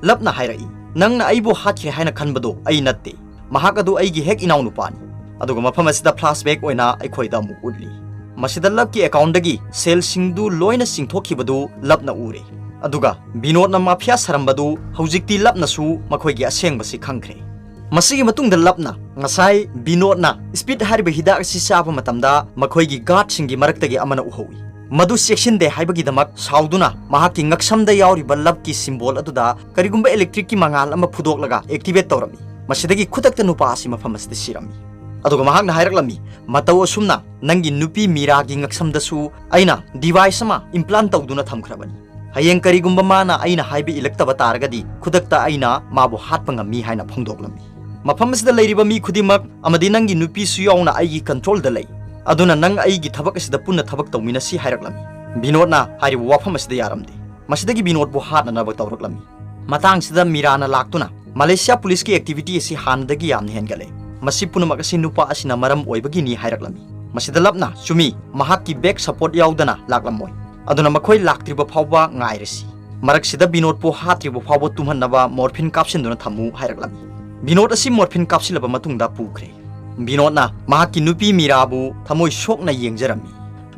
ꯂꯞꯅ ꯍꯥꯏꯔꯛꯏ, "ꯅꯪꯅ ꯑꯩꯕꯨ ꯍꯥꯠꯈ꯭ꯔꯦ ꯍꯥꯏꯅ ꯈꯟꯕꯗꯣ ꯑꯩ ꯅꯠꯇꯦ꯫ ꯃꯍꯥꯛ ꯑꯗꯨ ꯑꯩꯒꯤ ꯍꯦꯛ ꯏꯅꯥꯎꯅꯨꯄꯥꯅꯤ"꯫ ꯑꯗꯨꯒ ꯃꯐꯝ ꯑꯁꯤꯗ ꯐ꯭ꯂꯥꯁꯕꯦꯛ ꯑꯣꯏꯅ ꯑꯩꯈꯣꯏꯗ ꯑꯃꯨꯛ ꯎꯠꯂꯤ꯫ ꯃꯁꯤꯗ ꯂꯞꯀꯤ ꯑꯦꯀꯥꯎꯟꯗꯒꯤ ꯁꯦꯜꯁꯤꯡꯗꯨ ꯂꯣꯏꯅ ꯆꯤꯡꯊꯣꯛꯈꯤꯕꯗꯨ ꯂꯞꯅ ꯎꯔꯦ꯫ ꯑꯗꯨꯒ ꯕꯤꯅꯣꯗꯅ ꯃꯥꯐꯤꯌꯥ ꯁꯥꯔꯝꯕꯗꯨ ꯍꯧꯖꯤꯛꯇꯤ ꯂꯞꯅꯁꯨ ꯃꯈꯣꯏꯒꯤ ꯑꯁꯦꯡꯕꯁꯤ ꯈꯪꯈ꯭ꯔꯦ꯫ ꯃꯁꯤꯒꯤ ꯃꯇꯨꯡꯗ ꯂꯞꯅ ꯉꯁꯥꯏ ꯕꯤꯅꯣꯗꯅ ꯁ꯭ꯄꯤꯠ ꯍꯥꯏꯔꯤꯕ ꯍꯤꯗꯥꯛ ꯑꯁꯤ ꯆꯥꯕ ꯃꯇꯝꯗ ꯃꯈꯣꯏꯒꯤ ꯒꯥꯔꯗꯁꯤꯡꯒꯤ ꯃꯔꯛꯇꯒꯤ ꯑꯃꯅ ꯎꯍꯧꯏ꯫ ꯃꯗꯨ ꯆꯦꯛꯁꯤꯟꯗꯦ ꯍꯥꯏꯕꯒꯤꯗꯃꯛ ꯁꯥꯎꯗꯨꯅ ꯃꯍꯥꯛꯀꯤ ꯉꯛꯁꯝꯗ ꯌꯥꯎꯔꯤꯕ ꯂꯞꯀꯤ ꯁꯤꯝꯕꯣꯜ ꯑꯗꯨꯗ ꯀꯔꯤꯒꯨꯝꯕ ꯏꯂꯦꯛꯇ꯭ꯔꯤꯛꯀꯤ ꯃꯉꯥꯜ ꯑꯃ ꯐꯨꯗꯣꯛꯂꯒ ꯑꯦꯛꯇꯤꯚꯦꯠ ꯇꯧꯔꯝꯃꯤ꯫ ꯃꯁꯤꯗꯒꯤ ꯈꯨꯗꯛꯇ ꯅꯨꯄꯥ ꯑꯁꯤ ꯃꯐꯝ ꯑꯁꯤꯗ ꯁꯤꯔꯝꯃꯤ꯫ ꯑꯗꯨꯒ ꯃꯍꯥꯛꯅ ꯍꯥꯏꯔꯛꯂꯝꯃꯤ, "ꯃꯇꯧ ꯑꯁꯨꯝꯅ ꯅꯪꯒꯤ ꯅꯨꯄꯤ ꯃꯤꯔꯥꯒꯤ ꯉꯛꯁꯝꯗꯁꯨ ꯑꯩꯅ ꯗꯤꯚꯥꯏꯁ ꯑꯃ ꯏꯝꯄ꯭ꯂꯥꯟ ꯇꯧꯗꯨꯅ ꯊꯝꯈ꯭ꯔꯕꯅꯤ꯫ ꯍꯌꯦꯡ ꯀꯔꯤꯒꯨꯝꯕ ꯃꯥꯅ ꯑꯩꯅ ꯍꯥꯏꯕ ꯏꯜꯂꯛꯇꯕ ꯇꯥꯔꯒꯗꯤ ꯈꯨꯗꯛꯇ ꯑꯩꯅ ꯃꯥꯕꯨ ꯍꯥꯠꯄ ꯉꯝꯃꯤ" ꯍꯥꯏꯅ ꯐꯣꯡꯗꯣꯛꯂꯝꯃꯤ꯫ "ꯃꯐꯝ ꯑꯁꯤꯗ ꯂꯩꯔꯤꯕ ꯃꯤ ꯈꯨꯗꯤꯡꯃꯛ ꯑꯃꯗꯤ ꯅꯪꯒꯤ ꯅꯨꯄꯤꯁꯨ ꯌꯥꯎꯅ ꯑꯩꯒꯤ ꯀꯟꯇ꯭ꯔꯣꯜꯗ ꯂꯩ꯫ ꯑꯗꯨꯅ ꯅꯪ ꯑꯩꯒꯤ ꯊꯕꯛ ꯑꯁꯤꯗ ꯄꯨꯟꯅ ꯊꯕꯛ ꯇꯧꯃꯤꯟꯅꯁꯤ" ꯍꯥꯏꯔꯛꯂꯝꯃꯤ꯫ ꯕꯤꯅꯣꯗꯅ ꯍꯥꯏꯔꯤꯕ ꯋꯥꯐꯝ ꯑꯁꯤꯗ ꯌꯥꯔꯝꯗꯦ꯫ ꯃꯁꯤꯗꯒꯤ ꯕꯤꯅꯣꯗꯄꯨ ꯍꯥꯠꯅꯅꯕ ꯇꯧꯔꯛꯂꯝꯃꯤ꯫ ꯃꯇꯥꯡꯁꯤꯗ ꯃꯤꯔꯥꯅ ꯂꯥꯛꯇꯨꯅ ꯃꯂꯦꯁꯤꯌꯥ ꯄꯨꯂꯤꯁꯀꯤ ꯑꯦꯛꯇꯤꯚꯤꯇꯤ ꯑꯁꯤ ꯍꯥꯟꯅꯗꯒꯤ ꯌꯥꯝꯅ ꯍꯦꯟꯒꯠꯂꯦ꯫ ꯃꯁꯤ ꯄꯨꯝꯅꯃꯛ ꯑꯁꯤ ꯅꯨꯄꯥ ꯑꯁꯤꯅ ꯃꯔꯝ ꯑꯣꯏꯕꯒꯤꯅꯤ ꯍꯥꯏꯔꯛꯂꯝꯃꯤ꯫ ꯃꯁꯤꯗ ꯂꯞꯅ, "ꯆꯨꯝꯃꯤ, ꯃꯍꯥꯛꯀꯤ ꯕꯦꯛ ꯁꯄꯣꯔꯠ ꯌꯥꯎꯗꯅ ꯂꯥꯛꯂꯝꯃꯣꯏ꯫ ꯑꯗꯨꯅ ꯃꯈꯣꯏ ꯂꯥꯛꯇ꯭ꯔꯤꯕ ꯐꯥꯎꯕ ꯉꯥꯏꯔꯁꯤ꯫ ꯃꯔꯛꯁꯤꯗ ꯕꯤꯅꯣꯗꯄꯨ ꯍꯥꯠꯇ꯭ꯔꯤꯕ ꯐꯥꯎꯕ ꯇꯨꯝꯍꯟꯅꯕ ꯃꯣꯔꯐꯤꯟ ꯀꯥꯞꯁꯤꯟꯗꯨꯅ ꯊꯝꯃꯨ" ꯍꯥꯏꯔꯛꯂꯝꯃꯤ꯫ ꯕꯤꯅꯣꯗ ꯑꯁꯤ ꯃꯣꯔꯐꯤꯟ ꯀꯥꯞꯁꯤꯜꯂꯕ ꯃꯇꯨꯡꯗ ꯄꯨꯈ꯭ꯔꯦ꯫ ꯕꯤꯅꯣꯗꯅ ꯃꯍꯥꯛꯀꯤ ꯅꯨꯄꯤ ꯃꯤꯔꯥꯕꯨ ꯊꯃꯣꯏ ꯁꯣꯛꯅ ꯌꯦꯡꯖꯔꯝꯃꯤ꯫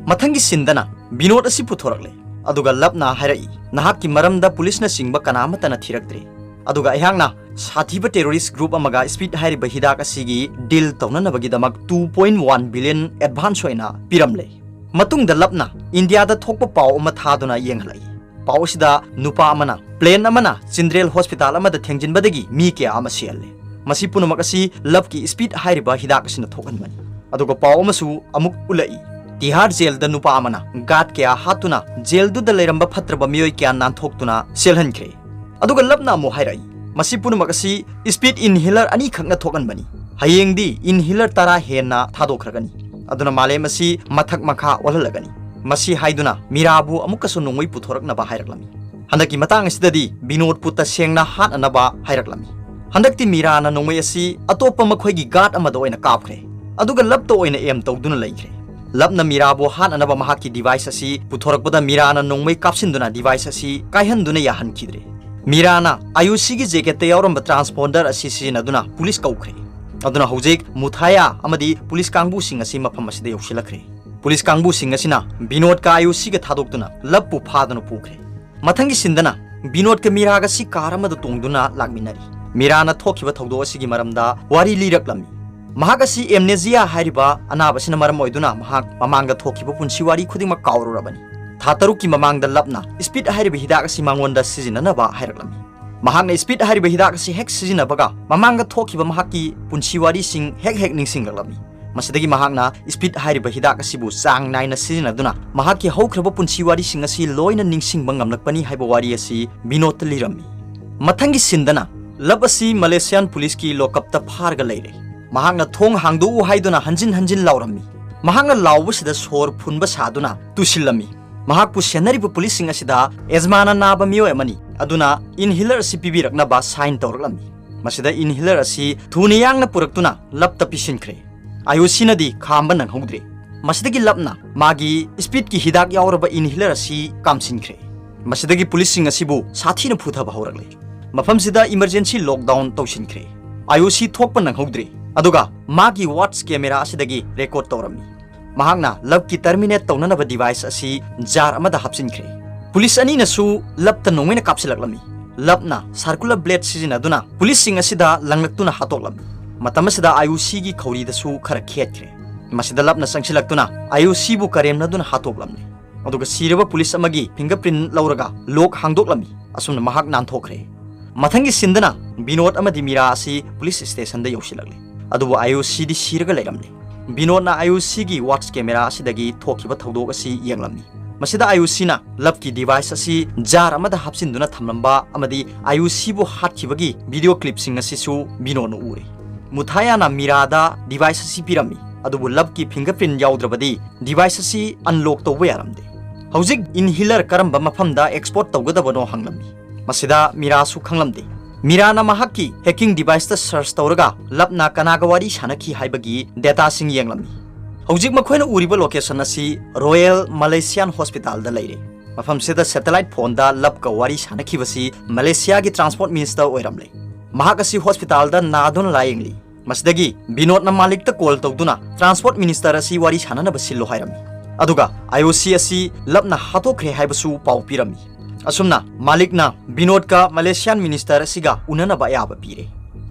ꯃꯊꯪꯒꯤ ꯁꯤꯟꯗꯅ ꯕꯤꯅꯣꯗ ꯑꯁꯤ ꯄꯨꯊꯣꯔꯛꯂꯦ꯫ ꯑꯗꯨꯒ ꯂꯞꯅ ꯍꯥꯏꯔꯛꯏ, "ꯅꯍꯥꯛꯀꯤ ꯃꯔꯝꯗ ꯄꯨꯂꯤꯁꯅ ꯆꯤꯡꯕ ꯀꯅꯥ ꯑꯃꯠꯇꯅ ꯊꯤꯔꯛꯇ꯭ꯔꯦ꯫ ꯑꯗꯨꯒ ꯑꯩꯍꯥꯛꯅ ꯁꯥꯊꯤꯕ ꯇꯦꯔꯣꯔꯤꯁ ꯒ꯭ꯔꯨꯞ ꯑꯃꯒ ꯁ꯭ꯄꯤꯠ ꯍꯥꯏꯔꯤꯕ ꯍꯤꯗꯥꯛ ꯑꯁꯤꯒꯤ ꯗꯤꯜ ꯇꯧꯅꯅꯕꯒꯤꯗꯃꯛ two point one billion advance ꯑꯣꯏꯅ ꯄꯤꯔꯝꯂꯦ꯫" ꯃꯇꯨꯡꯗ ꯂꯞꯅ ꯏꯟꯗꯤꯌꯥꯗ ꯊꯣꯛꯄ ꯄꯥꯎ ꯑꯃ ꯊꯥꯗꯨꯅ ꯌꯦꯡꯍꯜꯂꯛꯏ꯫ ꯄꯥꯎ ꯑꯁꯤꯗ ꯅꯨꯄꯥ ꯑꯃꯅ ꯄ꯭ꯂꯦꯟ ꯑꯃꯅ ꯆꯤꯟꯗ꯭ꯔꯦꯜ ꯍꯣꯁꯄꯤꯇꯥꯜ ꯑꯃꯗ ꯊꯦꯡꯖꯤꯟꯕꯗꯒꯤ ꯃꯤ ꯀꯌꯥ ꯑꯃ ꯁꯤꯍꯜꯂꯦ꯫ ꯃꯁꯤ ꯄꯨꯝꯅꯃꯛ ꯑꯁꯤ ꯂꯞꯀꯤ ꯁ꯭ꯄꯤꯠ ꯍꯥꯏꯔꯤꯕ ꯍꯤꯗꯥꯛ ꯑꯁꯤꯅ ꯊꯣꯛꯍꯟꯕꯅꯤ꯫ ꯑꯗꯨꯒ ꯄꯥꯎ ꯑꯃꯁꯨ ꯑꯃꯨꯛ ꯎꯠꯂꯛꯏ, ꯇꯤꯍꯥꯔ ꯖꯦꯜꯗ ꯅꯨꯄꯥ ꯑꯃꯅ ꯒꯥꯔꯗ ꯀꯌꯥ ꯍꯥꯠꯇꯨꯅ ꯖꯦꯜꯗꯨꯗ ꯂꯩꯔꯝꯕ ꯐꯠꯇ꯭ꯔꯕ ꯃꯤꯑꯣꯏ ꯀꯌꯥ ꯅꯥꯟꯊꯣꯛꯇꯨꯅ ꯆꯦꯜꯍꯟꯈ꯭ꯔꯦ꯫ ꯑꯗꯨꯒ ꯂꯞꯅ ꯑꯃꯨꯛ ꯍꯥꯏꯔꯛꯏ, "ꯃꯁꯤ ꯄꯨꯝꯅꯃꯛ ꯑꯁꯤ ꯁ꯭ꯄꯤꯠ ꯏꯟꯍꯦꯂꯔ ꯑꯅꯤꯈꯛꯅ ꯊꯣꯛꯍꯟꯕꯅꯤ꯫ ꯍꯌꯦꯡꯗꯤ ꯏꯟꯍꯦꯂꯔ ꯇꯔꯥ ꯍꯦꯟꯅ ꯊꯥꯗꯣꯛꯈ꯭ꯔꯒꯅꯤ꯫ ꯑꯗꯨꯅ ꯃꯥꯂꯦꯝ ꯑꯁꯤ ꯃꯊꯛ ꯃꯈꯥ ꯑꯣꯜꯍꯜꯂꯒꯅꯤ꯫" ꯃꯁꯤ ꯍꯥꯏꯗꯨꯅ ꯃꯤꯔꯥꯕꯨ ꯑꯃꯨꯛꯀꯁꯨ ꯅꯣꯡꯃꯩ ꯄꯨꯊꯣꯔꯛꯅꯕ ꯍꯥꯏꯔꯛꯂꯝꯃꯤ꯫ ꯍꯟꯗꯛꯀꯤ ꯃꯇꯥꯡ ꯑꯁꯤꯗꯗꯤ ꯕꯤꯅꯣꯗꯄꯨ ꯇꯁꯦꯡꯅ ꯍꯥꯠꯅꯅꯕ ꯍꯥꯏꯔꯛꯂꯝꯃꯤ꯫ ꯍꯟꯗꯛꯇꯤ ꯃꯤꯔꯥꯅ ꯅꯣꯡꯃꯩ ꯑꯁꯤ ꯑꯇꯣꯞꯄ ꯃꯈꯣꯏꯒꯤ ꯒꯥꯔꯗ ꯑꯃꯗ ꯑꯣꯏꯅ ꯀꯥꯞꯈ꯭ꯔꯦ꯫ ꯑꯗꯨꯒ ꯂꯞꯇ ꯑꯣꯏꯅ ꯑꯦꯝ ꯇꯧꯗꯨꯅ ꯂꯩꯈ꯭ꯔꯦ꯫ ꯂꯞꯅ ꯃꯤꯔꯥꯕꯨ ꯍꯥꯠꯅꯅꯕ ꯃꯍꯥꯛꯀꯤ ꯗꯤꯚꯥꯏꯁ ꯑꯁꯤ ꯄꯨꯊꯣꯔꯛꯄꯗ ꯃꯤꯔꯥꯅ ꯅꯣꯡꯃꯩ ꯀꯥꯞꯁꯤꯟꯗꯨꯅ ꯗꯤꯚꯥꯏꯁ ꯑꯁꯤ ꯀꯥꯏꯍꯟꯗꯨꯅ ꯌꯥꯍꯟꯈꯤꯗ꯭ꯔꯦ꯫ ꯃꯤꯔꯥꯅ ꯑꯥꯏ ꯑꯣ ꯁꯤꯒꯤ ꯖꯦꯀꯦꯠꯇ ꯌꯥꯎꯔꯝꯕ ꯇ꯭ꯔꯥꯟꯁꯄꯣꯟꯗꯔ ꯑꯁꯤ ꯁꯤꯖꯤꯟꯅꯗꯨꯅ ꯄꯨꯂꯤꯁ ꯀꯧꯈ꯭ꯔꯦ꯫ ꯑꯗꯨꯅ ꯍꯧꯖꯤꯛ ꯃꯨꯊꯥꯌꯥ ꯑꯃꯗꯤ ꯄꯨꯂꯤꯁ ꯀꯥꯡꯕꯨꯁꯤꯡ ꯑꯁꯤ ꯃꯐꯝ ꯑꯁꯤꯗ ꯌꯧꯁꯤꯜꯂꯛꯈ꯭ꯔꯦ꯫ ꯄꯨꯂꯤꯁ ꯀꯥꯡꯕꯨꯁꯤꯡ ꯑꯁꯤꯅ ꯕꯤꯅꯣꯗꯀ ꯑꯥꯏ ꯑꯣ ꯁꯤꯒ ꯊꯥꯗꯣꯛꯇꯨꯅ ꯂꯞꯄꯨ ꯐꯥꯗꯨꯅ ꯄꯨꯈ꯭ꯔꯦ꯫ ꯃꯊꯪꯒꯤ ꯁꯤꯟꯗꯅ ꯕꯤꯅꯣꯗꯀ ꯃꯤꯔꯥꯒ ꯁꯤ ꯀꯥꯔ ꯑꯃꯗ ꯇꯣꯡꯗꯨꯅ ꯂꯥꯛꯃꯤꯟꯅꯔꯤ꯫ ꯃꯤꯔꯥꯅ ꯊꯣꯛꯈꯤꯕ ꯊꯧꯗꯣꯛ ꯑꯁꯤꯒꯤ ꯃꯔꯝꯗ ꯋꯥꯔꯤ ꯂꯤꯔꯛꯂꯝꯃꯤ꯫ ꯃꯍꯥꯛ ꯑꯁꯤ ꯑꯦꯝꯅꯦꯖꯤꯌꯥ ꯍꯥꯏꯔꯤꯕ ꯑꯅꯥꯕ ꯑꯁꯤꯅ ꯃꯔꯝ ꯑꯣꯏꯗꯨꯅ ꯃꯍꯥꯛ ꯃꯃꯥꯡꯗ ꯊꯣꯛꯈꯤꯕ ꯄꯨꯟꯁꯤ ꯋꯥꯔꯤ ꯈꯨꯗꯤꯡꯃꯛ ꯀꯥꯎꯔꯨꯔꯕꯅꯤ꯫ ꯊꯥ ꯇꯔꯨꯛꯀꯤ ꯃꯃꯥꯡꯗ ꯂꯞꯅ ꯏꯁꯄꯤꯠ ꯍꯥꯏꯔꯤꯕ ꯍꯤꯗꯥꯛ ꯑꯁꯤ ꯃꯉꯣꯟꯗ ꯁꯤꯖꯤꯟꯅꯅꯕ ꯍꯥꯏꯔꯛꯂꯝꯃꯤ꯫ ꯃꯍꯥꯛꯅ ꯏꯁꯄꯤꯠ ꯍꯥꯏꯔꯤꯕ ꯍꯤꯗꯥꯛ ꯑꯁꯤ ꯍꯦꯛ ꯁꯤꯖꯤꯟꯅꯕꯒ ꯃꯃꯥꯡꯗ ꯊꯣꯛꯈꯤꯕ ꯃꯍꯥꯛꯀꯤ ꯄꯨꯟꯁꯤ ꯋꯥꯔꯤꯁꯤꯡ ꯍꯦꯛ ꯍꯦꯛ ꯅꯤꯡꯁꯤꯡꯂꯛꯂꯝꯃꯤ꯫ ꯃꯁꯤꯗꯒꯤ ꯃꯍꯥꯛꯅ ꯏꯁꯄꯤꯠ ꯍꯥꯏꯔꯤꯕ ꯍꯤꯗꯥꯛ ꯑꯁꯤꯕꯨ ꯆꯥꯡ ꯅꯥꯏꯅ ꯁꯤꯖꯤꯟꯅꯗꯨꯅ ꯃꯍꯥꯛꯀꯤ ꯍꯧꯈ꯭ꯔꯕ ꯄꯨꯟꯁꯤ ꯋꯥꯔꯤꯁꯤꯡ ꯑꯁꯤ ꯂꯣꯏꯅ ꯅꯤꯡꯁꯤꯡꯕ ꯉꯝꯂꯛꯄꯅꯤ ꯍꯥꯏꯕ ꯋꯥꯔꯤ ꯑꯁꯤ ꯕꯤꯅꯣꯗꯇ ꯂꯤꯔꯝꯃꯤ꯫ ꯃꯊꯪꯒꯤ ꯁꯤꯟꯗꯅ ꯂꯞ ꯑꯁꯤ ꯃꯂꯦꯁꯤꯌꯥꯟ ꯄꯨꯂꯤꯁꯀꯤ ꯂꯣꯀꯞꯇ ꯐꯥꯔꯒ ꯂꯩꯔꯦ꯫ ꯃꯍꯥꯛꯅ ꯊꯣꯡ ꯍꯥꯡꯗꯣꯛꯎ ꯍꯥꯏꯗꯨꯅ ꯍꯟꯖꯤꯟ ꯍꯟꯖꯤꯟ ꯂꯥꯎꯔꯝꯃꯤ꯫ ꯃꯍꯥꯛꯅ ꯂꯥꯎꯕꯁꯤꯗ ꯁꯣꯔ ꯐꯨꯟꯕ ꯁꯥꯗꯨꯅ ꯇꯨꯁꯤꯜꯂꯝꯃꯤ꯫ ꯃꯍꯥꯛꯄꯨ ꯁꯦꯟꯅꯔꯤꯕ ꯄꯨꯂꯤꯁꯁꯤꯡ ꯑꯁꯤꯗ ꯑꯦꯖꯃꯥꯅ ꯅꯥꯕ ꯃꯤꯑꯣꯏ ꯑꯃꯅꯤ, ꯑꯗꯨꯅ ꯏꯟꯍꯤꯂꯔ ꯑꯁꯤ ꯄꯤꯕꯤꯔꯛꯅꯕ ꯁꯥꯏꯟ ꯇꯧꯔꯛꯂꯝꯃꯤ꯫ ꯃꯁꯤꯗ ꯏꯟꯍꯤꯂꯔ ꯑꯁꯤ ꯊꯨꯅ ꯌꯥꯡꯅ ꯄꯨꯔꯛꯇꯨꯅ ꯂꯞꯇ ꯄꯤꯁꯤꯟꯈ꯭ꯔꯦ꯫ ꯑꯥꯌꯨꯁꯤꯅꯗꯤ ꯈꯥꯝꯕ ꯅꯪꯍꯧꯗ꯭ꯔꯦ꯫ ꯃꯁꯤꯗꯒꯤ ꯂꯞꯅ ꯃꯥꯒꯤ ꯏꯁꯄꯤꯠꯀꯤ ꯍꯤꯗꯥꯛ ꯌꯥꯎꯔꯕ ꯏꯟꯍꯤꯂꯔ ꯑꯁꯤ ꯀꯥꯝꯁꯤꯟꯈ꯭ꯔꯦ꯫ ꯃꯁꯤꯗꯒꯤ ꯄꯨꯂꯤꯁꯁꯤꯡ ꯑꯁꯤꯕꯨ ꯁꯥꯊꯤꯅ ꯐꯨꯊꯕ ꯍꯧꯔꯛꯂꯦ꯫ ꯃꯐꯝꯁꯤꯗ ꯏꯃꯔꯖꯦꯟꯁꯤ ꯂꯣꯛꯗꯥꯎꯟ ꯇꯧꯁꯤꯟꯈ꯭ꯔꯦ꯫ ꯑꯥꯌꯨꯁꯤ ꯊꯣꯛꯄ ꯅꯪꯍꯧꯗ꯭ꯔꯦ, ꯑꯗꯨꯒ ꯃꯥꯒꯤ ꯋꯥꯆ ꯀꯦꯃꯦꯔꯥ ꯑꯁꯤꯗꯒꯤ ꯔꯦꯀꯣꯔꯗ ꯇꯧꯔꯝꯃꯤ꯫ ꯃꯍꯥꯛꯅ ꯂꯞꯀꯤ ꯇꯔꯃꯤꯅꯦꯠ ꯇꯧꯅꯅꯕ ꯗꯤꯚꯥꯏꯁ ꯑꯁꯤ ꯖꯥꯔ ꯑꯃꯗ ꯍꯥꯞꯆꯤꯟꯈ꯭ꯔꯦ꯫ ꯄꯨꯂꯤꯁ ꯑꯅꯤꯅꯁꯨ ꯂꯞꯇ ꯅꯣꯡꯃꯩꯅ ꯀꯥꯞꯁꯤꯜꯂꯛꯂꯝꯃꯤ꯫ ꯂꯞꯅ ꯁꯥꯔꯀꯨꯂꯔ ꯕ꯭ꯂꯦꯗ ꯁꯤꯖꯤꯟꯅꯗꯨꯅ ꯄꯨꯂꯤꯁꯁꯤꯡ ꯑꯁꯤꯗ ꯂꯪꯂꯛꯇꯨꯅ ꯍꯥꯠꯇꯣꯛꯂꯝꯃꯤ꯫ ꯃꯇꯝ ꯑꯁꯤꯗ ꯑꯥꯌꯨꯁꯤꯒꯤ ꯈꯧꯔꯤꯗꯁꯨ ꯈꯔ ꯈꯦꯠꯈ꯭ꯔꯦ꯫ ꯃꯁꯤꯗ ꯂꯞꯅ ꯆꯪꯁꯤꯜꯂꯛꯇꯨꯅ ꯑꯥꯌꯨꯁꯤꯕꯨ ꯀꯔꯦꯝꯅꯗꯨꯅ ꯍꯥꯠꯇꯣꯛꯂꯝꯃꯤ꯫ ꯑꯗꯨꯒ ꯁꯤꯔꯕ ꯄꯨꯂꯤꯁ ꯑꯃꯒꯤ ꯐꯤꯡꯒꯔ ꯄ꯭ꯔꯤꯟ ꯂꯧꯔꯒ ꯂꯣꯛ ꯍꯥꯡꯗꯣꯛꯂꯝꯃꯤ꯫ ꯑꯁꯨꯝꯅ ꯃꯍꯥꯛ ꯅꯥꯟꯊꯣꯛꯈ꯭ꯔꯦ꯫ ꯃꯊꯪꯒꯤ ꯁꯤꯟꯗꯅ ꯕꯤꯅꯣꯗ ꯑꯃꯗꯤ ꯃꯤꯔꯥ ꯑꯁꯤ ꯄꯨꯂꯤꯁ ꯁ꯭ꯇꯦꯁꯟꯗ ꯌꯧꯁꯤꯜꯂꯛꯂꯦ꯫ ꯑꯗꯨꯕꯨ ꯑꯥꯌꯨꯁꯤꯗꯤ ꯁꯤꯔꯒ ꯂꯩꯔꯝꯂꯦ꯫ ꯕꯤꯅꯣꯗꯅ ꯑꯥꯌꯨꯁꯤꯒꯤ ꯋꯥꯆ ꯀꯦꯃꯦꯔꯥ ꯑꯁꯤꯗꯒꯤ ꯊꯣꯛꯈꯤꯕ ꯊꯧꯗꯣꯛ ꯑꯁꯤ ꯌꯦꯡꯂꯝꯃꯤ꯫ ꯃꯁꯤꯗ ꯑꯥꯌꯨꯁꯤꯅ ꯂꯞꯀꯤ ꯗꯤꯚꯥꯏꯁ ꯑꯁꯤ ꯖꯥꯔ ꯑꯃꯗ ꯍꯥꯞꯆꯤꯟꯗꯨꯅ ꯊꯝꯂꯝꯕ ꯑꯃꯗꯤ ꯑꯥꯌꯨꯁꯤꯕꯨ ꯍꯥꯠꯈꯤꯕꯒꯤ ꯚꯤꯗꯤꯑꯣ ꯀ꯭ꯂꯤꯞꯁꯤꯡ ꯑꯁꯤꯁꯨ ꯕꯤꯅꯣꯗꯅ ꯎꯔꯦ꯫ ꯃꯨꯊꯥꯌꯥꯅ ꯃꯤꯔꯥꯗ ꯗꯤꯚꯥꯏꯁ ꯑꯁꯤ ꯄꯤꯔꯝꯃꯤ, ꯑꯗꯨꯕꯨ ꯂꯞꯀꯤ ꯐꯤꯡꯒꯔ ꯄ꯭ꯔꯤꯟ ꯌꯥꯎꯗ꯭ꯔꯕꯗꯤ ꯗꯤꯚꯥꯏꯁ ꯑꯁꯤ ꯑꯟꯂꯣꯛ ꯇꯧꯕ ꯌꯥꯔꯝꯗꯦ꯫ ꯍꯧꯖꯤꯛ ꯏꯟꯍꯤꯂꯔ ꯀꯔꯝꯕ ꯃꯐꯝꯗ ꯑꯦꯛꯁꯄꯣꯔꯠ ꯇꯧꯒꯗꯕꯅꯣ ꯍꯪꯂꯝꯃꯤ꯫ ꯃꯁꯤꯗ ꯃꯤꯔꯥꯁꯨ ꯈꯪꯂꯝꯗꯦ꯫ ꯃꯤꯔꯥꯅ ꯃꯍꯥꯛꯀꯤ ꯍꯦꯀꯤꯡ ꯗꯤꯚꯥꯏꯁꯇ ꯁꯔꯆ ꯇꯧꯔꯒ ꯂꯞꯅ ꯀꯅꯥꯒ ꯋꯥꯔꯤ ꯁꯥꯅꯈꯤ ꯍꯥꯏꯕꯒꯤ ꯗꯦꯇꯥꯁꯤꯡ ꯌꯦꯡꯂꯝꯃꯤ꯫ ꯍꯧꯖꯤꯛ ꯃꯈꯣꯏꯅ ꯎꯔꯤꯕ ꯂꯣꯀꯦꯁꯟ ꯑꯁꯤ ꯔꯣꯌꯦꯜ ꯃꯂꯦꯁꯤꯌꯥꯟ ꯍꯣꯁꯄꯤꯇꯥꯜꯗ ꯂꯩꯔꯦ꯫ ꯃꯐꯝꯁꯤꯗ ꯁꯦꯇꯦꯂꯥꯏꯠ ꯐꯣꯟꯗ ꯂꯞꯀ ꯋꯥꯔꯤ ꯁꯥꯅꯈꯤꯕꯁꯤ ꯃꯂꯦꯁꯤꯌꯥꯒꯤ ꯇ꯭ꯔꯥꯟꯁꯄꯣꯔꯠ ꯃꯤꯅꯤꯁꯇꯔ ꯑꯣꯏꯔꯝꯂꯦ꯫ ꯃꯍꯥꯛ ꯑꯁꯤ ꯍꯣꯁꯄꯤꯇꯥꯜꯗ ꯅꯥꯗꯨꯅ ꯂꯥꯌꯦꯡꯂꯤ꯫ ꯃꯁꯤꯗꯒꯤ ꯕꯤꯅꯣꯗꯅ ꯃꯥꯂꯤꯛꯇ ꯀꯣꯜ ꯇꯧꯗꯨꯅ ꯇ꯭ꯔꯥꯟꯁꯄꯣꯔꯠ ꯃꯤꯅꯤꯁꯇꯔ ꯑꯁꯤ ꯋꯥꯔꯤ ꯁꯥꯅꯅꯕ ꯁꯤꯜꯂꯣ ꯍꯥꯏꯔꯝꯃꯤ꯫ ꯑꯗꯨꯒ ꯑꯥꯌꯨꯁꯤ ꯑꯁꯤ ꯂꯞꯅ ꯍꯥꯠꯇꯣꯛꯈ꯭ꯔꯦ ꯍꯥꯏꯕꯁꯨ ꯄꯥꯎ ꯄꯤꯔꯝꯃꯤ꯫ ꯑꯁꯨꯝꯅ ꯃꯥꯂꯤꯛꯅ ꯕꯤꯅꯣꯗꯀ ꯃꯂꯦꯁꯤꯌꯥꯟ ꯃꯤꯅꯤꯁꯇꯔ ꯑꯁꯤꯒ ꯎꯅꯅꯕ ꯑꯌꯥꯕ ꯄꯤꯔꯦ꯫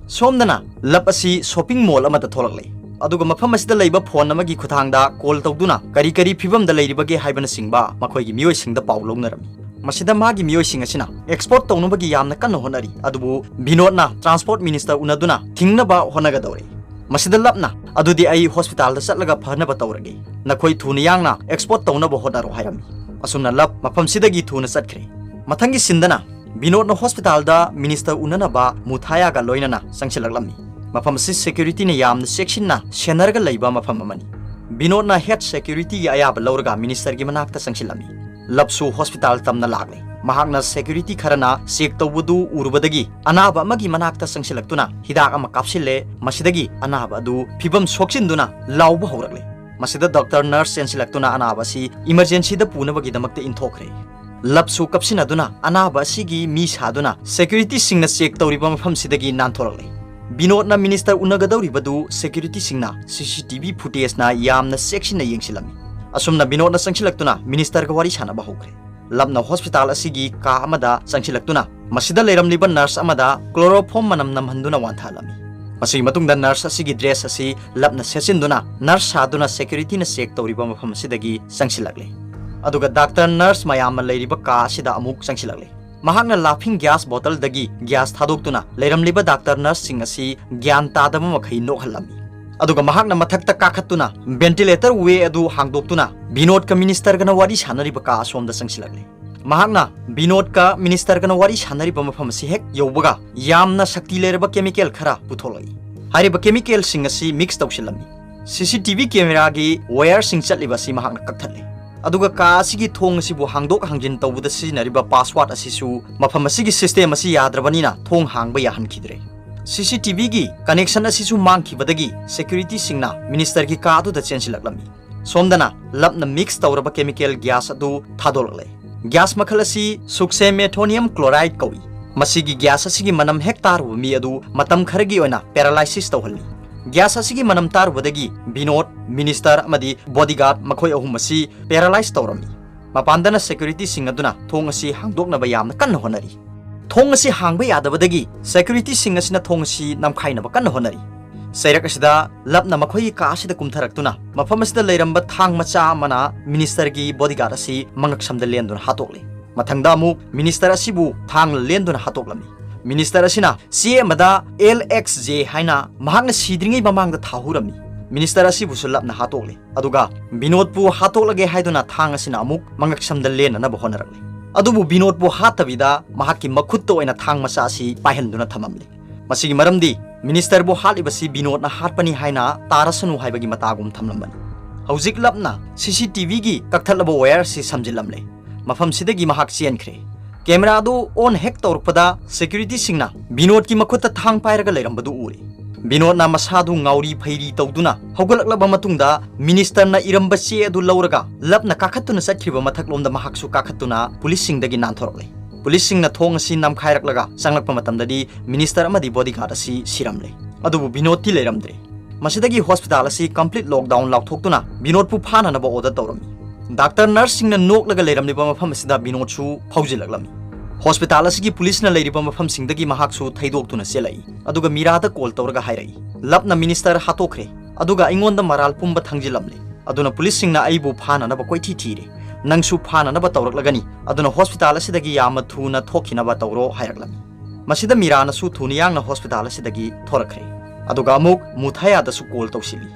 ꯁꯣꯝꯗꯅ ꯂꯞ ꯑꯁꯤ ꯁꯣꯄꯤꯡ ꯃꯣꯜ ꯑꯃꯗ ꯊꯣꯛꯂꯛꯂꯦ꯫ ꯑꯗꯨꯒ ꯃꯐꯝ ꯑꯁꯤꯗ ꯂꯩꯕ ꯐꯣꯟ ꯑꯃꯒꯤ ꯈꯨꯊꯥꯡꯗ ꯀꯣꯜ ꯇꯧꯗꯨꯅ ꯀꯔꯤ ꯀꯔꯤ ꯐꯤꯕꯝꯗ ꯂꯩꯔꯤꯕꯒꯦ ꯍꯥꯏꯕꯅꯆꯤꯡꯕ ꯃꯈꯣꯏꯒꯤ ꯃꯤꯑꯣꯏꯁꯤꯡꯗ ꯄꯥꯎ ꯂꯧꯅꯔꯝꯃꯤ꯫ ꯃꯁꯤꯗ ꯃꯥꯒꯤ ꯃꯤꯑꯣꯏꯁꯤꯡ ꯑꯁꯤꯅ ꯑꯦꯛꯁꯄꯣꯔꯠ ꯇꯧꯅꯕꯒꯤ ꯌꯥꯝꯅ ꯀꯟꯅ ꯍꯣꯠꯅꯔꯤ, ꯑꯗꯨꯕꯨ ꯕꯤꯅꯣꯗꯅ ꯇ꯭ꯔꯥꯟꯁꯄꯣꯔꯠ ꯃꯤꯅꯤꯁꯇꯔ ꯎꯅꯗꯨꯅ ꯊꯤꯡꯅꯕ ꯍꯣꯠꯅꯒꯗꯧꯔꯦ꯫ ꯃꯁꯤꯗ ꯂꯞꯅ, "ꯑꯗꯨꯗꯤ ꯑꯩ ꯍꯣꯁꯄꯤꯇꯥꯜꯗ ꯆꯠꯂꯒ ꯐꯅꯕ ꯇꯧꯔꯒꯦ, ꯅꯈꯣꯏ ꯊꯨꯅ ꯌꯥꯡꯅ ꯑꯦꯛꯁꯄꯣꯔꯠ ꯇꯧꯅꯕ ꯍꯣꯠꯅꯔꯣ" ꯍꯥꯏꯔꯝꯃꯤ꯫ ꯑꯁꯨꯝꯅ ꯂꯞ ꯃꯐꯝꯁꯤꯗꯒꯤ ꯊꯨꯅ ꯆꯠꯈ꯭ꯔꯦ꯫ ꯃꯊꯪꯒꯤ ꯁꯤꯟꯗꯅ ꯕꯤꯅꯣꯗꯅ ꯍꯣꯁꯄꯤꯇꯥꯜꯗ ꯃꯤꯅꯤꯁꯇꯔ ꯎꯅꯅꯕ ꯃꯨꯊꯥꯌꯥꯒ ꯂꯣꯏꯅꯅ ꯆꯪꯁꯤꯜꯂꯛꯂꯝꯃꯤ꯫ ꯃꯐꯝ ꯑꯁꯤ ꯁꯦꯀ꯭ꯌꯨꯔꯤꯇꯤꯅ ꯌꯥꯝꯅ ꯆꯦꯛꯁꯤꯟꯅ ꯁꯦꯟꯅꯔꯒ ꯂꯩꯕ ꯃꯐꯝ ꯑꯃꯅꯤ꯫ ꯕꯤꯅꯣꯗꯅ ꯍꯦꯗ ꯁꯦꯀ꯭ꯌꯨꯔꯤꯇꯤꯒꯤ ꯑꯌꯥꯕ ꯂꯧꯔꯒ ꯃꯤꯅꯤꯁꯇꯔꯒꯤ ꯃꯅꯥꯛꯇ ꯆꯪꯁꯤꯜꯂꯝꯃꯤ꯫ ꯂꯞꯁꯨ ꯍꯣꯁꯄꯤꯇꯥꯜ ꯇꯝꯅ ꯂꯥꯛꯂꯦ꯫ ꯃꯍꯥꯛꯅ ꯁꯦꯀ꯭ꯌꯨꯔꯤꯇꯤ ꯈꯔꯅ ꯆꯦꯛ ꯇꯧꯕꯗꯨ ꯎꯔꯨꯕꯗꯒꯤ ꯑꯅꯥꯕ ꯑꯃꯒꯤ ꯃꯅꯥꯛꯇ ꯆꯪꯁꯤꯜꯂꯛꯇꯨꯅ ꯍꯤꯗꯥꯛ ꯑꯃ ꯀꯥꯞꯁꯤꯜꯂꯦ꯫ ꯃꯁꯤꯗꯒꯤ ꯑꯅꯥꯕ ꯑꯗꯨ ꯐꯤꯕꯝ ꯁꯣꯛꯆꯤꯟꯗꯨꯅ ꯂꯥꯎꯕ ꯍꯧꯔꯛꯂꯦ꯫ ꯃꯁꯤꯗ ꯗꯣꯛꯇꯔ ꯅꯔꯁ ꯆꯦꯟꯁꯤꯜꯂꯛꯇꯨꯅ ꯑꯅꯥꯕ ꯑꯁꯤ ꯏꯃꯔꯖꯦꯟꯁꯤꯗ ꯄꯨꯅꯕꯒꯤꯗꯃꯛꯇ ꯏꯟꯊꯣꯛꯈ꯭ꯔꯦ꯫ ꯂꯞꯁꯨ ꯀꯞꯁꯤꯟꯅꯗꯨꯅ ꯑꯅꯥꯕ ꯑꯁꯤꯒꯤ ꯃꯤ ꯁꯥꯗꯨꯅ ꯁꯦꯀ꯭ꯌꯨꯔꯤꯇꯤꯁꯤꯡꯅ ꯆꯦꯛ ꯇꯧꯔꯤꯕ ꯃꯐꯝꯁꯤꯗꯒꯤ ꯅꯥꯟꯊꯣꯔꯛꯂꯦ꯫ ꯕꯤꯅꯣꯗꯅ ꯃꯤꯅꯤꯁꯇꯔ ꯎꯅꯒꯗꯧꯔꯤꯕꯗꯨ ꯁꯦꯀ꯭ꯌꯨꯔꯤꯇꯤꯁꯤꯡꯅ ꯁꯤ ꯁꯤ ꯇꯤ ꯚꯤ ꯐꯨꯇꯦꯖꯅ ꯌꯥꯝꯅ ꯆꯦꯛꯁꯤꯟꯅ ꯌꯦꯡꯁꯤꯜꯂꯝꯃꯤ꯫ ꯑꯁꯨꯝꯅ ꯕꯤꯅꯣꯗꯅ ꯆꯪꯁꯤꯜꯂꯛꯇꯨꯅ ꯃꯤꯅꯤꯁꯇꯔꯒ ꯋꯥꯔꯤ ꯁꯥꯟꯅꯕ ꯍꯧꯈ꯭ꯔꯦ꯫ ꯂꯞꯅ ꯍꯣꯁꯄꯤꯇꯥꯜ ꯑꯁꯤꯒꯤ ꯀꯥ ꯑꯃꯗ ꯆꯪꯁꯤꯜꯂꯛꯇꯨꯅ ꯃꯁꯤꯗ ꯂꯩꯔꯝꯂꯤꯕ ꯅꯔꯁ ꯑꯃꯗ ꯀ꯭ꯂꯣꯔꯣꯐꯣꯝ ꯃꯅꯝ ꯅꯝꯍꯟꯗꯨꯅ ꯋꯥꯟꯊꯍꯜꯂꯝꯃꯤ꯫ ꯃꯁꯤꯒꯤ ꯃꯇꯨꯡꯗ ꯅꯔꯁ ꯑꯁꯤꯒꯤ ꯗ꯭ꯔꯦꯁ ꯑꯁꯤ ꯂꯞꯅ ꯁꯦꯠꯆꯤꯟꯗꯨꯅ ꯅꯔꯁ ꯁꯥꯗꯨꯅ ꯁꯦꯀ꯭ꯌꯨꯔꯤꯇꯤꯅ ꯆꯦꯛ ꯇꯧꯔꯤꯕ ꯃꯐꯝ ꯑꯁꯤꯗꯒꯤ ꯆꯪꯁꯤꯜꯂꯛꯂꯦ꯫ ꯑꯗꯨꯒ ꯗꯥꯛꯇꯔ ꯅꯔꯁ ꯃꯌꯥꯝ ꯑꯃ ꯂꯩꯔꯤꯕ ꯀꯥ ꯑꯁꯤꯗ ꯑꯃꯨꯛ ꯆꯪꯁꯤꯜꯂꯛꯂꯦ꯫ ꯃꯍꯥꯛꯅ ꯂꯥꯐꯤꯡ ꯒ꯭ꯌꯥꯁ ꯕꯣꯇꯜꯗꯒꯤ ꯒ꯭ꯌꯥꯁ ꯊꯥꯗꯣꯛꯇꯨꯅ ꯂꯩꯔꯝꯂꯤꯕ ꯗꯥꯛꯇꯔ ꯅꯔꯁꯁꯤꯡ ꯑꯁꯤ ꯒ꯭ꯌꯥꯟ ꯇꯥꯗꯕ ꯃꯈꯩ ꯅꯣꯛꯍꯜꯂꯝꯃꯤ꯫ ꯑꯗꯨꯒ ꯃꯍꯥꯛꯅ ꯃꯊꯛꯇ ꯀꯥꯈꯠꯇꯨꯅ ꯚꯦꯟꯇꯤꯂꯦꯇꯔ ꯋꯦ ꯑꯗꯨ ꯍꯥꯡꯗꯣꯛꯇꯨꯅ ꯕꯤꯅꯣꯗꯀ ꯃꯤꯅꯤꯁꯇꯔꯒꯅ ꯋꯥꯔꯤ ꯁꯥꯟꯅꯔꯤꯕ ꯀꯥ ꯑꯁꯣꯝꯗ ꯆꯪꯁꯤꯜꯂꯛꯂꯦ꯫ ꯃꯍꯥꯛꯅ ꯕꯤꯅꯣꯗꯀ ꯃꯤꯅꯤꯁꯇꯔꯒꯅ ꯋꯥꯔꯤ ꯁꯥꯟꯅꯔꯤꯕ ꯃꯐꯝ ꯑꯁꯤ ꯍꯦꯛ ꯌꯧꯕꯒ ꯌꯥꯝꯅ ꯁꯛꯇꯤ ꯂꯩꯔꯕ ꯀꯦꯃꯤꯀꯦꯜ ꯈꯔ ꯄꯨꯊꯣꯛꯂꯛꯏ꯫ ꯍꯥꯏꯔꯤꯕ ꯀꯦꯃꯤꯀꯦꯜꯁꯤꯡ ꯑꯁꯤ ꯃꯤꯛꯁ ꯇꯧꯁꯤꯜꯂꯝꯃꯤ꯫ ꯁꯤ ꯁꯤ ꯇꯤ ꯚꯤ ꯀꯦꯃꯦꯔꯥꯒꯤ ꯋꯥꯌꯔꯁꯤꯡ ꯆꯠꯂꯤꯕ ꯑꯁꯤ ꯃꯍꯥꯛꯅ ꯀꯛꯊꯠꯂꯦ꯫ ꯑꯗꯨꯒ ꯀꯥ ꯑꯁꯤꯒꯤ ꯊꯣꯡ ꯑꯁꯤꯕꯨ ꯍꯥꯡꯗꯣꯛ ꯍꯥꯡꯖꯤꯟ ꯇꯧꯕꯗ ꯁꯤꯖꯤꯟꯅꯔꯤꯕ ꯄꯥꯁꯋꯥꯔꯗ ꯑꯁꯤꯁꯨ ꯃꯐꯝ ꯑꯁꯤꯒꯤ ꯁꯤꯁꯇꯦꯝ ꯑꯁꯤ ꯌꯥꯗ꯭ꯔꯕꯅꯤꯅ ꯊꯣꯡ ꯍꯥꯡꯕ ꯌꯥꯍꯟꯈꯤꯗ꯭ꯔꯦ꯫ ꯁꯤ ꯁꯤ ꯇꯤ ꯚꯤꯒꯤ ꯀꯅꯦꯛꯁꯟ ꯑꯁꯤꯁꯨ ꯃꯥꯡꯈꯤꯕꯗꯒꯤ ꯁꯦꯀ꯭ꯌꯨꯔꯤꯇꯤꯁꯤꯡꯅ ꯃꯤꯅꯤꯁꯇꯔꯒꯤ ꯀꯥ ꯑꯗꯨꯗ ꯆꯦꯟꯁꯤꯜꯂꯛꯂꯝꯃꯤ꯫ ꯁꯣꯝꯗꯅ ꯂꯞꯅ ꯃꯤꯛꯁ ꯇꯧꯔꯕ ꯀꯦꯃꯤꯀꯦꯜ ꯒ꯭ꯌꯥꯁ ꯑꯗꯨ ꯊꯥꯗꯣꯛꯂꯛꯂꯦ꯫ ꯒ꯭ꯌꯥꯁ ꯃꯈꯜ ꯑꯁꯤ ꯁꯨꯛꯁꯦꯃꯦꯊꯣꯅꯤꯌꯝ ꯀ꯭ꯂꯣꯔꯥꯏꯗ ꯀꯧꯏ꯫ ꯃꯁꯤꯒꯤ ꯒ꯭ꯌꯥꯁ ꯑꯁꯤꯒꯤ ꯃꯅꯝ ꯍꯦꯛ ꯇꯥꯔꯨꯕ ꯃꯤ ꯑꯗꯨ ꯃꯇꯝ ꯈꯔꯒꯤ ꯑꯣꯏꯅ ꯄꯦꯔꯥꯂꯥꯏꯁꯤꯁ ꯇꯧꯍꯜꯂꯤ꯫ ꯒ꯭ꯌꯥꯁ ꯑꯁꯤꯒꯤ ꯃꯅꯝ ꯇꯥꯔꯨꯕꯗꯒꯤ ꯕꯤꯅꯣꯗ, ꯃꯤꯅꯤꯁꯇꯔ ꯑꯃꯗꯤ ꯕꯣꯗꯤꯒꯥꯔꯗ ꯃꯈꯣꯏ ꯑꯍꯨꯝ ꯑꯁꯤ ꯄꯦꯔꯥꯂꯥꯏꯁ ꯇꯧꯔꯝꯃꯤ꯫ ꯃꯄꯥꯟꯗꯅ ꯁꯦꯀ꯭ꯌꯨꯔꯤꯇꯤꯁꯤꯡ ꯑꯗꯨꯅ ꯊꯣꯡ ꯑꯁꯤ ꯍꯥꯡꯗꯣꯛꯅꯕ ꯌꯥꯝꯅ ꯀꯟꯅ ꯍꯣꯠꯅꯔꯤ꯫ ꯊꯣꯡ ꯑꯁꯤ ꯍꯥꯡꯕ ꯌꯥꯗꯕꯗꯒꯤ ꯁꯦꯀ꯭ꯌꯨꯔꯤꯇꯤꯁꯤꯡ ꯑꯁꯤꯅ ꯊꯣꯡ ꯑꯁꯤ ꯅꯝꯈꯥꯏꯅꯕ ꯀꯟꯅ ꯍꯣꯠꯅꯔꯤ꯫ ꯆꯩꯔꯛ ꯑꯁꯤꯗ ꯂꯞꯅ ꯃꯈꯣꯏꯒꯤ ꯀꯥ ꯑꯁꯤꯗ ꯀꯨꯝꯊꯔꯛꯇꯨꯅ ꯃꯐꯝ ꯑꯁꯤꯗ ꯂꯩꯔꯝꯕ ꯊꯥꯡ ꯃꯆꯥ ꯑꯃꯅ ꯃꯤꯅꯤꯁꯇꯔꯒꯤ ꯕꯣꯗꯤꯒꯥꯔꯗ ꯑꯁꯤ ꯃꯉꯛꯁꯝꯗ ꯂꯦꯟꯗꯨꯅ ꯍꯥꯠꯇꯣꯛꯂꯦ꯫ ꯃꯊꯪꯗ ꯑꯃꯨꯛ ꯃꯤꯅꯤꯁꯇꯔ ꯑꯁꯤꯕꯨ ꯊꯥꯡꯅ ꯂꯦꯟꯗꯨꯅ ꯍꯥꯠꯇꯣꯛꯂꯝꯃꯤ꯫ ꯃꯤꯅꯤꯁꯇꯔ ꯑꯁꯤꯅ ꯆꯦ ꯑꯃꯗ "ꯑꯦꯜ ꯑꯦꯛꯁ ꯖꯦ" ꯍꯥꯏꯅ ꯃꯍꯥꯛꯅ ꯁꯤꯗ꯭ꯔꯤꯉꯩ ꯃꯃꯥꯡꯗ ꯊꯥꯍꯨꯔꯝꯃꯤ꯫ ꯃꯤꯅꯤꯁꯇꯔ ꯑꯁꯤꯕꯨꯁꯨ ꯂꯞꯅ ꯍꯥꯠꯇꯣꯛꯂꯦ꯫ ꯑꯗꯨꯒ ꯕꯤꯅꯣꯗꯄꯨ ꯍꯥꯠꯇꯣꯛꯂꯒꯦ ꯍꯥꯏꯗꯨꯅ ꯊꯥꯡ ꯑꯁꯤꯅ ꯑꯃꯨꯛ ꯃꯉꯛꯁꯝꯗ ꯂꯦꯟꯅꯅꯕ ꯍꯣꯠꯅꯔꯛꯂꯦ꯫ ꯑꯗꯨꯕꯨ ꯕꯤꯅꯣꯗꯄꯨ ꯍꯥꯠꯇꯕꯤꯗ ꯃꯍꯥꯛꯀꯤ ꯃꯈꯨꯠꯇ ꯑꯣꯏꯅ ꯊꯥꯡ ꯃꯆꯥ ꯑꯁꯤ ꯄꯥꯏꯍꯟꯗꯨꯅ ꯊꯝꯂꯝꯂꯦ꯫ ꯃꯁꯤꯒꯤ ꯃꯔꯝꯗꯤ ꯃꯤꯅꯤꯁꯇꯔꯕꯨ ꯍꯥꯠꯂꯤꯕꯁꯤ ꯕꯤꯅꯣꯗꯅ ꯍꯥꯠꯄꯅꯤ ꯍꯥꯏꯅ ꯇꯥꯔꯁꯅꯨ ꯍꯥꯏꯕꯒꯤ ꯃꯇꯥꯒꯨꯝ ꯊꯝꯂꯝꯕꯅꯤ꯫ ꯍꯧꯖꯤꯛ ꯂꯞꯅ ꯁꯤ ꯁꯤ ꯇꯤ ꯚꯤꯒꯤ ꯀꯛꯊꯠꯂꯕ ꯋꯥꯌꯔ ꯑꯁꯤ ꯁꯝꯖꯤꯜꯂꯝꯂꯦ꯫ ꯃꯐꯝꯁꯤꯗꯒꯤ ꯃꯍꯥꯛ ꯆꯦꯟꯈ꯭ꯔꯦ꯫ ꯀꯦꯃꯦꯔꯥ ꯑꯗꯨ ꯑꯣꯟ ꯍꯦꯛ ꯇꯧꯔꯛꯄꯗ ꯁꯦꯀ꯭ꯌꯨꯔꯤꯇꯤꯁꯤꯡꯅ ꯕꯤꯅꯣꯗꯀꯤ ꯃꯈꯨꯠꯇ ꯊꯥꯡ ꯄꯥꯏꯔꯒ ꯂꯩꯔꯝꯕꯗꯨ ꯎꯔꯦ꯫ ꯕꯤꯅꯣꯗꯅ ꯃꯁꯥꯗꯨ ꯉꯥꯎꯔꯤ ꯐꯩꯔꯤ ꯇꯧꯗꯨꯅ ꯍꯧꯒꯠꯂꯛꯂꯕ ꯃꯇꯨꯡꯗ ꯃꯤꯅꯤꯁꯇꯔꯅ ꯏꯔꯝꯕ ꯆꯦ ꯑꯗꯨ ꯂꯧꯔꯒ ꯂꯞꯅ ꯀꯥꯈꯠꯇꯨꯅ ꯆꯠꯈ꯭ꯔꯤꯕ ꯃꯊꯛꯂꯣꯝꯗ ꯃꯍꯥꯛꯁꯨ ꯀꯥꯈꯠꯇꯨꯅ ꯄꯨꯂꯤꯁꯁꯤꯡꯗꯒꯤ ꯅꯥꯟꯊꯣꯔꯛꯂꯦ꯫ ꯄꯨꯂꯤꯁꯁꯤꯡꯅ ꯊꯣꯡ ꯑꯁꯤ ꯅꯝꯈꯥꯏꯔꯛꯂꯒ ꯆꯪꯂꯛꯄ ꯃꯇꯝꯗꯗꯤ ꯃꯤꯅꯤꯁꯇꯔ ꯑꯃꯗꯤ ꯕꯣꯗꯤꯒꯥꯔꯗ ꯑꯁꯤ ꯁꯤꯔꯝꯂꯦ꯫ ꯑꯗꯨꯕꯨ ꯕꯤꯅꯣꯗꯇꯤ ꯂꯩꯔꯝꯗ꯭ꯔꯦ꯫ ꯃꯁꯤꯗꯒꯤ ꯍꯣꯁꯄꯤꯇꯥꯜ ꯑꯁꯤ ꯀꯝꯄ꯭ꯂꯤꯠ ꯂꯣꯛꯗꯥꯎꯟ ꯂꯥꯎꯊꯣꯛꯇꯨꯅ ꯕꯤꯅꯣꯗꯄꯨ ꯐꯥꯅꯅꯕ ꯑꯣꯔꯗꯔ ꯇꯧꯔꯝꯃꯤ꯫ ꯗꯥꯛꯇꯔ, ꯅꯔꯁꯁꯤꯡꯅ ꯅꯣꯛꯂꯒ ꯂꯩꯔꯝꯂꯤꯕ ꯃꯐꯝ ꯑꯁꯤꯗ ꯕꯤꯅꯣꯗꯁꯨ ꯐꯥꯎꯖꯤꯜꯂꯛꯂꯝꯃꯤ꯫ ꯍꯣꯁꯄꯤꯇꯥꯜ ꯑꯁꯤꯒꯤ ꯄꯨꯂꯤꯁꯅ ꯂꯩꯔꯤꯕ ꯃꯐꯝꯁꯤꯡꯗꯒꯤ ꯃꯍꯥꯛꯁꯨ ꯊꯩꯗꯣꯛꯇꯨꯅ ꯆꯦꯜꯂꯛꯏ꯫ ꯑꯗꯨꯒ ꯃꯤꯔꯥꯗ ꯀꯣꯜ ꯇꯧꯔꯒ ꯍꯥꯏꯔꯛꯏ, "ꯂꯞꯅ ꯃꯤꯅꯤꯁꯇꯔ ꯍꯥꯠꯇꯣꯛꯈ꯭ꯔꯦ, ꯑꯗꯨꯒ ꯑꯩꯉꯣꯟꯗ ꯃꯔꯥꯜ ꯄꯨꯝꯕ ꯊꯥꯡꯖꯤꯜꯂꯝꯂꯦ꯫ ꯑꯗꯨꯅ ꯄꯨꯂꯤꯁꯁꯤꯡꯅ ꯑꯩꯕꯨ ꯐꯥꯅꯅꯕ ꯀꯣꯏꯊꯤ ꯊꯤꯔꯦ꯫ ꯅꯪꯁꯨ ꯐꯥꯅꯅꯕ ꯇꯧꯔꯛꯂꯒꯅꯤ꯫ ꯑꯗꯨꯅ ꯍꯣꯁꯄꯤꯇꯥꯜ ꯑꯁꯤꯗꯒꯤ ꯌꯥꯝꯅ ꯊꯨꯅ ꯊꯣꯛꯈꯤꯅꯕ ꯇꯧꯔꯣ" ꯍꯥꯏꯔꯛꯂꯝꯃꯤ꯫ ꯃꯁꯤꯗ ꯃꯤꯔꯥꯅꯁꯨ ꯊꯨꯅ ꯌꯥꯡꯅ ꯍꯣꯁꯄꯤꯇꯥꯜ ꯑꯁꯤꯗꯒꯤ ꯊꯣꯔꯛꯈ꯭ꯔꯦ꯫ ꯑꯗꯨꯒ ꯑꯃꯨꯛ ꯃꯨꯊꯥꯌꯥꯗꯁꯨ ꯀꯣꯜ ꯇꯧꯁꯤꯜꯂꯤ꯫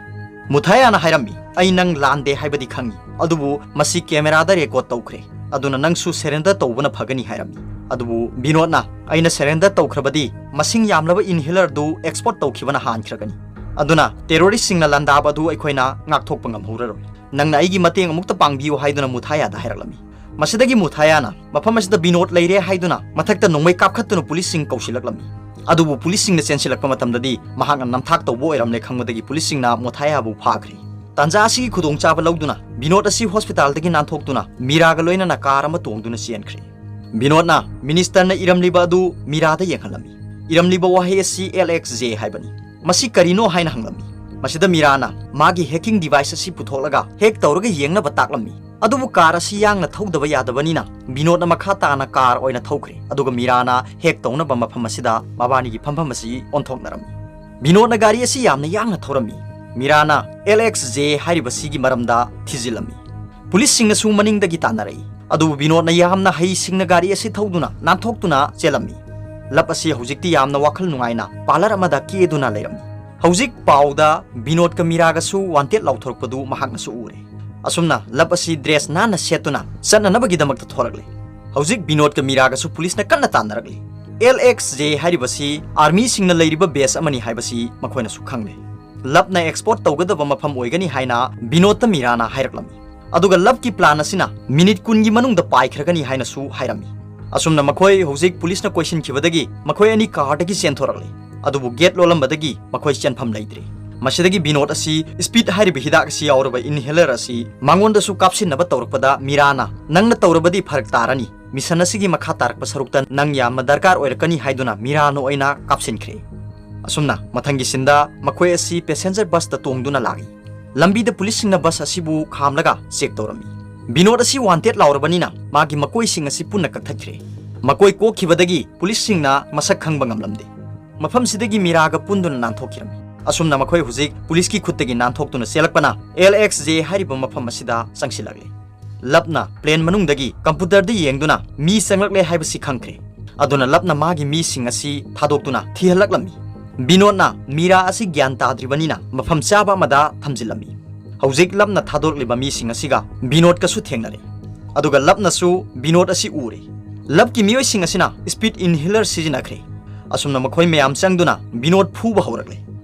ꯃꯨꯊꯥꯌꯥꯅ ꯍꯥꯏꯔꯝꯃꯤ, "ꯑꯩ ꯅꯪ ꯂꯥꯟꯗꯦ ꯍꯥꯏꯕꯗꯤ ꯈꯪꯉꯤ, ꯑꯗꯨꯕꯨ ꯃꯁꯤ ꯀꯦꯃꯦꯔꯥꯗ ꯔꯦꯀꯣꯔꯗ ꯇꯧꯈ꯭ꯔꯦ꯫ ꯑꯗꯨꯅ ꯅꯪꯁꯨ ꯁꯔꯦꯟꯗꯔ ꯇꯧꯕꯅ ꯐꯒꯅꯤ" ꯍꯥꯏꯔꯝꯃꯤ꯫ ꯑꯗꯨꯕꯨ ꯕꯤꯅꯣꯗꯅ, "ꯑꯩꯅ ꯁꯔꯦꯟꯗꯔ ꯇꯧꯈ꯭ꯔꯕꯗꯤ ꯃꯁꯤꯡ ꯌꯥꯝꯂꯕ ꯏꯟꯍꯦꯂꯔ ꯑꯗꯨ ꯑꯦꯛꯁꯄꯣꯔꯠ ꯇꯧꯈꯤꯕꯅ ꯍꯥꯟꯈ꯭ꯔꯒꯅꯤ꯫ ꯑꯗꯨꯅ ꯇꯦꯔꯣꯔꯤꯁꯁꯤꯡꯅ ꯂꯥꯟꯗꯥꯕ ꯑꯗꯨ ꯑꯩꯈꯣꯏꯅ ꯉꯥꯛꯊꯣꯛꯄ ꯉꯝꯍꯧꯔꯔꯣꯏ꯫ ꯅꯪꯅ ꯑꯩꯒꯤ ꯃꯇꯦꯡ ꯑꯃꯨꯛꯇ ꯄꯥꯡꯕꯤꯌꯨ" ꯍꯥꯏꯗꯨꯅ ꯃꯨꯊꯥꯌꯥꯗ ꯍꯥꯏꯔꯛꯂꯝꯃꯤ꯫ ꯃꯁꯤꯗꯒꯤ ꯃꯨꯊꯥꯌꯥꯅ ꯃꯐꯝ ꯑꯁꯤꯗ ꯕꯤꯅꯣꯗ ꯂꯩꯔꯦ ꯍꯥꯏꯗꯨꯅ ꯃꯊꯛꯇ ꯅꯣꯡꯃꯩ ꯀꯥꯞꯈꯠꯇꯨꯅ ꯄꯨꯂꯤꯁꯁꯤꯡ ꯀꯧꯁꯤꯜꯂꯛꯂꯝꯃꯤ꯫ ꯑꯗꯨꯕꯨ ꯄꯨꯂꯤꯁꯁꯤꯡꯅ ꯆꯦꯟꯁꯤꯜꯂꯛꯄ ꯃꯇꯝꯗꯗꯤ ꯃꯍꯥꯛꯅ ꯅꯝꯊꯥꯛ ꯇꯧꯕ ꯑꯣꯏꯔꯝꯂꯦ ꯈꯪꯕꯗꯒꯤ ꯄꯨꯂꯤꯁꯁꯤꯡꯅ ꯃꯨꯊꯥꯌꯥꯕꯨ ꯐꯥꯈ꯭ꯔꯦ꯫ ꯇꯥꯟꯖꯥ ꯑꯁꯤꯒꯤ ꯈꯨꯗꯣꯡꯆꯥꯕ ꯂꯧꯗꯨꯅ ꯕꯤꯅꯣꯗ ꯑꯁꯤ ꯍꯣꯁꯄꯤꯇꯥꯜꯗꯒꯤ ꯅꯥꯟꯊꯣꯛꯇꯨꯅ ꯃꯤꯔꯥꯒ ꯂꯣꯏꯅꯅ ꯀꯥꯔ ꯑꯃ ꯇꯣꯡꯗꯨꯅ ꯆꯦꯟꯈ꯭ꯔꯦ꯫ ꯕꯤꯅꯣꯗꯅ ꯃꯤꯅꯤꯁꯇꯔꯅ ꯏꯔꯝꯂꯤꯕ ꯑꯗꯨ ꯃꯤꯔꯥꯗ ꯌꯦꯡꯍꯜꯂꯝꯃꯤ꯫ ꯏꯔꯝꯂꯤꯕ ꯋꯥꯍꯩ ꯑꯁꯤ "ꯑꯦꯜ ꯑꯦꯛꯁ ꯖꯦ" ꯍꯥꯏꯕꯅꯤ꯫ "ꯃꯁꯤ ꯀꯔꯤꯅꯣ?" ꯍꯥꯏꯅ ꯍꯪꯂꯝꯃꯤ꯫ ꯃꯁꯤꯗ ꯃꯤꯔꯥꯅ ꯃꯥꯒꯤ ꯍꯦꯀꯤꯡ ꯗꯤꯚꯥꯏꯁ ꯑꯁꯤ ꯄꯨꯊꯣꯛꯂꯒ ꯍꯦꯛ ꯇꯧꯔꯒ ꯌꯦꯡꯅꯕ ꯇꯥꯛꯂꯝꯃꯤ꯫ ꯑꯗꯨꯕꯨ ꯀꯥꯔ ꯑꯁꯤ ꯌꯥꯡꯅ ꯊꯧꯗꯕ ꯌꯥꯗꯕꯅꯤꯅ ꯕꯤꯅꯣꯗꯅ ꯃꯈꯥ ꯇꯥꯅ ꯀꯥꯔ ꯑꯣꯏꯅ ꯊꯧꯈ꯭ꯔꯦ, ꯑꯗꯨꯒ ꯃꯤꯔꯥꯅ ꯍꯦꯛ ꯇꯧꯅꯕ ꯃꯐꯝ ꯑꯁꯤꯗ ꯃꯕꯥꯅꯤꯒꯤ ꯐꯝꯐꯝ ꯑꯁꯤ ꯑꯣꯟꯊꯣꯛꯅꯔꯝꯃꯤ꯫ ꯕꯤꯅꯣꯗꯅ ꯒꯥꯔꯤ ꯑꯁꯤ ꯌꯥꯝꯅ ꯌꯥꯡꯅ ꯊꯧꯔꯝꯃꯤ꯫ ꯃꯤꯔꯥꯅ ꯑꯦꯜ ꯑꯦꯛꯁ ꯖꯦ ꯍꯥꯏꯔꯤꯕꯁꯤꯒꯤ ꯃꯔꯝꯗ ꯊꯤꯖꯤꯜꯂꯝꯃꯤ꯫ ꯄꯨꯂꯤꯁꯁꯤꯡꯅꯁꯨ ꯃꯅꯤꯡꯗꯒꯤ ꯇꯥꯟꯅꯔꯛꯏ, ꯑꯗꯨꯕꯨ ꯕꯤꯅꯣꯗꯅ ꯌꯥꯝꯅ ꯍꯩꯁꯤꯡꯅ ꯒꯥꯔꯤ ꯑꯁꯤ ꯊꯧꯗꯨꯅ ꯅꯥꯟꯊꯣꯛꯇꯨꯅ ꯆꯦꯜꯂꯝꯃꯤ꯫ ꯂꯞ ꯑꯁꯤ ꯍꯧꯖꯤꯛꯇꯤ ꯌꯥꯝꯅ ꯋꯥꯈꯜ ꯅꯨꯡꯉꯥꯏꯅ ꯄꯥꯔꯂꯔ ꯑꯃꯗ ꯀꯦꯗꯨꯅ ꯂꯩꯔꯝꯃꯤ꯫ ꯍꯧꯖꯤꯛ ꯄꯥꯎꯗ ꯕꯤꯅꯣꯗꯀ ꯃꯤꯔꯥꯒꯁꯨ ꯋꯥꯟꯇꯦꯗ ꯂꯥꯎꯊꯣꯔꯛꯄꯗꯨ ꯃꯍꯥꯛꯅꯁꯨ ꯎꯔꯦ꯫ ꯑꯁꯨꯝꯅ ꯂꯞ ꯑꯁꯤ ꯗ꯭ꯔꯦꯁ ꯅꯥꯟꯅ ꯁꯦꯠꯇꯨꯅ ꯆꯠꯅꯅꯕꯒꯤꯗꯃꯛꯇ ꯊꯣꯔꯛꯂꯦ꯫ ꯍꯧꯖꯤꯛ ꯕꯤꯅꯣꯗꯀ ꯃꯤꯔꯥꯒꯁꯨ ꯄꯨꯂꯤꯁꯅ ꯀꯟꯅ ꯇꯥꯟꯅꯔꯛꯂꯤ꯫ ꯑꯦꯜ ꯑꯦꯛꯁ ꯖꯦ ꯍꯥꯏꯔꯤꯕꯁꯤ ꯑꯥꯔꯃꯤꯁꯤꯡꯅ ꯂꯩꯔꯤꯕ ꯕꯦꯁ ꯑꯃꯅꯤ ꯍꯥꯏꯕꯁꯤ ꯃꯈꯣꯏꯅꯁꯨ ꯈꯪꯂꯦ꯫ ꯂꯞꯅ ꯑꯦꯛꯁꯄꯣꯔꯠ ꯇꯧꯒꯗꯕ ꯃꯐꯝ ꯑꯣꯏꯒꯅꯤ ꯍꯥꯏꯅ ꯕꯤꯅꯣꯗꯇ ꯃꯤꯔꯥꯅ ꯍꯥꯏꯔꯛꯂꯝꯃꯤ꯫ ꯑꯗꯨꯒ ꯂꯞꯀꯤ ꯄ꯭ꯂꯥꯟ ꯑꯁꯤꯅ ꯃꯤꯅꯤꯠ ꯀꯨꯟꯒꯤ ꯃꯅꯨꯡꯗ ꯄꯥꯏꯈ꯭ꯔꯒꯅꯤ ꯍꯥꯏꯅꯁꯨ ꯍꯥꯏꯔꯝꯃꯤ꯫ ꯑꯁꯨꯝꯅ ꯃꯈꯣꯏ ꯍꯧꯖꯤꯛ ꯄꯨꯂꯤꯁꯅ ꯀꯣꯏꯁꯤꯟꯈꯤꯕꯗꯒꯤ ꯃꯈꯣꯏ ꯑꯅꯤ ꯀꯥꯔꯗꯒꯤ ꯆꯦꯟꯊꯣꯔꯛꯂꯤ꯫ ꯑꯗꯨꯕꯨ ꯒꯦꯠ ꯂꯣꯜꯂꯝꯕꯗꯒꯤ ꯃꯈꯣꯏ ꯆꯦꯟꯐꯝ ꯂꯩꯇ꯭ꯔꯦ꯫ ꯃꯁꯤꯗꯒꯤ ꯕꯤꯅꯣꯗ ꯑꯁꯤ ꯁ꯭ꯄꯤꯠ ꯍꯥꯏꯔꯤꯕ ꯍꯤꯗꯥꯛ ꯑꯁꯤ ꯌꯥꯎꯔꯕ ꯏꯟꯍꯦꯂꯔ ꯑꯁꯤ ꯃꯉꯣꯟꯗꯁꯨ ꯀꯥꯞꯁꯤꯟꯅꯕ ꯇꯧꯔꯛꯄꯗ ꯃꯤꯔꯥꯅ, "ꯅꯪꯅ ꯇꯧꯔꯕꯗꯤ ꯐꯔꯛ ꯇꯥꯔꯅꯤ, ꯃꯤꯁꯟ ꯑꯁꯤꯒꯤ ꯃꯈꯥ ꯇꯥꯔꯛꯄ ꯁꯔꯨꯛꯇ ꯅꯪ ꯌꯥꯝꯅ ꯗꯔꯀꯥꯔ ꯑꯣꯏꯔꯛꯀꯅꯤ" ꯍꯥꯏꯗꯨꯅ ꯃꯤꯔꯥꯅ ꯑꯣꯏꯅ ꯀꯥꯞꯁꯤꯟꯈ꯭ꯔꯦ꯫ ꯑꯁꯨꯝꯅ ꯃꯊꯪꯒꯤ ꯁꯤꯟꯗ ꯃꯈꯣꯏ ꯑꯁꯤ ꯄꯦꯁꯦꯟꯖꯔ ꯕꯁꯇ ꯇꯣꯡꯗꯨꯅ ꯂꯥꯛꯏ꯫ ꯂꯝꯕꯤꯗ ꯄꯨꯂꯤꯁꯁꯤꯡꯅ ꯕꯁ ꯑꯁꯤꯕꯨ ꯈꯥꯝꯂꯒ ꯆꯦꯛ ꯇꯧꯔꯝꯃꯤ꯫ ꯕꯤꯅꯣꯗ ꯑꯁꯤ ꯋꯥꯟꯇꯦꯗ ꯂꯥꯎꯔꯕꯅꯤꯅ ꯃꯥꯒꯤ ꯃꯀꯣꯏꯁꯤꯡ ꯑꯁꯤ ꯄꯨꯟꯅ ꯀꯛꯊꯠꯈ꯭ꯔꯦ꯫ ꯃꯀꯣꯏ ꯀꯣꯛꯈꯤꯕꯗꯒꯤ ꯄꯨꯂꯤꯁꯁꯤꯡꯅ ꯃꯁꯛ ꯈꯪꯕ ꯉꯝꯂꯝꯗꯦ꯫ ꯃꯐꯝꯁꯤꯗꯒꯤ ꯃꯤꯔꯥꯒ ꯄꯨꯟꯗꯨꯅ ꯅꯥꯟꯊꯣꯛꯈꯤꯔꯝꯃꯤ꯫ ꯑꯁꯨꯝꯅ ꯃꯈꯣꯏ ꯍꯧꯖꯤꯛ ꯄꯨꯂꯤꯁꯀꯤ ꯈꯨꯠꯇꯒꯤ ꯅꯥꯟꯊꯣꯛꯇꯨꯅ ꯆꯦꯜꯂꯛꯄꯅ ꯑꯦꯜ ꯑꯦꯛꯁ ꯖꯦ ꯍꯥꯏꯔꯤꯕ ꯃꯐꯝ ꯑꯁꯤꯗ ꯆꯪꯁꯤꯜꯂꯛꯂꯦ꯫ ꯂꯞꯅ ꯄ꯭ꯂꯦꯟ ꯃꯅꯨꯡꯗꯒꯤ ꯀꯝꯄ꯭ꯌꯨꯇꯔꯗ ꯌꯦꯡꯗꯨꯅ ꯃꯤ ꯆꯪꯂꯛꯂꯦ ꯍꯥꯏꯕꯁꯤ ꯈꯪꯈ꯭ꯔꯦ꯫ ꯑꯗꯨꯅ ꯂꯞꯅ ꯃꯥꯒꯤ ꯃꯤꯁꯤꯡ ꯑꯁꯤ ꯊꯥꯗꯣꯛꯇꯨꯅ ꯊꯤꯍꯜꯂꯛꯂꯝꯃꯤ꯫ ꯕꯤꯅꯣꯗꯅ ꯃꯤꯔꯥ ꯑꯁꯤ ꯒ꯭ꯌꯥꯟ ꯇꯥꯗ꯭ꯔꯤꯕꯅꯤꯅ ꯃꯐꯝ ꯆꯥꯕ ꯑꯃꯗ ꯊꯝꯖꯤꯜꯂꯝꯃꯤ꯫ ꯍꯧꯖꯤꯛ ꯂꯞꯅ ꯊꯥꯗꯣꯔꯛꯂꯤꯕ ꯃꯤꯁꯤꯡ ꯑꯁꯤꯒ ꯕꯤꯅꯣꯗꯀꯁꯨ ꯊꯦꯡꯅꯔꯦ꯫ ꯑꯗꯨꯒ ꯂꯞꯅꯁꯨ ꯕꯤꯅꯣꯗ ꯑꯁꯤ ꯎꯔꯦ꯫ ꯂꯞꯀꯤ ꯃꯤꯑꯣꯏꯁꯤꯡ ꯑꯁꯤꯅ ꯁ꯭ꯄꯤꯠ ꯏꯟꯍꯦꯂꯔ ꯁꯤꯖꯤꯟꯅꯈ꯭ꯔꯦ꯫ ꯑꯁꯨꯝꯅ ꯃꯈꯣꯏ ꯃꯌꯥꯝ ꯆꯪꯗꯨꯅ ꯕꯤꯅꯣꯗ ꯐꯨꯕ ꯍꯧꯔꯛꯂꯦ꯫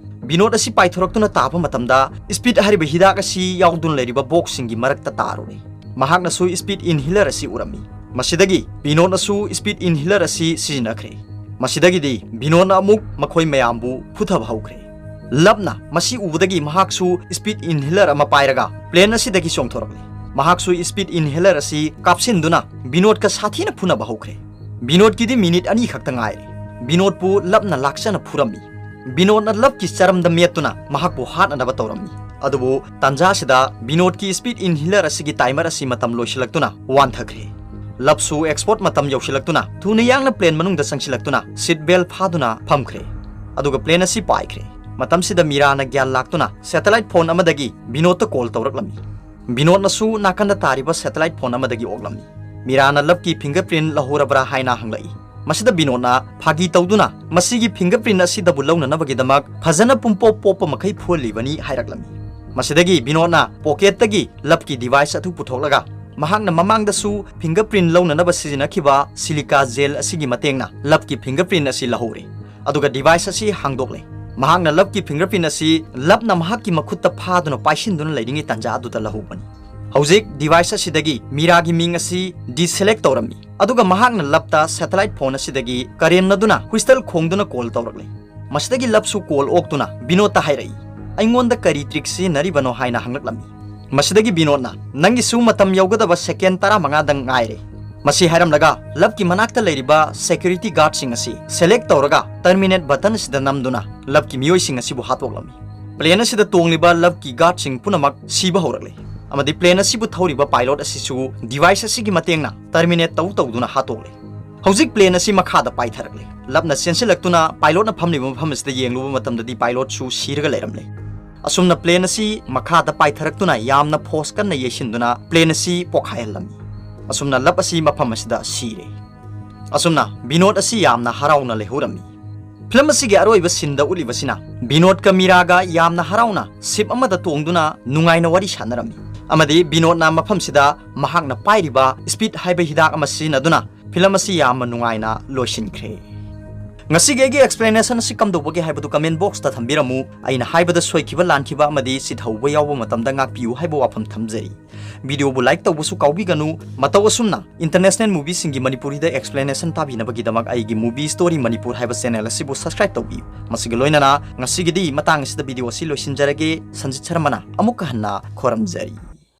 ꯕꯤꯅꯣꯗ ꯑꯁꯤ ꯄꯥꯏꯊꯣꯔꯛꯇꯨꯅ ꯇꯥꯕ ꯃꯇꯝꯗ ꯁ꯭ꯄꯤꯠ ꯍꯥꯏꯔꯤꯕ ꯍꯤꯗꯥꯛ ꯑꯁꯤ ꯌꯥꯎꯗꯨꯅ ꯂꯩꯔꯤꯕ ꯕꯣꯛꯁꯁꯤꯡꯒꯤ ꯃꯔꯛꯇ ꯇꯥꯔꯨꯔꯦ꯫ ꯃꯍꯥꯛꯅꯁꯨ ꯁ꯭ꯄꯤꯠ ꯏꯟꯍꯦꯂꯔ ꯑꯁꯤ ꯎꯔꯝꯃꯤ꯫ ꯃꯁꯤꯗꯒꯤ ꯕꯤꯅꯣꯗꯅꯁꯨ ꯁ꯭ꯄꯤꯠ ꯏꯟꯍꯦꯂꯔ ꯑꯁꯤ ꯁꯤꯖꯤꯟꯅꯈ꯭ꯔꯦ꯫ ꯃꯁꯤꯗꯒꯤꯗꯤ ꯕꯤꯅꯣꯗꯅ ꯑꯃꯨꯛ ꯃꯈꯣꯏ ꯃꯌꯥꯝꯕꯨ ꯐꯨꯊꯕ ꯍꯧꯈ꯭ꯔꯦ꯫ ꯂꯞꯅ ꯃꯁꯤ ꯎꯕꯗꯒꯤ ꯃꯍꯥꯛꯁꯨ ꯁ꯭ꯄꯤꯠ ꯏꯟꯍꯦꯂꯔ ꯑꯃ ꯄꯥꯏꯔꯒ ꯄ꯭ꯂꯦꯟ ꯑꯁꯤꯗꯒꯤ ꯆꯣꯡꯊꯣꯔꯛꯂꯦ꯫ ꯃꯍꯥꯛꯁꯨ ꯁ꯭ꯄꯤꯠ ꯏꯟꯍꯦꯂꯔ ꯑꯁꯤ ꯀꯥꯞꯁꯤꯟꯗꯨꯅ ꯕꯤꯅꯣꯗꯀ ꯁꯥꯊꯤꯅ ꯐꯨꯅꯕ ꯍꯧꯈ꯭ꯔꯦ꯫ ꯕꯤꯅꯣꯗꯀꯤꯗꯤ ꯃꯤꯅꯤꯠ ꯑꯅꯤ ꯈꯛꯇ ꯉꯥꯏꯔꯦ꯫ ꯕꯤꯅꯣꯗꯄꯨ ꯂꯞꯅ ꯂꯥꯛꯆꯅ ꯐꯨꯔꯝꯃꯤ꯫ ꯕꯤꯅꯣꯗꯅ ꯂꯞꯀꯤ ꯆꯔꯝꯗ ꯃꯦꯠꯇꯨꯅ ꯃꯍꯥꯛꯄꯨ ꯍꯥꯠꯅꯅꯕ ꯇꯧꯔꯝꯃꯤ꯫ ꯑꯗꯨꯕꯨ ꯇꯥꯟꯖꯥꯁꯤꯗ ꯕꯤꯅꯣꯗꯀꯤ speed inhaler ꯑꯁꯤꯒꯤ timer ꯑꯁꯤ ꯃꯇꯝ ꯂꯣꯏꯁꯤꯜꯂꯛꯇꯨꯅ ꯋꯥꯟꯊꯈ꯭ꯔꯦ꯫ ꯂꯞꯁꯨ export ꯃꯇꯝ ꯌꯧꯁꯤꯜꯂꯛꯇꯨꯅ ꯊꯨꯅ ꯌꯥꯡꯅ plane ꯃꯅꯨꯡꯗ ꯆꯪꯁꯤꯜꯂꯛꯇꯨꯅ seat belt ꯐꯥꯗꯨꯅ ꯐꯝꯈ꯭ꯔꯦ꯫ ꯑꯗꯨꯒ plane ꯑꯁꯤ ꯄꯥꯏꯈ꯭ꯔꯦ꯫ ꯃꯇꯝꯁꯤꯗ ꯃꯤꯔꯥꯅ ꯒ꯭ꯌꯥꯟ ꯂꯥꯛꯇꯨꯅ satellite phone ꯑꯃꯗꯒꯤ ꯕꯤꯅꯣꯗꯇ call ꯇꯧꯔꯛꯂꯝꯃꯤ꯫ ꯕꯤꯅꯣꯗꯅꯁꯨ ꯅꯥꯀꯟꯗ ꯇꯥꯔꯤꯕ satellite phone ꯑꯃꯗꯒꯤ ꯑꯣꯛꯂꯝꯃꯤ꯫ ꯃꯤꯔꯥꯅ ꯂꯞꯀꯤ fingerprint ꯂꯧꯍꯧꯔꯕ꯭ꯔꯥ ꯍꯥꯏꯅ ꯍꯪꯂꯛꯏ꯫ ꯃꯁꯤꯗ ꯕꯤꯅꯣꯗꯅ ꯐꯥꯒꯤ ꯇꯧꯗꯨꯅ ꯃꯁꯤꯒꯤ fingerprint ꯑꯁꯤꯗꯕꯨ ꯂꯧꯅꯅꯕꯒꯤꯗꯃꯛ ꯐꯖꯅ ꯄꯨꯝꯄꯣꯞ ꯄꯣꯞꯄ ꯃꯈꯩ ꯐꯨꯍꯜꯂꯤꯕꯅꯤ ꯍꯥꯏꯔꯛꯂꯝꯃꯤ꯫ ꯃꯁꯤꯗꯒꯤ ꯕꯤꯅꯣꯗꯅ pocketꯇꯒꯤ ꯂꯞꯀꯤ device ꯑꯗꯨ ꯄꯨꯊꯣꯛꯂꯒ ꯃꯍꯥꯛꯅ ꯃꯃꯥꯡꯗꯁꯨ fingerprint ꯂꯧꯅꯅꯕ ꯁꯤꯖꯤꯟꯅꯈꯤꯕ silica gel ꯑꯁꯤꯒꯤ ꯃꯇꯦꯡꯅ ꯂꯞꯀꯤ fingerprint ꯑꯁꯤ ꯂꯧꯍꯧꯔꯦ꯫ ꯑꯗꯨꯒ device ꯑꯁꯤ ꯍꯥꯡꯗꯣꯛꯂꯦ꯫ ꯃꯍꯥꯛꯅ ꯂꯞꯀꯤ fingerprint ꯑꯁꯤ ꯂꯞꯅ ꯃꯍꯥꯛꯀꯤ ꯃꯈꯨꯠꯇ ꯐꯥꯗꯨꯅ ꯄꯥꯏꯁꯤꯟꯗꯨꯅ ꯂꯩꯔꯤꯉꯩ ꯇꯥꯟꯖꯥ ꯑꯗꯨꯗ ꯂꯧꯍꯧꯕꯅꯤ꯫ ꯍꯧꯖꯤꯛ device ꯑꯁꯤꯗꯒꯤ ꯃꯤꯔꯥꯒꯤ ꯃꯤꯡ ꯑꯁꯤ deselect ꯇꯧꯔꯝꯃꯤ꯫ ꯑꯗꯨꯒ ꯃꯍꯥꯛꯅ ꯂꯞꯇ satellite phone ꯑꯁꯤꯗꯒꯤ ꯀꯔꯦꯝꯅꯗꯨꯅ whistle ꯈꯣꯡꯗꯨꯅ call ꯇꯧꯔꯛꯂꯦ꯫ ꯃꯁꯤꯗꯒꯤ ꯂꯞꯁꯨ call ꯑꯣꯛꯇꯨꯅ ꯕꯤꯅꯣꯗꯇ ꯍꯥꯏꯔꯛꯏ, "ꯑꯩꯉꯣꯟꯗ ꯀꯔꯤ trick ꯁꯤꯖꯤꯟꯅꯔꯤꯕꯅꯣ?" ꯍꯥꯏꯅ ꯍꯪꯂꯛꯂꯝꯃꯤ꯫ ꯃꯁꯤꯗꯒꯤ ꯕꯤꯅꯣꯗꯅ, "ꯅꯪꯒꯤꯁꯨ ꯃꯇꯝ ꯌꯧꯒꯗꯕ second ꯇꯔꯥꯃꯉꯥꯗꯪ ꯉꯥꯏꯔꯦ"꯫ ꯃꯁꯤ ꯍꯥꯏꯔꯝꯂꯒ ꯂꯞꯀꯤ ꯃꯅꯥꯛꯇ ꯂꯩꯔꯤꯕ security guardꯁꯤꯡ ꯑꯁꯤ select ꯇꯧꯔꯒ terminate button ꯑꯁꯤꯗ ꯅꯝꯗꯨꯅ ꯂꯞꯀꯤ ꯃꯤꯑꯣꯏꯁꯤꯡ ꯑꯁꯤꯕꯨ ꯍꯥꯠꯇꯣꯛꯂꯝꯃꯤ꯫ Plane ꯑꯁꯤꯗ ꯇꯣꯡꯂꯤꯕ ꯂꯞꯀꯤ guardꯁꯤꯡ ꯄꯨꯝꯅꯃꯛ ꯁꯤꯕ ꯍꯧꯔꯛꯂꯦ꯫ ꯑꯃꯗꯤ plane ꯑꯁꯤꯕꯨ ꯊꯧꯔꯤꯕ pilot ꯑꯁꯤꯁꯨ device ꯑꯁꯤꯒꯤ ꯃꯇꯦꯡꯅ terminate ꯇꯧ ꯇꯧꯗꯨꯅ ꯍꯥꯠꯇꯣꯛꯂꯦ꯫ ꯍꯧꯖꯤꯛ plane ꯑꯁꯤ ꯃꯈꯥꯗ ꯄꯥꯏꯊꯔꯛꯂꯦ꯫ ꯂꯞꯅ ꯆꯦꯟꯁꯤꯜꯂꯛꯇꯨꯅ pilotꯅ ꯐꯝꯂꯤꯕ ꯃꯐꯝ ꯑꯁꯤꯗ ꯌꯦꯡꯂꯨꯕ ꯃꯇꯝꯗꯗꯤ pilotꯁꯨ ꯁꯤꯔꯒ ꯂꯩꯔꯝꯂꯦ꯫ ꯑꯁꯨꯝꯅ plane ꯑꯁꯤ ꯃꯈꯥꯗ ꯄꯥꯏꯊꯔꯛꯇꯨꯅ ꯌꯥꯝꯅ force ꯀꯟꯅ ꯌꯩꯁꯤꯟꯗꯨꯅ plane ꯑꯁꯤ ꯄꯣꯈꯥꯏꯍꯜꯂꯝꯃꯤ꯫ ꯑꯁꯨꯝꯅ ꯂꯞ ꯑꯁꯤ ꯃꯐꯝ ꯑꯁꯤꯗ ꯁꯤꯔꯦ꯫ ꯑꯁꯨꯝꯅ ꯕꯤꯅꯣꯗ ꯑꯁꯤ ꯌꯥꯝꯅ ꯍꯔꯥꯎꯅ ꯂꯩꯍꯧꯔꯝꯃꯤ꯫ Film ꯑꯁꯤꯒꯤ ꯑꯔꯣꯏꯕ sceneꯗ ꯎꯠꯂꯤꯕꯁꯤꯅ ꯕꯤꯅꯣꯗꯀ ꯃꯤꯔꯥꯒ ꯌꯥꯝꯅ ꯍꯔꯥꯎꯅ ship ꯑꯃꯗ ꯇꯣꯡꯗꯨꯅ ꯅꯨꯡꯉꯥꯏꯅ ꯋꯥꯔꯤ ꯁꯥꯟꯅꯔꯝꯃꯤ꯫ ꯑꯃꯗꯤ ꯕꯤꯅꯣꯗꯅ ꯃꯐꯝꯁꯤꯗ ꯃꯍꯥꯛꯅ ꯄꯥꯏꯔꯤꯕ speed ꯍꯥꯏꯕ ꯍꯤꯗꯥꯛ ꯑꯃ ꯁꯤꯖꯤꯟꯅꯗꯨꯅ film ꯑꯁꯤ ꯌꯥꯝꯅ ꯅꯨꯡꯉꯥꯏꯅ ꯂꯣꯏꯁꯤꯟꯈ꯭ꯔꯦ꯫ ꯉꯁꯤꯒꯤ ꯑꯩꯒꯤ explanation ꯑꯁꯤ ꯀꯝꯗꯧꯕꯒꯦ ꯍꯥꯏꯕꯗꯨ comment boxꯇ ꯊꯝꯕꯤꯔꯝꯃꯨ꯫ ꯑꯩꯅ ꯍꯥꯏꯕꯗ ꯁꯣꯏꯈꯤꯕ, ꯂꯥꯟꯈꯤꯕ ꯑꯃꯗꯤ ꯆꯤꯊꯍꯧꯕ ꯌꯥꯎꯕ ꯃꯇꯝꯗ ꯉꯥꯛꯄꯤꯌꯨ ꯍꯥꯏꯕ ꯋꯥꯐꯝ ꯊꯝꯖꯔꯤ꯫ Videoꯕꯨ like ꯇꯧꯕꯁꯨ ꯀꯥꯎꯕꯤꯒꯅꯨ꯫ ꯃꯇꯧ ꯑꯁꯨꯝꯅ international movieꯁꯤꯡꯒꯤ ꯃꯅꯤꯄꯨꯔꯤꯗ explanation ꯇꯥꯕꯤꯅꯕꯒꯤꯗꯃꯛ ꯑꯩꯒꯤ Movie Story ꯃꯅꯤꯄꯨꯔ ꯍꯥꯏꯕ channel ꯑꯁꯤꯕꯨ subscribe ꯇꯧꯕꯤꯌꯨ꯫ ꯃꯁꯤꯒ ꯂꯣꯏꯅꯅ ꯉꯁꯤꯒꯤꯗꯤ ꯃꯇꯥꯡ ꯑꯁꯤꯗ video ꯑꯁꯤ ꯂꯣꯏꯁꯤꯟꯖꯔꯒꯦ꯫ ꯁꯟꯖꯤꯠ ꯁꯔꯃꯅ ꯑꯃꯨꯛꯀ ꯍꯟꯅ ꯈꯣꯔꯝꯖꯔꯤ꯫